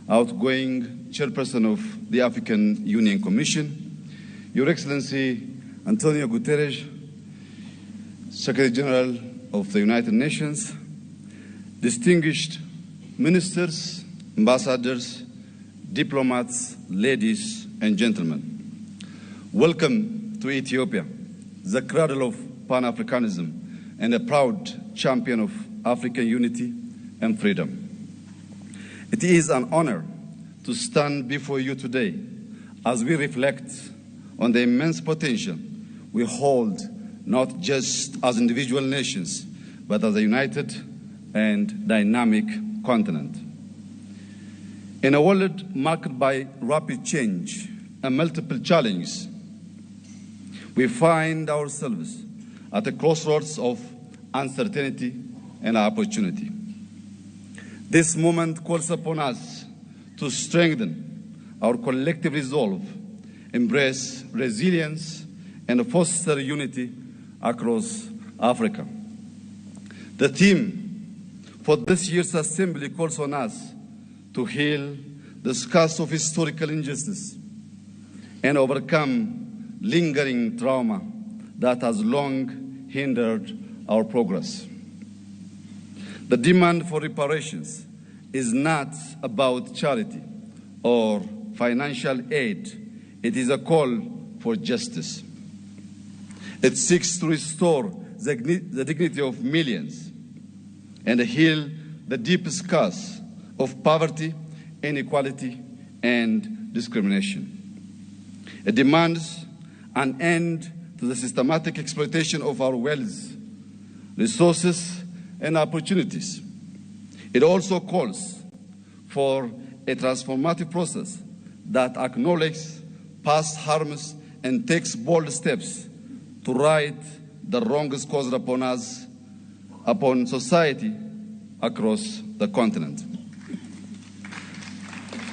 outgoing chairperson of the African Union Commission, Your Excellency Antonio Guterres, Secretary General of the United Nations, distinguished ministers, ambassadors, diplomats, ladies and gentlemen. Welcome to Ethiopia, the cradle of Pan-Africanism and a proud champion of African unity and freedom. It is an honor to stand before you today as we reflect on the immense potential we hold not just as individual nations, but as a united and dynamic continent. In a world marked by rapid change and multiple challenges, we find ourselves at the crossroads of uncertainty and opportunity. This moment calls upon us to strengthen our collective resolve, embrace resilience, and foster unity across Africa. The theme for this year's assembly calls on us to heal the scars of historical injustice and overcome lingering trauma that has long hindered our progress. The demand for reparations is not about charity or financial aid. It is a call for justice. It seeks to restore the dignity of millions and heal the deep scars of poverty, inequality, and discrimination. It demands an end to the systematic exploitation of our wealth, resources, and opportunities. It also calls for a transformative process that acknowledges past harms and takes bold steps to right the wrongs caused upon us, upon society across the continent.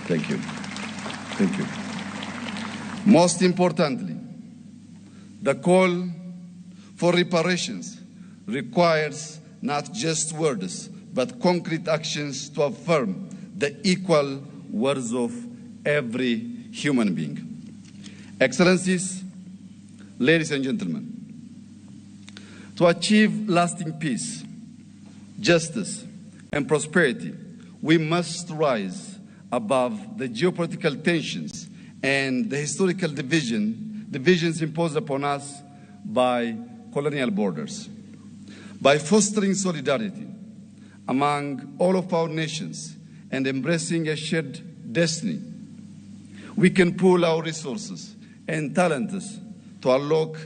Thank you. Thank you. Most importantly, the call for reparations requires not just words, but concrete actions to affirm the equal worth of every human being. Excellencies, ladies and gentlemen, to achieve lasting peace, justice, and prosperity, we must rise above the geopolitical tensions and the historical divisions imposed upon us by colonial borders. By fostering solidarity among all of our nations and embracing a shared destiny, we can pool our resources and talents to unlock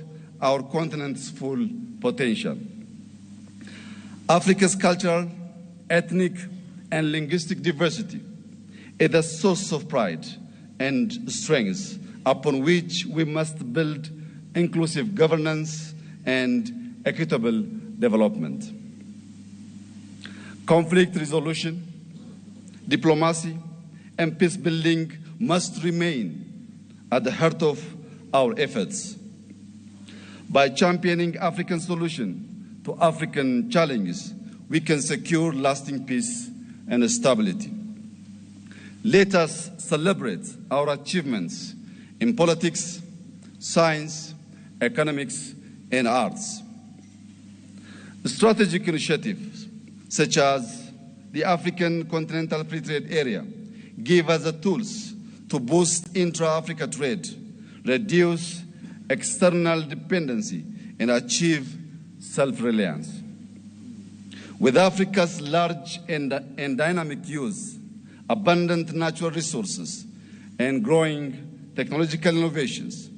our continent's full potential. Africa's cultural, ethnic, and linguistic diversity is a source of pride and strength upon which we must build inclusive governance and equitable development. Conflict resolution, diplomacy, and peace building must remain at the heart of our efforts. By championing African solutions to African challenges, we can secure lasting peace and stability. Let us celebrate our achievements in politics, science, economics, and arts. Strategic initiatives such as the African Continental Free Trade Area give us the tools to boost intra-Africa trade, reduce external dependency, and achieve self-reliance. With Africa's large and dynamic youth, abundant natural resources, and growing technological innovations,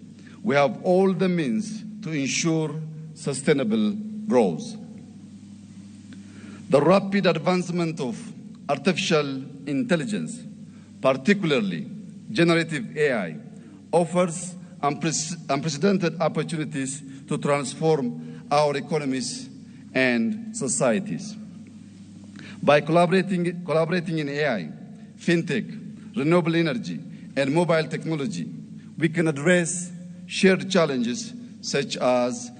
we have all the means to ensure sustainable growth. The rapid advancement of artificial intelligence, particularly generative AI, offers unprecedented opportunities to transform our economies and societies. By collaborating in AI, fintech, renewable energy, and mobile technology, we can address shared challenges such as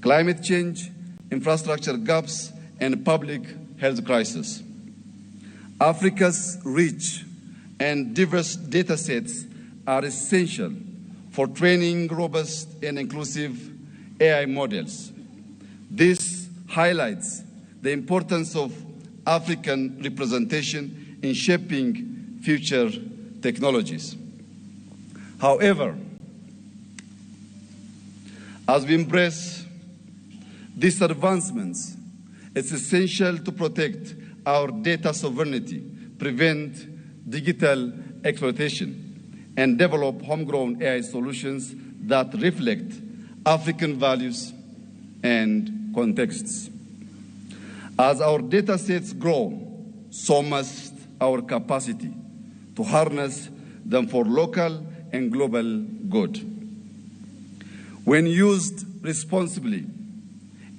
climate change, infrastructure gaps, and public health crisis. Africa's rich and diverse data sets are essential for training robust and inclusive AI models. This highlights the importance of African representation in shaping future technologies. However, as we embrace these advancements, it's essential to protect our data sovereignty, prevent digital exploitation, and develop homegrown AI solutions that reflect African values and contexts. As our data sets grow, so must our capacity to harness them for local and global good. When used responsibly,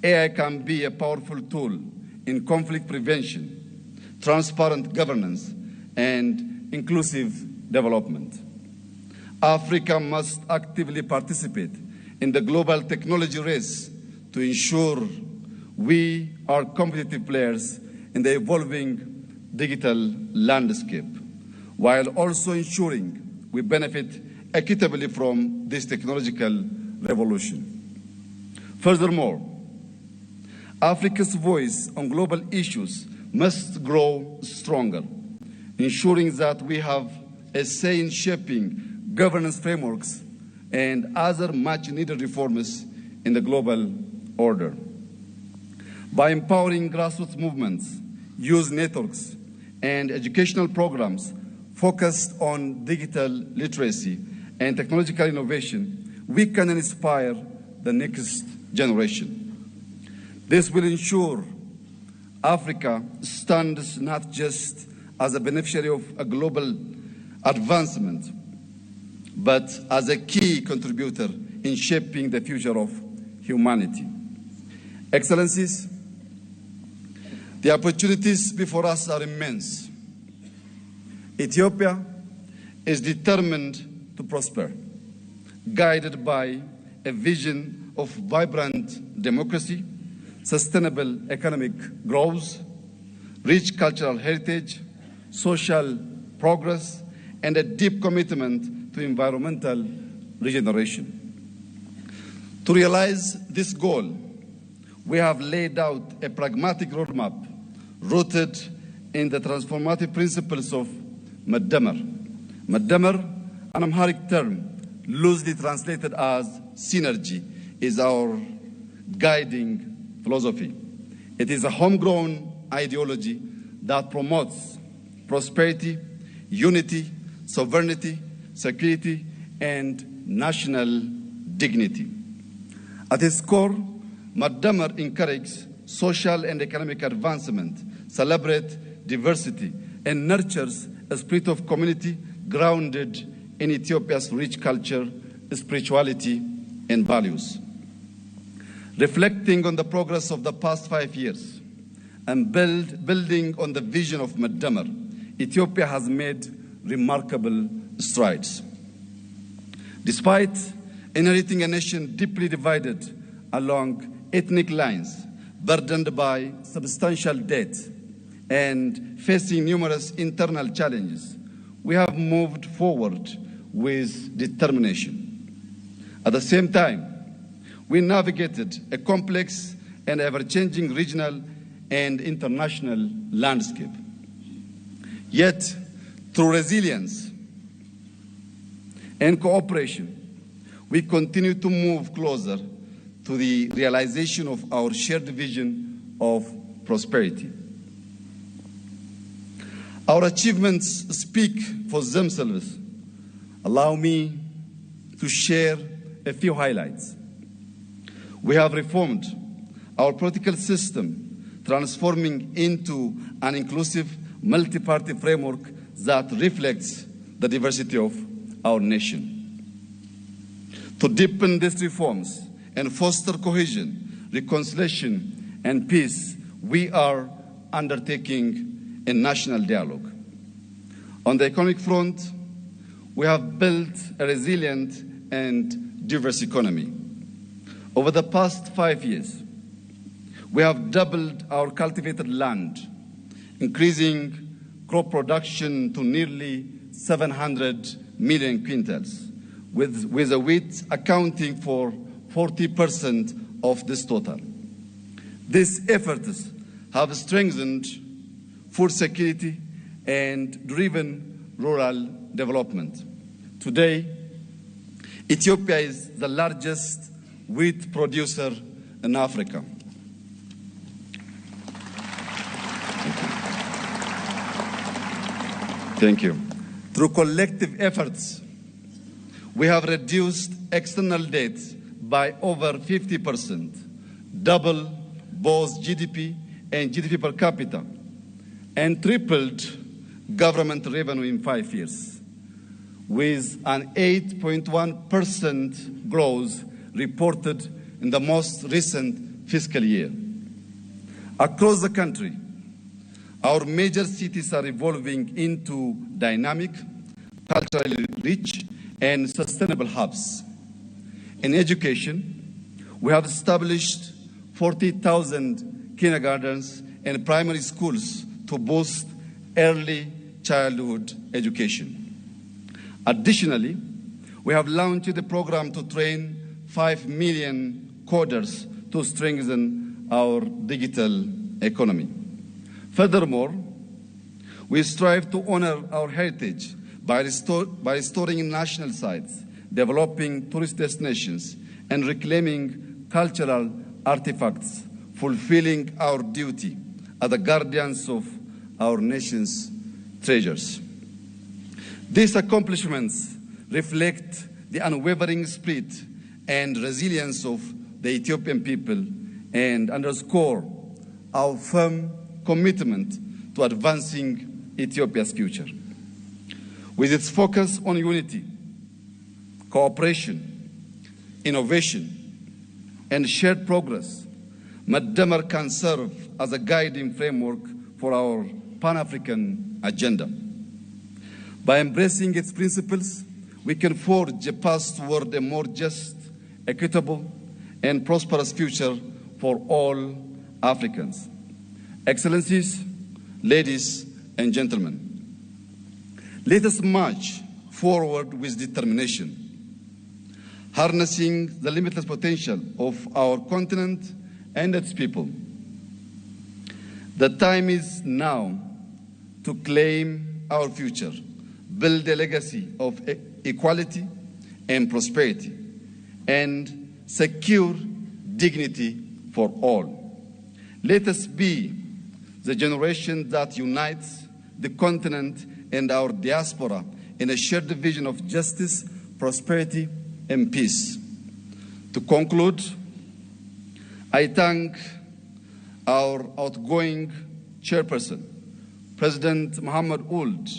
AI can be a powerful tool in conflict prevention, transparent governance, and inclusive development. Africa must actively participate in the global technology race to ensure we are competitive players in the evolving digital landscape, while also ensuring we benefit equitably from this technological revolution. Furthermore, Africa's voice on global issues must grow stronger, ensuring that we have a say in shaping governance frameworks and other much needed reforms in the global order. By empowering grassroots movements, youth networks, and educational programs focused on digital literacy and technological innovation, we can inspire the next generation. This will ensure Africa stands not just as a beneficiary of a global advancement, but as a key contributor in shaping the future of humanity. Excellencies, the opportunities before us are immense. Ethiopia is determined to prosper, guided by a vision of vibrant democracy, sustainable economic growth, rich cultural heritage, social progress, and a deep commitment to environmental regeneration. To realize this goal, we have laid out a pragmatic roadmap rooted in the transformative principles of Medemer. Medemer, an Amharic term loosely translated as synergy, is our guiding philosophy. It is a homegrown ideology that promotes prosperity, unity, sovereignty, security, and national dignity. At its core, Medemer encourages social and economic advancement, celebrates diversity, and nurtures a spirit of community grounded in Ethiopia's rich culture, spirituality, and values. Reflecting on the progress of the past 5 years and building on the vision of Medemer, Ethiopia has made remarkable strides. Despite inheriting a nation deeply divided along ethnic lines, burdened by substantial debt, and facing numerous internal challenges, we have moved forward with determination. At the same time, we navigated a complex and ever-changing regional and international landscape. Yet, through resilience and cooperation, we continue to move closer to the realization of our shared vision of prosperity. Our achievements speak for themselves. Allow me to share a few highlights. We have reformed our political system, transforming into an inclusive multi-party framework that reflects the diversity of our nation. To deepen these reforms and foster cohesion, reconciliation, and peace, we are undertaking a national dialogue. On the economic front, we have built a resilient and diverse economy. Over the past 5 years, we have doubled our cultivated land, increasing crop production to nearly 700 million quintals, with the wheat accounting for 40% of this total. These efforts have strengthened food security and driven rural development. Today, Ethiopia is the largest wheat producer in Africa. Thank you. Through collective efforts, we have reduced external debt by over 50%, double both GDP and GDP per capita, and tripled government revenue in 5 years, with an 8.1% growth reported in the most recent fiscal year. Across the country, our major cities are evolving into dynamic, culturally rich, and sustainable hubs. In education, we have established 40,000 kindergartens and primary schools to boost early childhood education. Additionally, we have launched a program to train 5 million coders to strengthen our digital economy. Furthermore, we strive to honor our heritage by restoring national sites, developing tourist destinations, and reclaiming cultural artifacts, fulfilling our duty as the guardians of our nation's treasures. These accomplishments reflect the unwavering spirit and resilience of the Ethiopian people and underscore our firm commitment to advancing Ethiopia's future. With its focus on unity, cooperation, innovation, and shared progress, Medemer can serve as a guiding framework for our Pan-African agenda. By embracing its principles, we can forge a path toward a more just, equitable, and prosperous future for all Africans. Excellencies, ladies and gentlemen, let us march forward with determination, harnessing the limitless potential of our continent and its people. The time is now to claim our future, build a legacy of equality and prosperity, and secure dignity for all. Let us be the generation that unites the continent and our diaspora in a shared vision of justice, prosperity, and peace. To conclude, I thank our outgoing chairperson, President Mohamed Ould,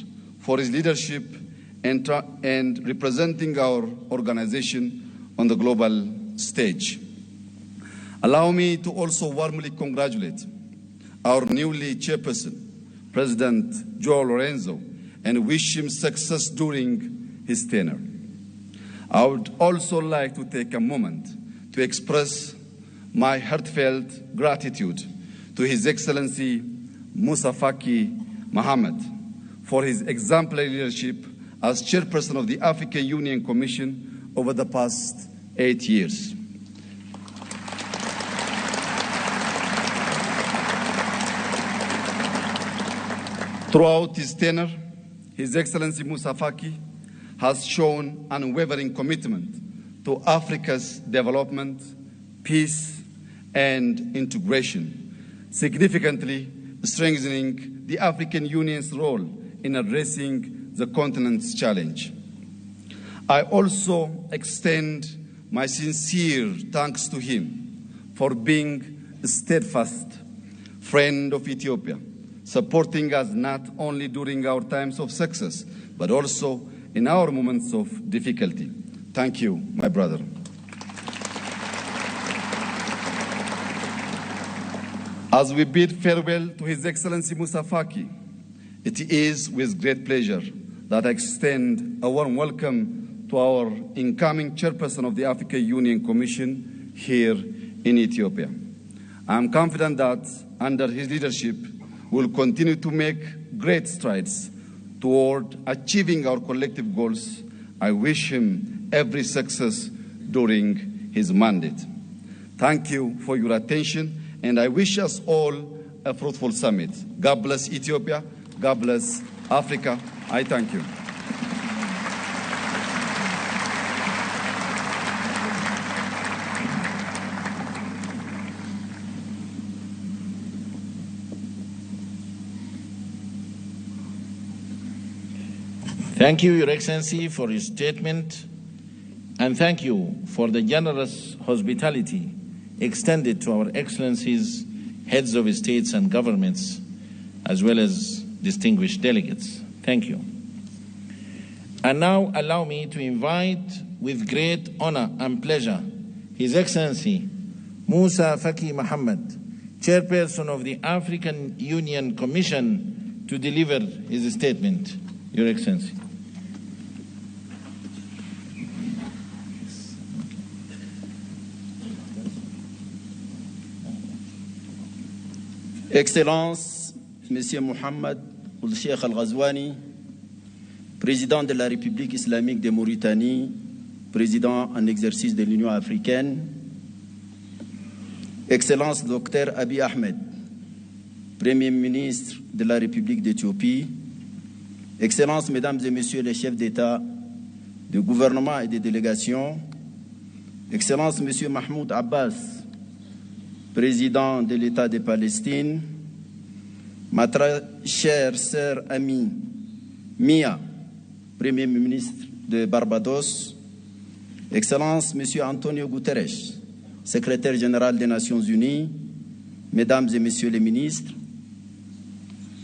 for his leadership and representing our organization on the global stage. Allow me to also warmly congratulate our newly chairperson, President Joao Lorenzo, and wish him success during his tenure. I would also like to take a moment to express my heartfelt gratitude to His Excellency Moussa Faki Mahamat for his exemplary leadership as chairperson of the African Union Commission over the past 8 years. Throughout his tenure, His Excellency Moussa Faki has shown unwavering commitment to Africa's development, peace, and integration, significantly strengthening the African Union's role in addressing the continent's challenge. I also extend my sincere thanks to him for being a steadfast friend of Ethiopia, supporting us not only during our times of success, but also in our moments of difficulty. Thank you, my brother. As we bid farewell to His Excellency Moussa Faki, it is with great pleasure that I extend a warm welcome to our incoming chairperson of the African Union Commission here in Ethiopia. I am confident that under his leadership, we will continue to make great strides toward achieving our collective goals. I wish him every success during his mandate. Thank you for your attention, and I wish us all a fruitful summit. God bless Ethiopia. God bless Africa. I thank you. Thank you, Your Excellency, for your statement, and thank you for the generous hospitality extended to our Excellencies, heads of states and governments, as well as distinguished delegates. Thank you. And now allow me to invite with great honor and pleasure His Excellency Moussa Faki Mahamat, Chairperson of the African Union Commission, to deliver his statement. Your Excellency. Excellence, Monsieur Mohamed Ould Cheikh Al-Ghazouani, Président de la République islamique de Mauritanie, Président en exercice de l'Union africaine, Excellence Dr Abiy Ahmed, Premier ministre de la République d'Éthiopie, Excellences, Mesdames et Messieurs les chefs d'État, de gouvernement et de délégation, Excellence Monsieur Mahmoud Abbas, président de l'État de Palestine, ma très chère sœur amie Mia, Premier ministre de Barbados, Excellence Monsieur Antonio Guterres, secrétaire général des Nations Unies, Mesdames et Messieurs les ministres,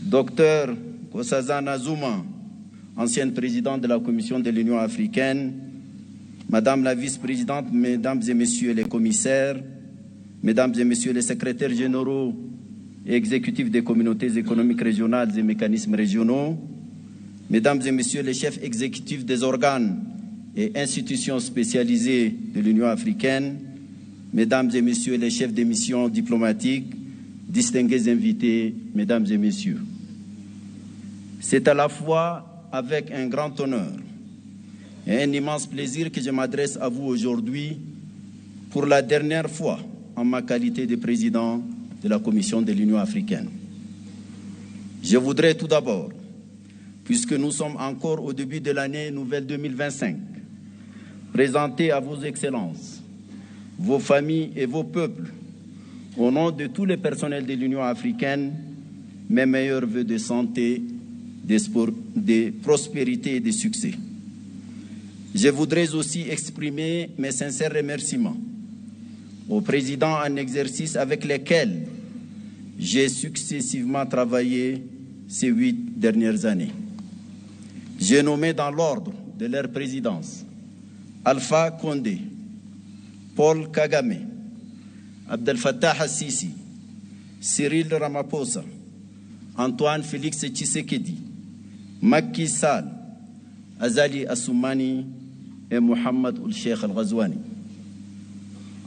Docteur Nkosazana Zuma, ancienne présidente de la Commission de l'Union africaine, Madame la vice-présidente, Mesdames et Messieurs les commissaires, Mesdames et Messieurs les secrétaires généraux et exécutifs des communautés économiques régionales et mécanismes régionaux, Mesdames et Messieurs les chefs exécutifs des organes et institutions spécialisées de l'Union africaine, Mesdames et Messieurs les chefs des missions diplomatiques, distingués invités, Mesdames et Messieurs. C'est à la fois avec un grand honneur et un immense plaisir que je m'adresse à vous aujourd'hui pour la dernière fois en ma qualité de président de la Commission de l'Union africaine. Je voudrais tout d'abord, puisque nous sommes encore au début de l'année nouvelle 2025, présenter à vos excellences, vos familles et vos peuples, au nom de tous les personnels de l'Union africaine, mes meilleurs vœux de santé, de prospérité et de succès. Je voudrais aussi exprimer mes sincères remerciements aux présidents en exercice avec lesquels j'ai successivement travaillé ces 8 dernières années. J'ai nommé dans l'ordre de leur présidence Alpha Condé, Paul Kagame, Abdel Fattah al-Sisi, Cyril Ramaphosa, Antoine Félix Tshisekedi, Macky Sall, Azali Assoumani et Mohamed Ould Cheikh Al-Ghazouani.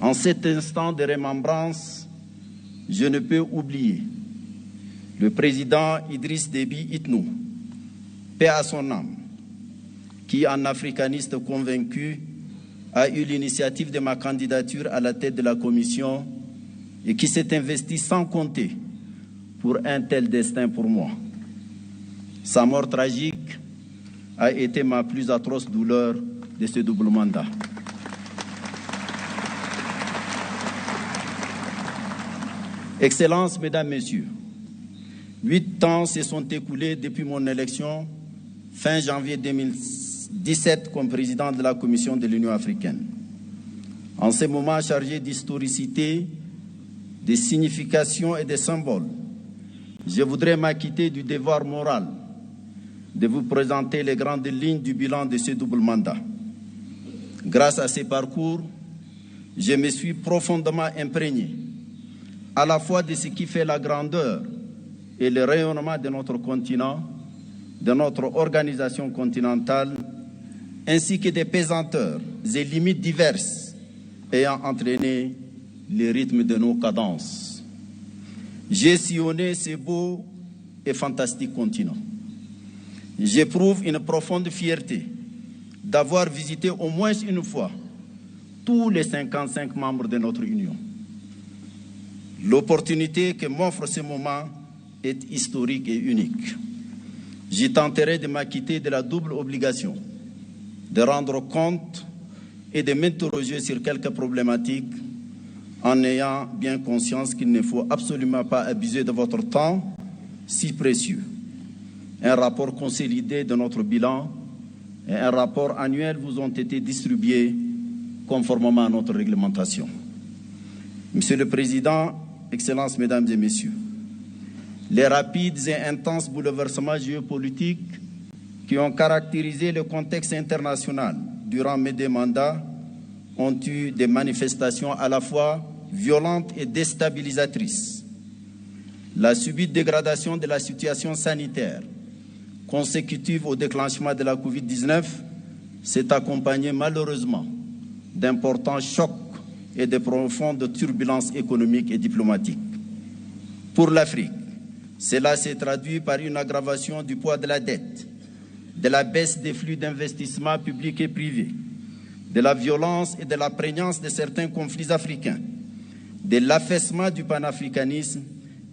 En cet instant de remembrance, je ne peux oublier le président Idriss Déby Itno, paix à son âme, qui, en africaniste convaincu, a eu l'initiative de ma candidature à la tête de la Commission et qui s'est investi sans compter pour un tel destin pour moi. Sa mort tragique a été ma plus atroce douleur de ce double mandat. Excellences, Mesdames, Messieurs, 8 ans se sont écoulés depuis mon élection fin janvier 2017 comme président de la Commission de l'Union africaine. En ces moments chargés d'historicité, de signification et de symboles, je voudrais m'acquitter du devoir moral de vous présenter les grandes lignes du bilan de ce double mandat. Grâce à ces parcours, je me suis profondément imprégné à la fois de ce qui fait la grandeur et le rayonnement de notre continent, de notre organisation continentale, ainsi que des pesanteurs et limites diverses ayant entraîné le rythme de nos cadences. J'ai sillonné ce beau et fantastique continent. J'éprouve une profonde fierté d'avoir visité au moins une fois tous les 55 membres de notre Union. L'opportunité que m'offre ce moment est historique et unique. J'y tenterai de m'acquitter de la double obligation de rendre compte et de m'interroger sur quelques problématiques en ayant bien conscience qu'il ne faut absolument pas abuser de votre temps si précieux. Un rapport consolidé de notre bilan et un rapport annuel vous ont été distribués conformément à notre réglementation. Monsieur le Président, Excellences, Mesdames et Messieurs, les rapides et intenses bouleversements géopolitiques qui ont caractérisé le contexte international durant mes 2 mandats ont eu des manifestations à la fois violentes et déstabilisatrices. La subite dégradation de la situation sanitaire consécutive au déclenchement de la Covid-19 s'est accompagnée malheureusement d'importants chocs et de profondes turbulences économiques et diplomatiques. Pour l'Afrique, cela s'est traduit par une aggravation du poids de la dette, de la baisse des flux d'investissement publics et privés, de la violence et de la prégnance de certains conflits africains, de l'affaissement du panafricanisme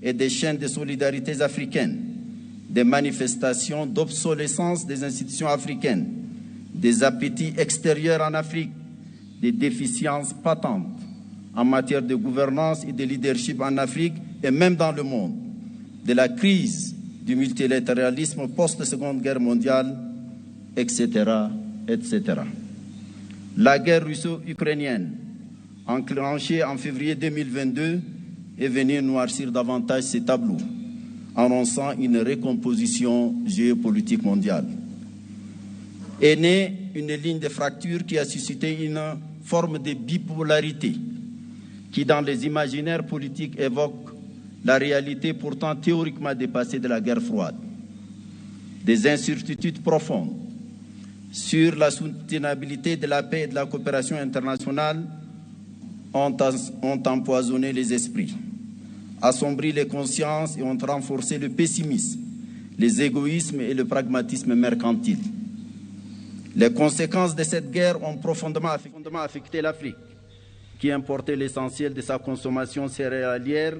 et des chaînes de solidarités africaines, des manifestations d'obsolescence des institutions africaines, des appétits extérieurs en Afrique, des déficiences patentes en matière de gouvernance et de leadership en Afrique et même dans le monde, de la crise du multilatéralisme post-Seconde Guerre mondiale, etc., etc. La guerre russo-ukrainienne, enclenchée en février 2022, est venue noircir davantage ces tableaux, annonçant une recomposition géopolitique mondiale. Est née une ligne de fracture qui a suscité une forme de bipolarité qui, dans les imaginaires politiques, évoque la réalité pourtant théoriquement dépassée de la guerre froide. Des incertitudes profondes sur la soutenabilité de la paix et de la coopération internationale ont empoisonné les esprits, assombri les consciences et ont renforcé le pessimisme, les égoïsmes et le pragmatisme mercantile. Les conséquences de cette guerre ont profondément affecté l'Afrique, qui importait l'essentiel de sa consommation céréalière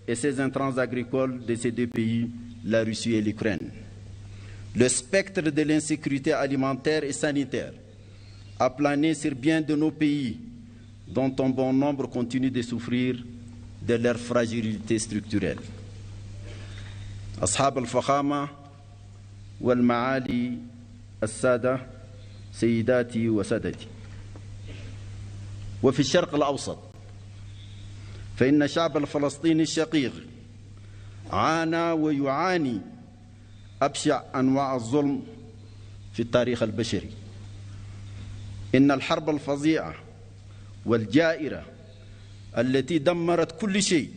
et ses intrants agricoles de ces deux pays, la Russie et l'Ukraine. Le spectre de l'insécurité alimentaire et sanitaire a plané sur bien de nos pays, dont un bon nombre continue de souffrir de leur fragilité structurelle. أصحاب الفخامة والمعالي السادة سيداتي وسادتي. وفي الشرق الأوسط فإن الشعب الفلسطيني الشقيق عانى ويعاني أبشع أنواع الظلم في التاريخ البشري. إن الحرب الفظيعة والجائرة التي دمرت كل شيء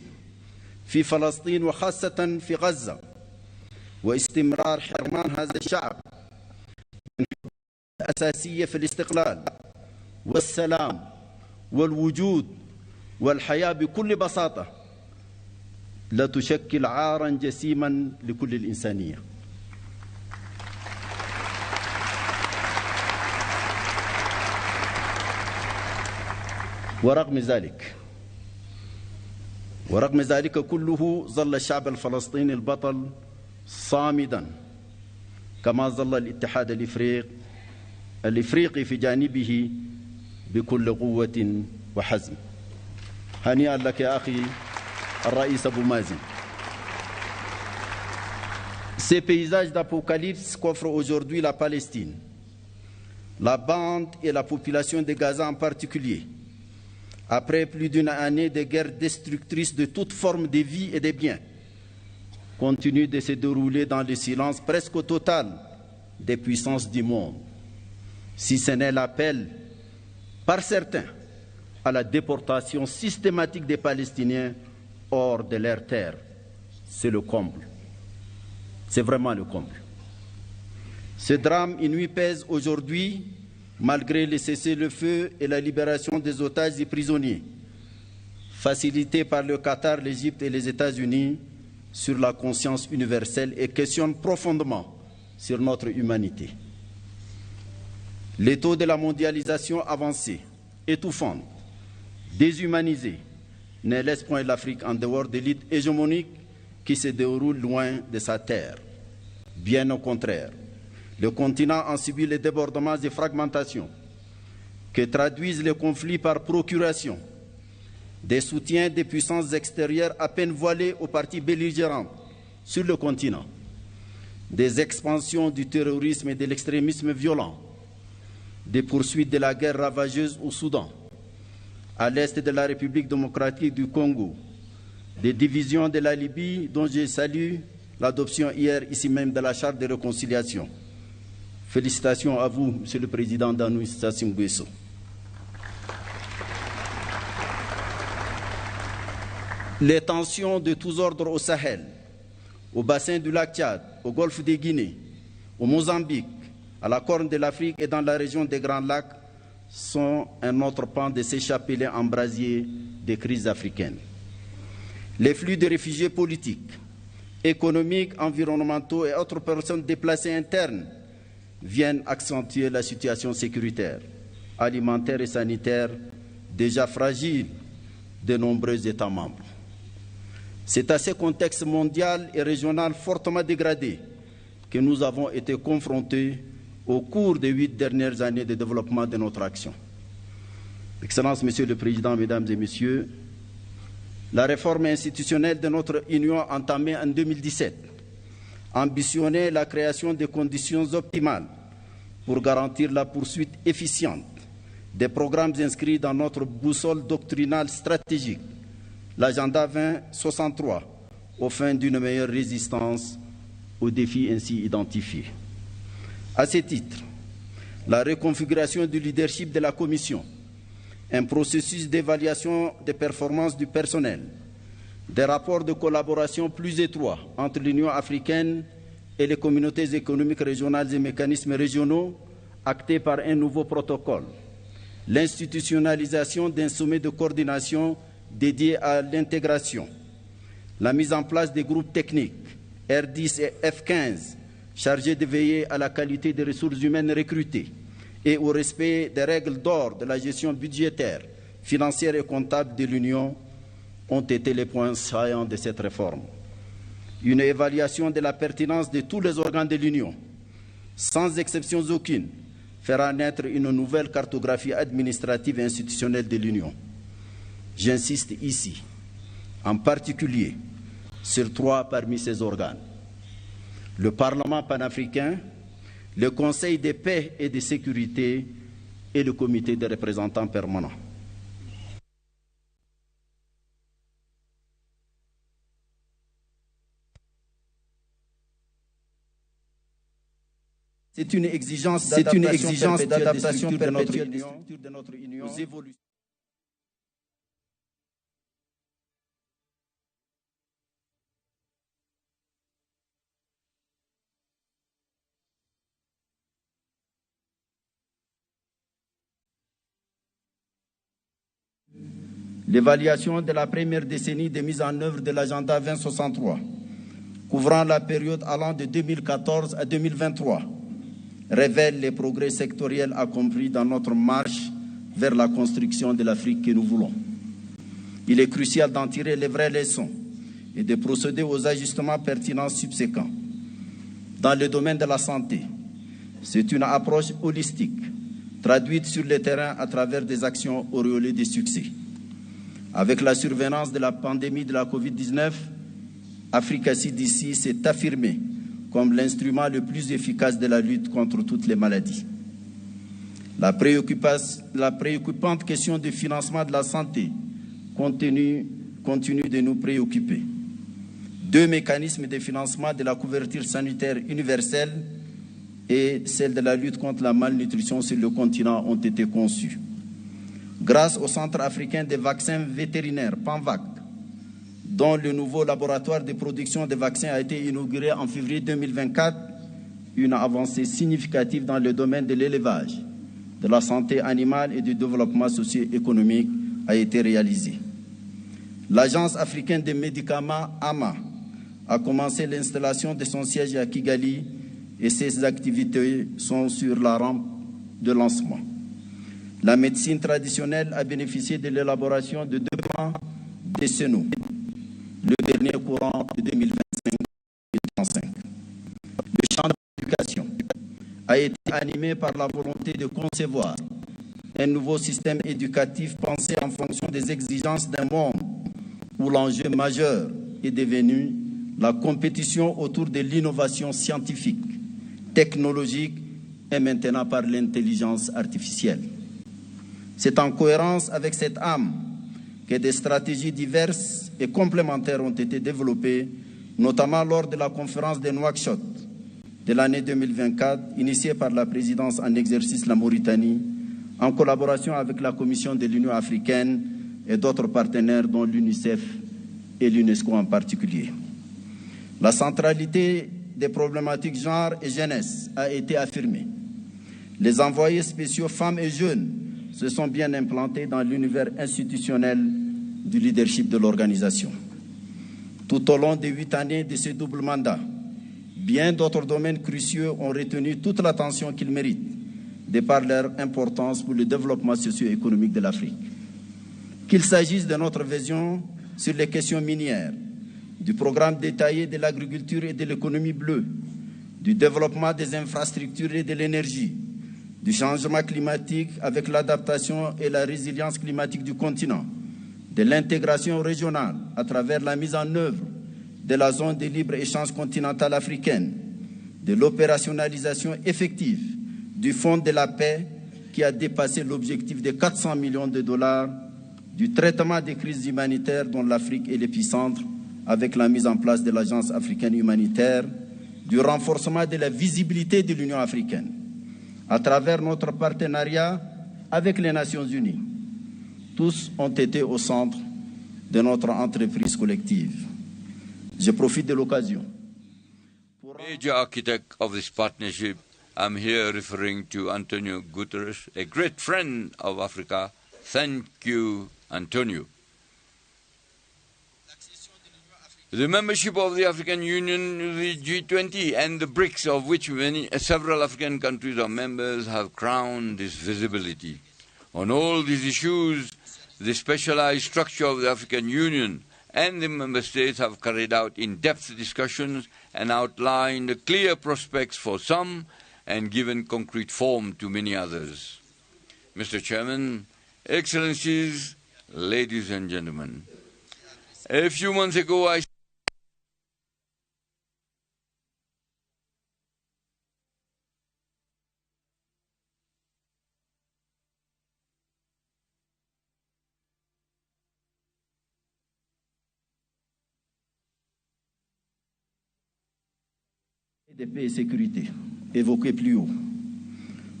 في فلسطين وخاصة في غزة، واستمرار حرمان هذا الشعب من حقوقه الأساسية في الاستقلال والسلام والوجود والحياة بكل بساطة، لا تشكل عارا جسيما لكل الإنسانية. ورغم ذلك كله ظل الشعب الفلسطيني البطل صامدا، كما ظل الاتحاد الإفريقي في جانبه بكل قوة وحزم. هنيئا لك يا أخي الرئيس أبو مازن. Ces paysages d'apocalypse qu'offre aujourd'hui la Palestine, la bande et la population de Gaza en particulier, après plus d'une année de guerre destructrice de toute forme de vie et de biens, continue de se dérouler dans le silence presque total des puissances du monde, si ce n'est l'appel par certains à la déportation systématique des Palestiniens hors de leur terre. C'est le comble. C'est vraiment le comble. Ce drame inouï pèse aujourd'hui, malgré le cessez-le-feu et la libération des otages et prisonniers, facilité par le Qatar, l'Égypte et les États-Unis, sur la conscience universelle et questionne profondément sur notre humanité. Les taux de la mondialisation avancée, étouffante, déshumanisée, ne laisse point l'Afrique en dehors de l'élite hégémonique qui se déroule loin de sa terre. Bien au contraire, le continent en subit les débordements et fragmentations que traduisent les conflits par procuration, des soutiens des puissances extérieures à peine voilées aux parties belligérantes sur le continent, des expansions du terrorisme et de l'extrémisme violent, des poursuites de la guerre ravageuse au Soudan, à l'est de la République démocratique du Congo, des divisions de la Libye dont je salue l'adoption hier ici même de la Charte de réconciliation. Félicitations à vous, Monsieur le Président Denis Sassou Nguesso. Les tensions de tous ordres au Sahel, au bassin du lac Tchad, au golfe de Guinée, au Mozambique, à la Corne de l'Afrique et dans la région des Grands Lacs sont un autre pan de ces chapelets embrasiers des crises africaines. Les flux de réfugiés politiques, économiques, environnementaux et autres personnes déplacées internes viennent accentuer la situation sécuritaire, alimentaire et sanitaire déjà fragile de nombreux États membres. C'est à ce contexte mondial et régional fortement dégradé que nous avons été confrontés au cours des 8 dernières années de développement de notre action. Excellence, Monsieur le Président, Mesdames et Messieurs, la réforme institutionnelle de notre Union entamée en 2017 ambitionnait la création des conditions optimales pour garantir la poursuite efficiente des programmes inscrits dans notre boussole doctrinale stratégique, l'agenda 2063, aux fins d'une meilleure résistance aux défis ainsi identifiés. À ce titre, la reconfiguration du leadership de la Commission, un processus d'évaluation des performances du personnel, des rapports de collaboration plus étroits entre l'Union africaine et les communautés économiques régionales et mécanismes régionaux actés par un nouveau protocole, l'institutionnalisation d'un sommet de coordination dédié à l'intégration, la mise en place des groupes techniques R10 et F15 chargés de veiller à la qualité des ressources humaines recrutées et au respect des règles d'or de la gestion budgétaire, financière et comptable de l'Union ont été les points saillants de cette réforme. Une évaluation de la pertinence de tous les organes de l'Union, sans exception aucune, fera naître une nouvelle cartographie administrative et institutionnelle de l'Union. J'insiste ici, en particulier, sur 3 parmi ces organes. Le Parlement panafricain, le Conseil de paix et de sécurité et le Comité des représentants permanents. C'est une exigence d'adaptation perpétuelle de notre Union aux évolutions. L'évaluation de la première décennie de mise en œuvre de l'agenda 2063, couvrant la période allant de 2014 à 2023, révèle les progrès sectoriels accomplis dans notre marche vers la construction de l'Afrique que nous voulons. Il est crucial d'en tirer les vraies leçons et de procéder aux ajustements pertinents subséquents. Dans le domaine de la santé, c'est une approche holistique, traduite sur le terrain à travers des actions auréolées de succès. Avec la survenance de la pandémie de la Covid-19, Africa CDC s'est affirmée comme l'instrument le plus efficace de la lutte contre toutes les maladies. La préoccupante question du financement de la santé continue de nous préoccuper. 2 mécanismes de financement de la couverture sanitaire universelle et celle de la lutte contre la malnutrition sur le continent ont été conçus. Grâce au Centre africain des vaccins vétérinaires, PANVAC, dont le nouveau laboratoire de production de vaccins a été inauguré en février 2024, une avancée significative dans le domaine de l'élevage, de la santé animale et du développement socio-économique a été réalisée. L'Agence africaine des médicaments, AMA, a commencé l'installation de son siège à Kigali et ses activités sont sur la rampe de lancement. La médecine traditionnelle a bénéficié de l'élaboration de 2 plans décennaux, le dernier courant de 2025-2035. Le champ de l'éducation a été animé par la volonté de concevoir un nouveau système éducatif pensé en fonction des exigences d'un monde où l'enjeu majeur est devenu la compétition autour de l'innovation scientifique, technologique et maintenant par l'intelligence artificielle. C'est en cohérence avec cette âme que des stratégies diverses et complémentaires ont été développées, notamment lors de la conférence de Nouakchott de l'année 2024, initiée par la présidence en exercice la Mauritanie, en collaboration avec la Commission de l'Union africaine et d'autres partenaires, dont l'UNICEF et l'UNESCO en particulier. La centralité des problématiques genre et jeunesse a été affirmée. Les envoyés spéciaux femmes et jeunes se sont bien implantés dans l'univers institutionnel du leadership de l'organisation. Tout au long des 8 années de ce double mandat, bien d'autres domaines cruciaux ont retenu toute l'attention qu'ils méritent, de par leur importance pour le développement socio-économique de l'Afrique. Qu'il s'agisse de notre vision sur les questions minières, du programme détaillé de l'agriculture et de l'économie bleue, du développement des infrastructures et de l'énergie, du changement climatique avec l'adaptation et la résilience climatique du continent, de l'intégration régionale à travers la mise en œuvre de la zone de libre-échange continentale africaine, de l'opérationnalisation effective du Fonds de la paix qui a dépassé l'objectif de 400 millions de dollars, du traitement des crises humanitaires dont l'Afrique est l'épicentre avec la mise en place de l'Agence africaine humanitaire, du renforcement de la visibilité de l'Union africaine à travers notre partenariat avec les Nations unies. Tous ont été au centre de notre entreprise collective. Je profite de l'occasion. Major architect of this partnership, I'm here referring to Antonio Guterres, a great friend of Africa. Thank you, Antonio. The membership of the African Union, the G20, and the BRICS, of which several African countries are members, have crowned this visibility. On all these issues, the specialized structure of the African Union and the member states have carried out in-depth discussions and outlined clear prospects for some and given concrete form to many others. Mr. Chairman, Excellencies, ladies and gentlemen, a few months ago I de paix et sécurité, évoqué plus haut.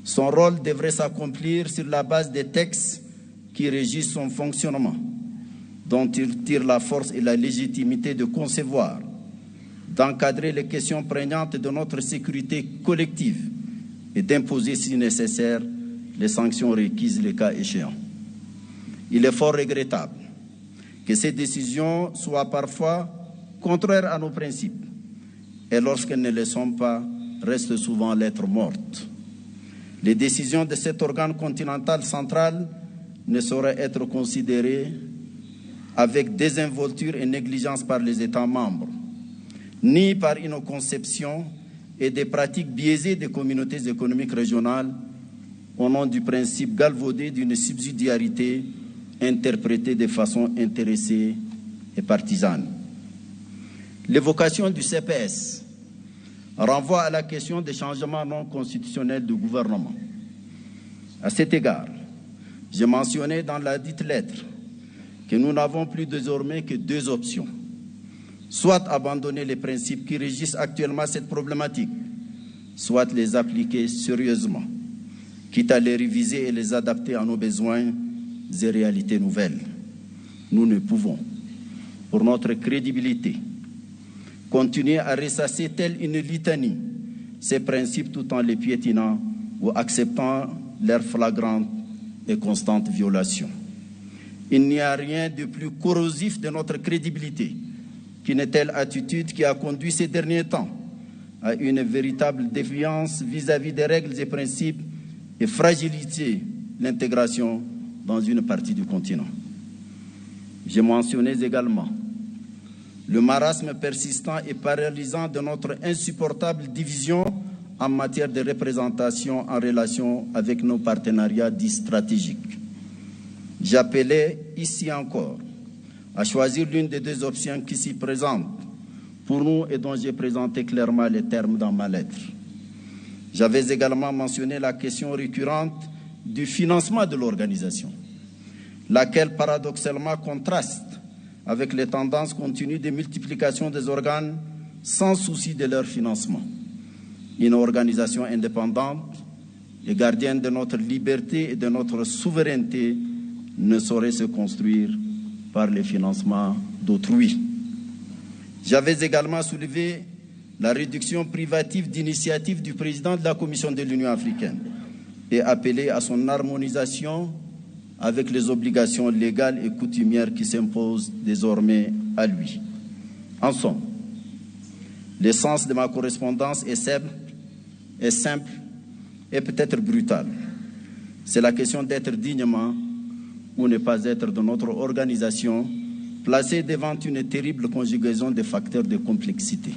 Son rôle devrait s'accomplir sur la base des textes qui régissent son fonctionnement, dont il tire la force et la légitimité de concevoir, d'encadrer les questions prégnantes de notre sécurité collective et d'imposer, si nécessaire, les sanctions requises le cas échéant. Il est fort regrettable que ces décisions soient parfois contraires à nos principes et lorsqu'elles ne le sont pas, restent souvent lettres mortes. Les décisions de cet organe continental central ne sauraient être considérées avec désinvolture et négligence par les États membres, ni par une conception et des pratiques biaisées des communautés économiques régionales au nom du principe galvaudé d'une subsidiarité interprétée de façon intéressée et partisane. L'évocation du CPS renvoie à la question des changements non constitutionnels du gouvernement. À cet égard, j'ai mentionné dans la dite lettre que nous n'avons plus désormais que deux options. Soit abandonner les principes qui régissent actuellement cette problématique, soit les appliquer sérieusement, quitte à les réviser et les adapter à nos besoins et réalités nouvelles. Nous ne pouvons, pour notre crédibilité, continuer à ressasser telle une litanie ces principes tout en les piétinant ou acceptant leur flagrante et constante violation. Il n'y a rien de plus corrosif de notre crédibilité qu'une telle attitude qui a conduit ces derniers temps à une véritable défiance vis-à-vis des règles et principes et fragiliser l'intégration dans une partie du continent. J'ai mentionné également le marasme persistant et paralysant de notre insupportable division en matière de représentation en relation avec nos partenariats dits stratégiques. J'appelais ici encore à choisir l'une des deux options qui s'y présentent pour nous et dont j'ai présenté clairement les termes dans ma lettre. J'avais également mentionné la question récurrente du financement de l'organisation, laquelle paradoxalement contraste avec les tendances continues de multiplication des organes sans souci de leur financement. Une organisation indépendante et gardienne de notre liberté et de notre souveraineté ne saurait se construire par le financement d'autrui. J'avais également soulevé la réduction privative d'initiative du président de la Commission de l'Union africaine et appelé à son harmonisation avec les obligations légales et coutumières qui s'imposent désormais à lui. En somme, l'essence de ma correspondance est simple et peut-être brutale. C'est la question d'être dignement ou ne pas être de notre organisation, placée devant une terrible conjugaison de facteurs de complexité.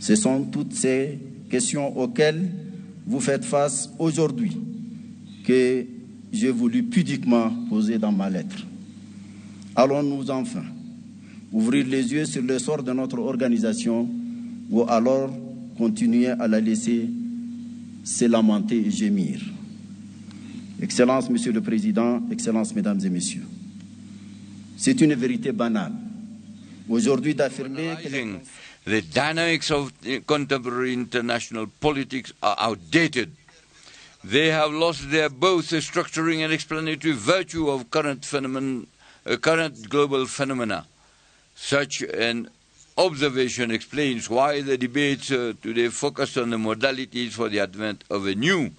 Ce sont toutes ces questions auxquelles vous faites face aujourd'hui que j'ai voulu pudiquement poser dans ma lettre. Allons-nous enfin ouvrir les yeux sur le sort de notre organisation ou alors continuer à la laisser se lamenter et gémir? Excellence, Monsieur le Président, Excellences, Mesdames et Messieurs, c'est une vérité banale aujourd'hui d'affirmer que les The dynamics of contemporary international politics are outdated. They have lost their both the structuring and explanatory virtue of current phenomenon, current global phenomena. Such an observation explains why the debates today focus on the modalities for the advent of a new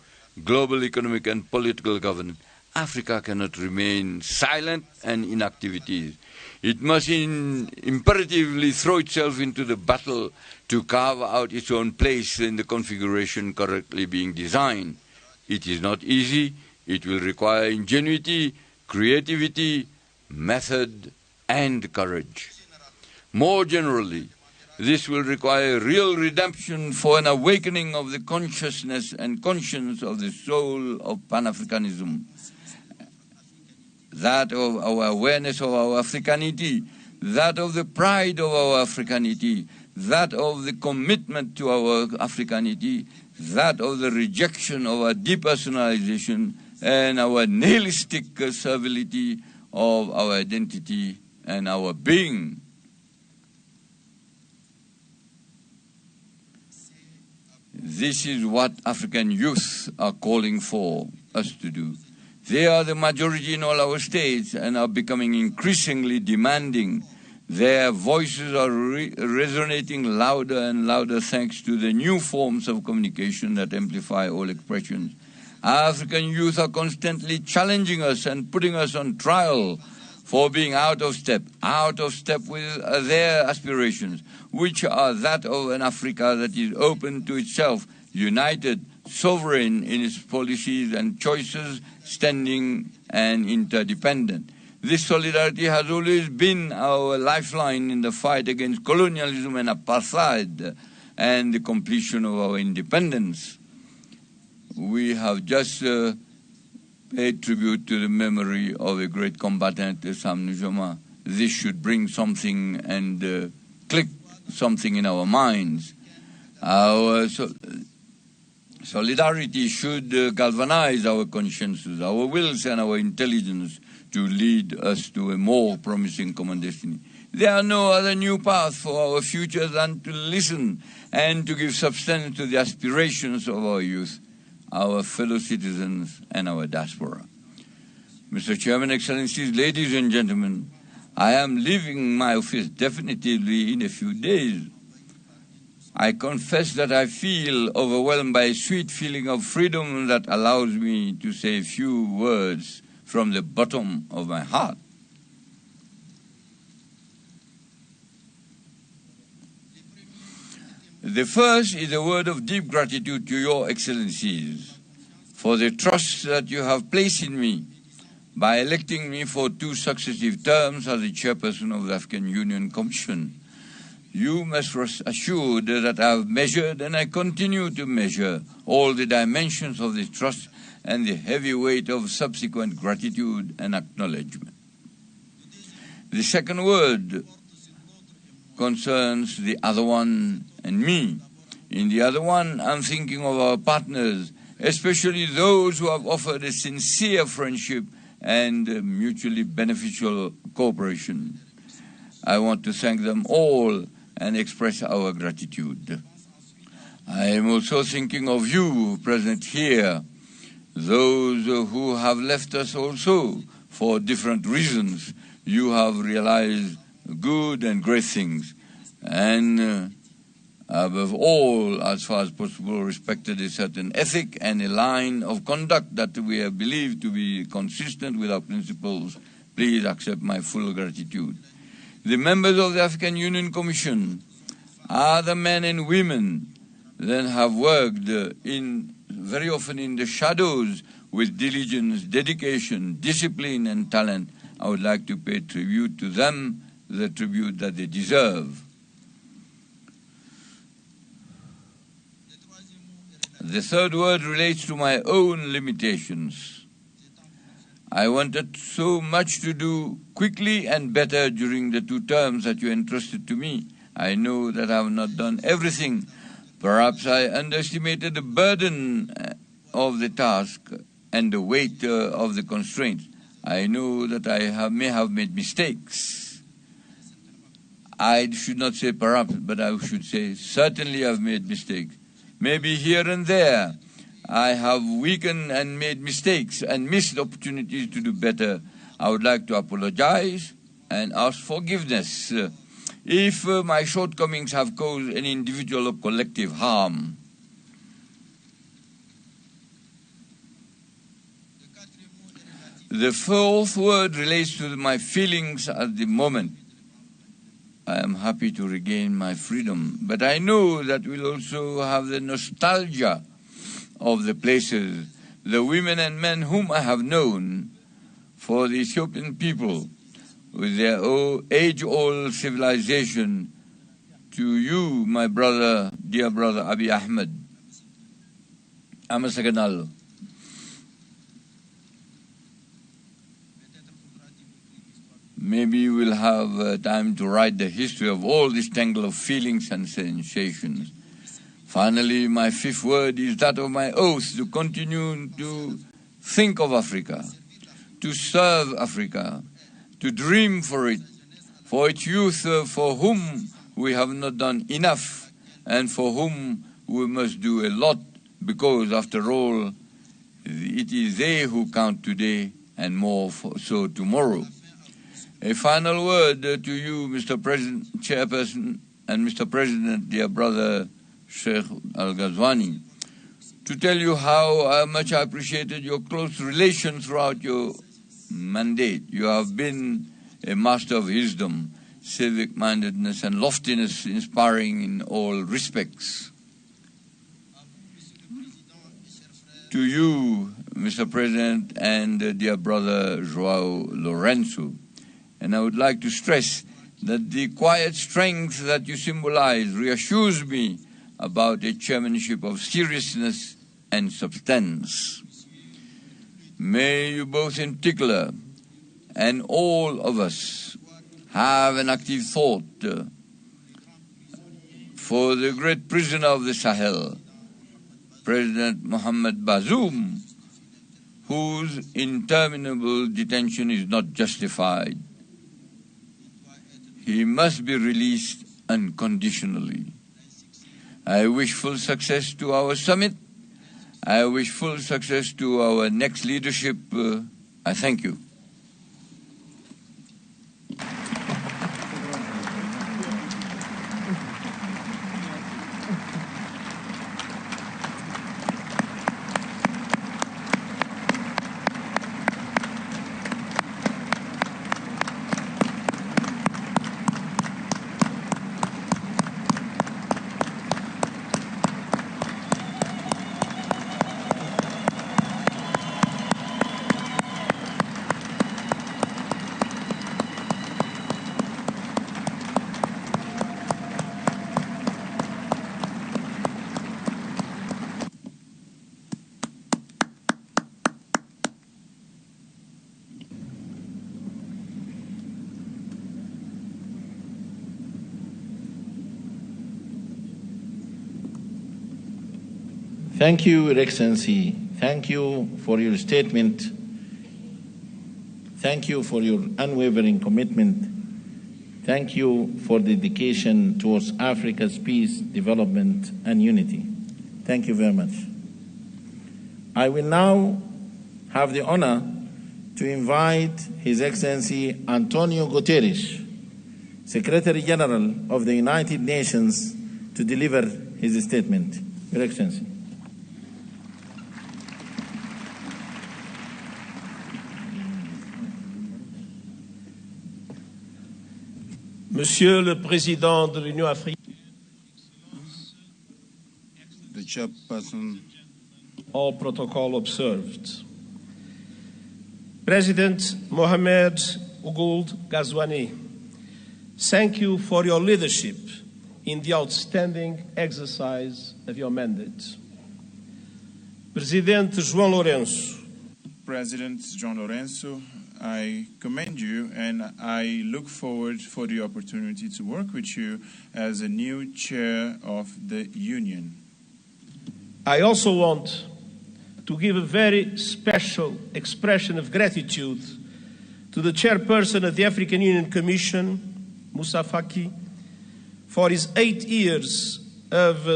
global economic and political governance. Africa cannot remain silent and inactivities. It must imperatively throw itself into the battle to carve out its own place in the configuration currently being designed. It is not easy. It will require ingenuity, creativity, method, and courage. More generally, this will require real redemption for an awakening of the consciousness and conscience of the soul of Pan-Africanism, that of our awareness of our Africanity, that of the pride of our Africanity, that of the commitment to our Africanity, that of the rejection of our depersonalization and our nihilistic servility of our identity and our being. This is what African youth are calling for us to do. They are the majority in all our states and are becoming increasingly demanding. Their voices are resonating louder and louder thanks to the new forms of communication that amplify all expressions. African youth are constantly challenging us and putting us on trial for being out of step with their aspirations, which are that of an Africa that is open to itself, united, sovereign in its policies and choices, standing and interdependent. This solidarity has always been our lifeline in the fight against colonialism and apartheid and the completion of our independence. We have just paid tribute to the memory of a great combatant, Sam Nujoma. This should bring something and click something in our minds. Our solidarity should galvanize our consciences, our wills, and our intelligence to lead us to a more promising common destiny. There are no other new path for our future than to listen and to give substance to the aspirations of our youth, our fellow citizens, and our diaspora. Mr. Chairman, Excellencies, ladies and gentlemen, I am leaving my office definitively in a few days. I confess that I feel overwhelmed by a sweet feeling of freedom that allows me to say a few words from the bottom of my heart. The first is a word of deep gratitude to Your Excellencies for the trust that you have placed in me by electing me for 2 successive terms as the chairperson of the African Union Commission. You must rest assured that I have measured and I continue to measure all the dimensions of this trust and the heavy weight of subsequent gratitude and acknowledgement. The second word concerns the other one and me. In the other one, I'm thinking of our partners, especially those who have offered a sincere friendship and mutually beneficial cooperation. I want to thank them all and express our gratitude. I am also thinking of you present here, those who have left us also for different reasons. You have realized good and great things, and above all, as far as possible, respected a certain ethic and a line of conduct that we have believed to be consistent with our principles. Please accept my full gratitude. The members of the African Union Commission are the men and women that have worked very often in the shadows with diligence, dedication, discipline, and talent. I would like to pay tribute to them, the tribute that they deserve. The third word relates to my own limitations. I wanted so much to do quickly and better during the 2 terms that you entrusted to me. I know that I have not done everything. Perhaps I underestimated the burden of the task and the weight of the constraints. I know that I may have made mistakes. I should not say perhaps, but I should say certainly I've made mistakes. Maybe here and there I have weakened and made mistakes and missed opportunities to do better. I would like to apologize and ask forgiveness if my shortcomings have caused any individual or collective harm. The fourth word relates to my feelings at the moment. I am happy to regain my freedom, but I know that we'll also have the nostalgia of the places, the women and men whom I have known, for the Ethiopian people, with their age-old civilization. To you, my brother, dear brother Abiy Ahmed, Amasaganalo. Maybe we'll have time to write the history of all this tangle of feelings and sensations. Finally, my fifth word is that of my oath to continue to think of Africa, to serve Africa, to dream for it, for its youth, for whom we have not done enough and for whom we must do a lot, because after all, it is they who count today and more so tomorrow. A final word to you, Mr. President, Chairperson, and Mr. President, dear brother Sheikh Al-Ghazwani, to tell you how much I appreciated your close relation throughout your mandate. You have been a master of wisdom, civic mindedness, and loftiness, inspiring in all respects. To you, Mr. President, and dear brother Joao Lourenço, and I would like to stress that the quiet strength that you symbolize reassures me about a chairmanship of seriousness and substance. May you both in particular, and all of us, have an active thought for the great prisoner of the Sahel, President Mohamed Bazoum, whose interminable detention is not justified. He must be released unconditionally. I wish full success to our summit. I wish full success to our next leadership. I thank you. Thank you, Your Excellency. Thank you for your statement. Thank you for your unwavering commitment. Thank you for dedication towards Africa's peace, development, and unity. Thank you very much. I will now have the honor to invite His Excellency Antonio Guterres, Secretary General of the United Nations, to deliver his statement. Your Excellency. Monsieur le Président de l'Union africaine, the chairperson, all protocol observed. President Mohamed Ould Ghazouani, thank you for your leadership in the outstanding exercise of your mandate. Presidente João Lourenço. President João Lourenço, I commend you and I look forward for the opportunity to work with you as a new chair of the Union. I also want to give a very special expression of gratitude to the chairperson of the African Union Commission, Moussa Faki, for his 8 years of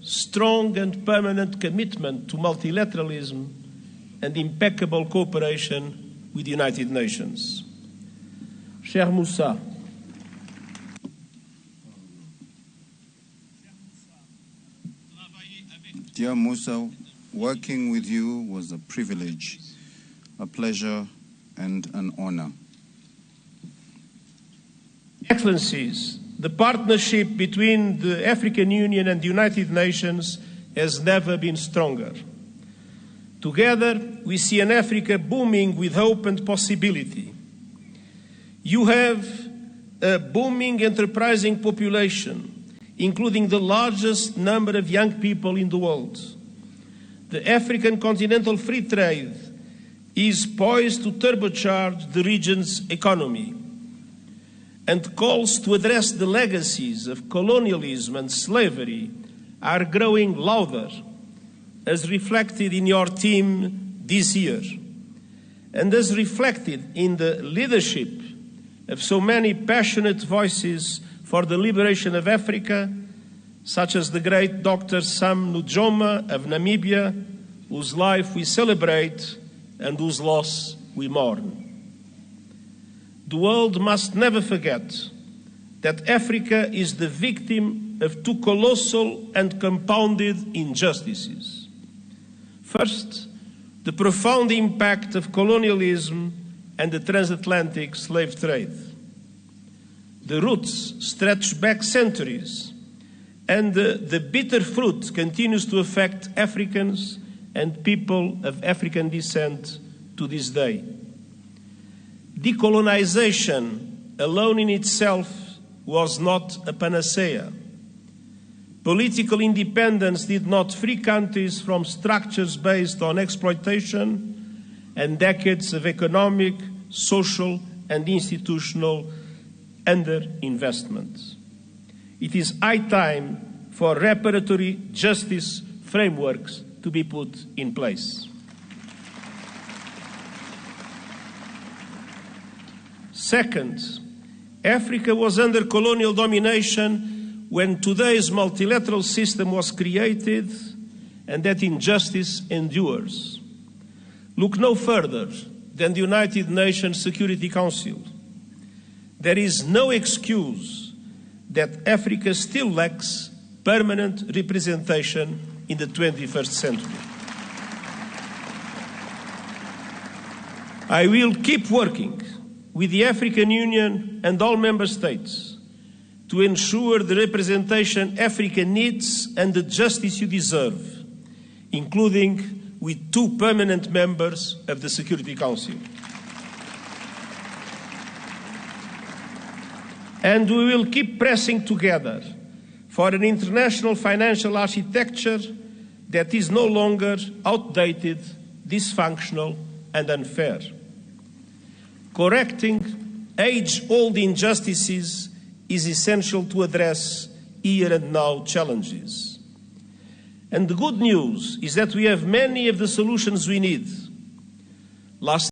strong and permanent commitment to multilateralism and impeccable cooperation with the United Nations. Cher Moussa, Dear Moussa, working with you was a privilege, a pleasure, and an honor. Excellencies, the partnership between the African Union and the United Nations has never been stronger. Together, we see an Africa booming with hope and possibility. You have a booming, enterprising population, including the largest number of young people in the world. The African Continental Free Trade is poised to turbocharge the region's economy and calls to address the legacies of colonialism and slavery are growing louder, as reflected in your team this year, and as reflected in the leadership of so many passionate voices for the liberation of Africa, such as the great Dr. Sam Nujoma of Namibia, whose life we celebrate and whose loss we mourn. The world must never forget that Africa is the victim of two colossal and compounded injustices. First, the profound impact of colonialism and the transatlantic slave trade. The roots stretch back centuries, and the bitter fruit continues to affect Africans and people of African descent to this day. Decolonization alone in itself was not a panacea. Political independence did not free countries from structures based on exploitation and decades of economic, social, and institutional underinvestment. It is high time for reparatory justice frameworks to be put in place. Second, Africa was under colonial domination when today's multilateral system was created, and that injustice endures. Look no further than the United Nations Security Council. There is no excuse that Africa still lacks permanent representation in the 21st century. I will keep working with the African Union and all member states to ensure the representation Africa needs and the justice you deserve, including with 2 permanent members of the Security Council. And we will keep pressing together for an international financial architecture that is no longer outdated, dysfunctional, and unfair. Correcting age-old injustices is essential to address here and now challenges. And the good news is that we have many of the solutions we need. Last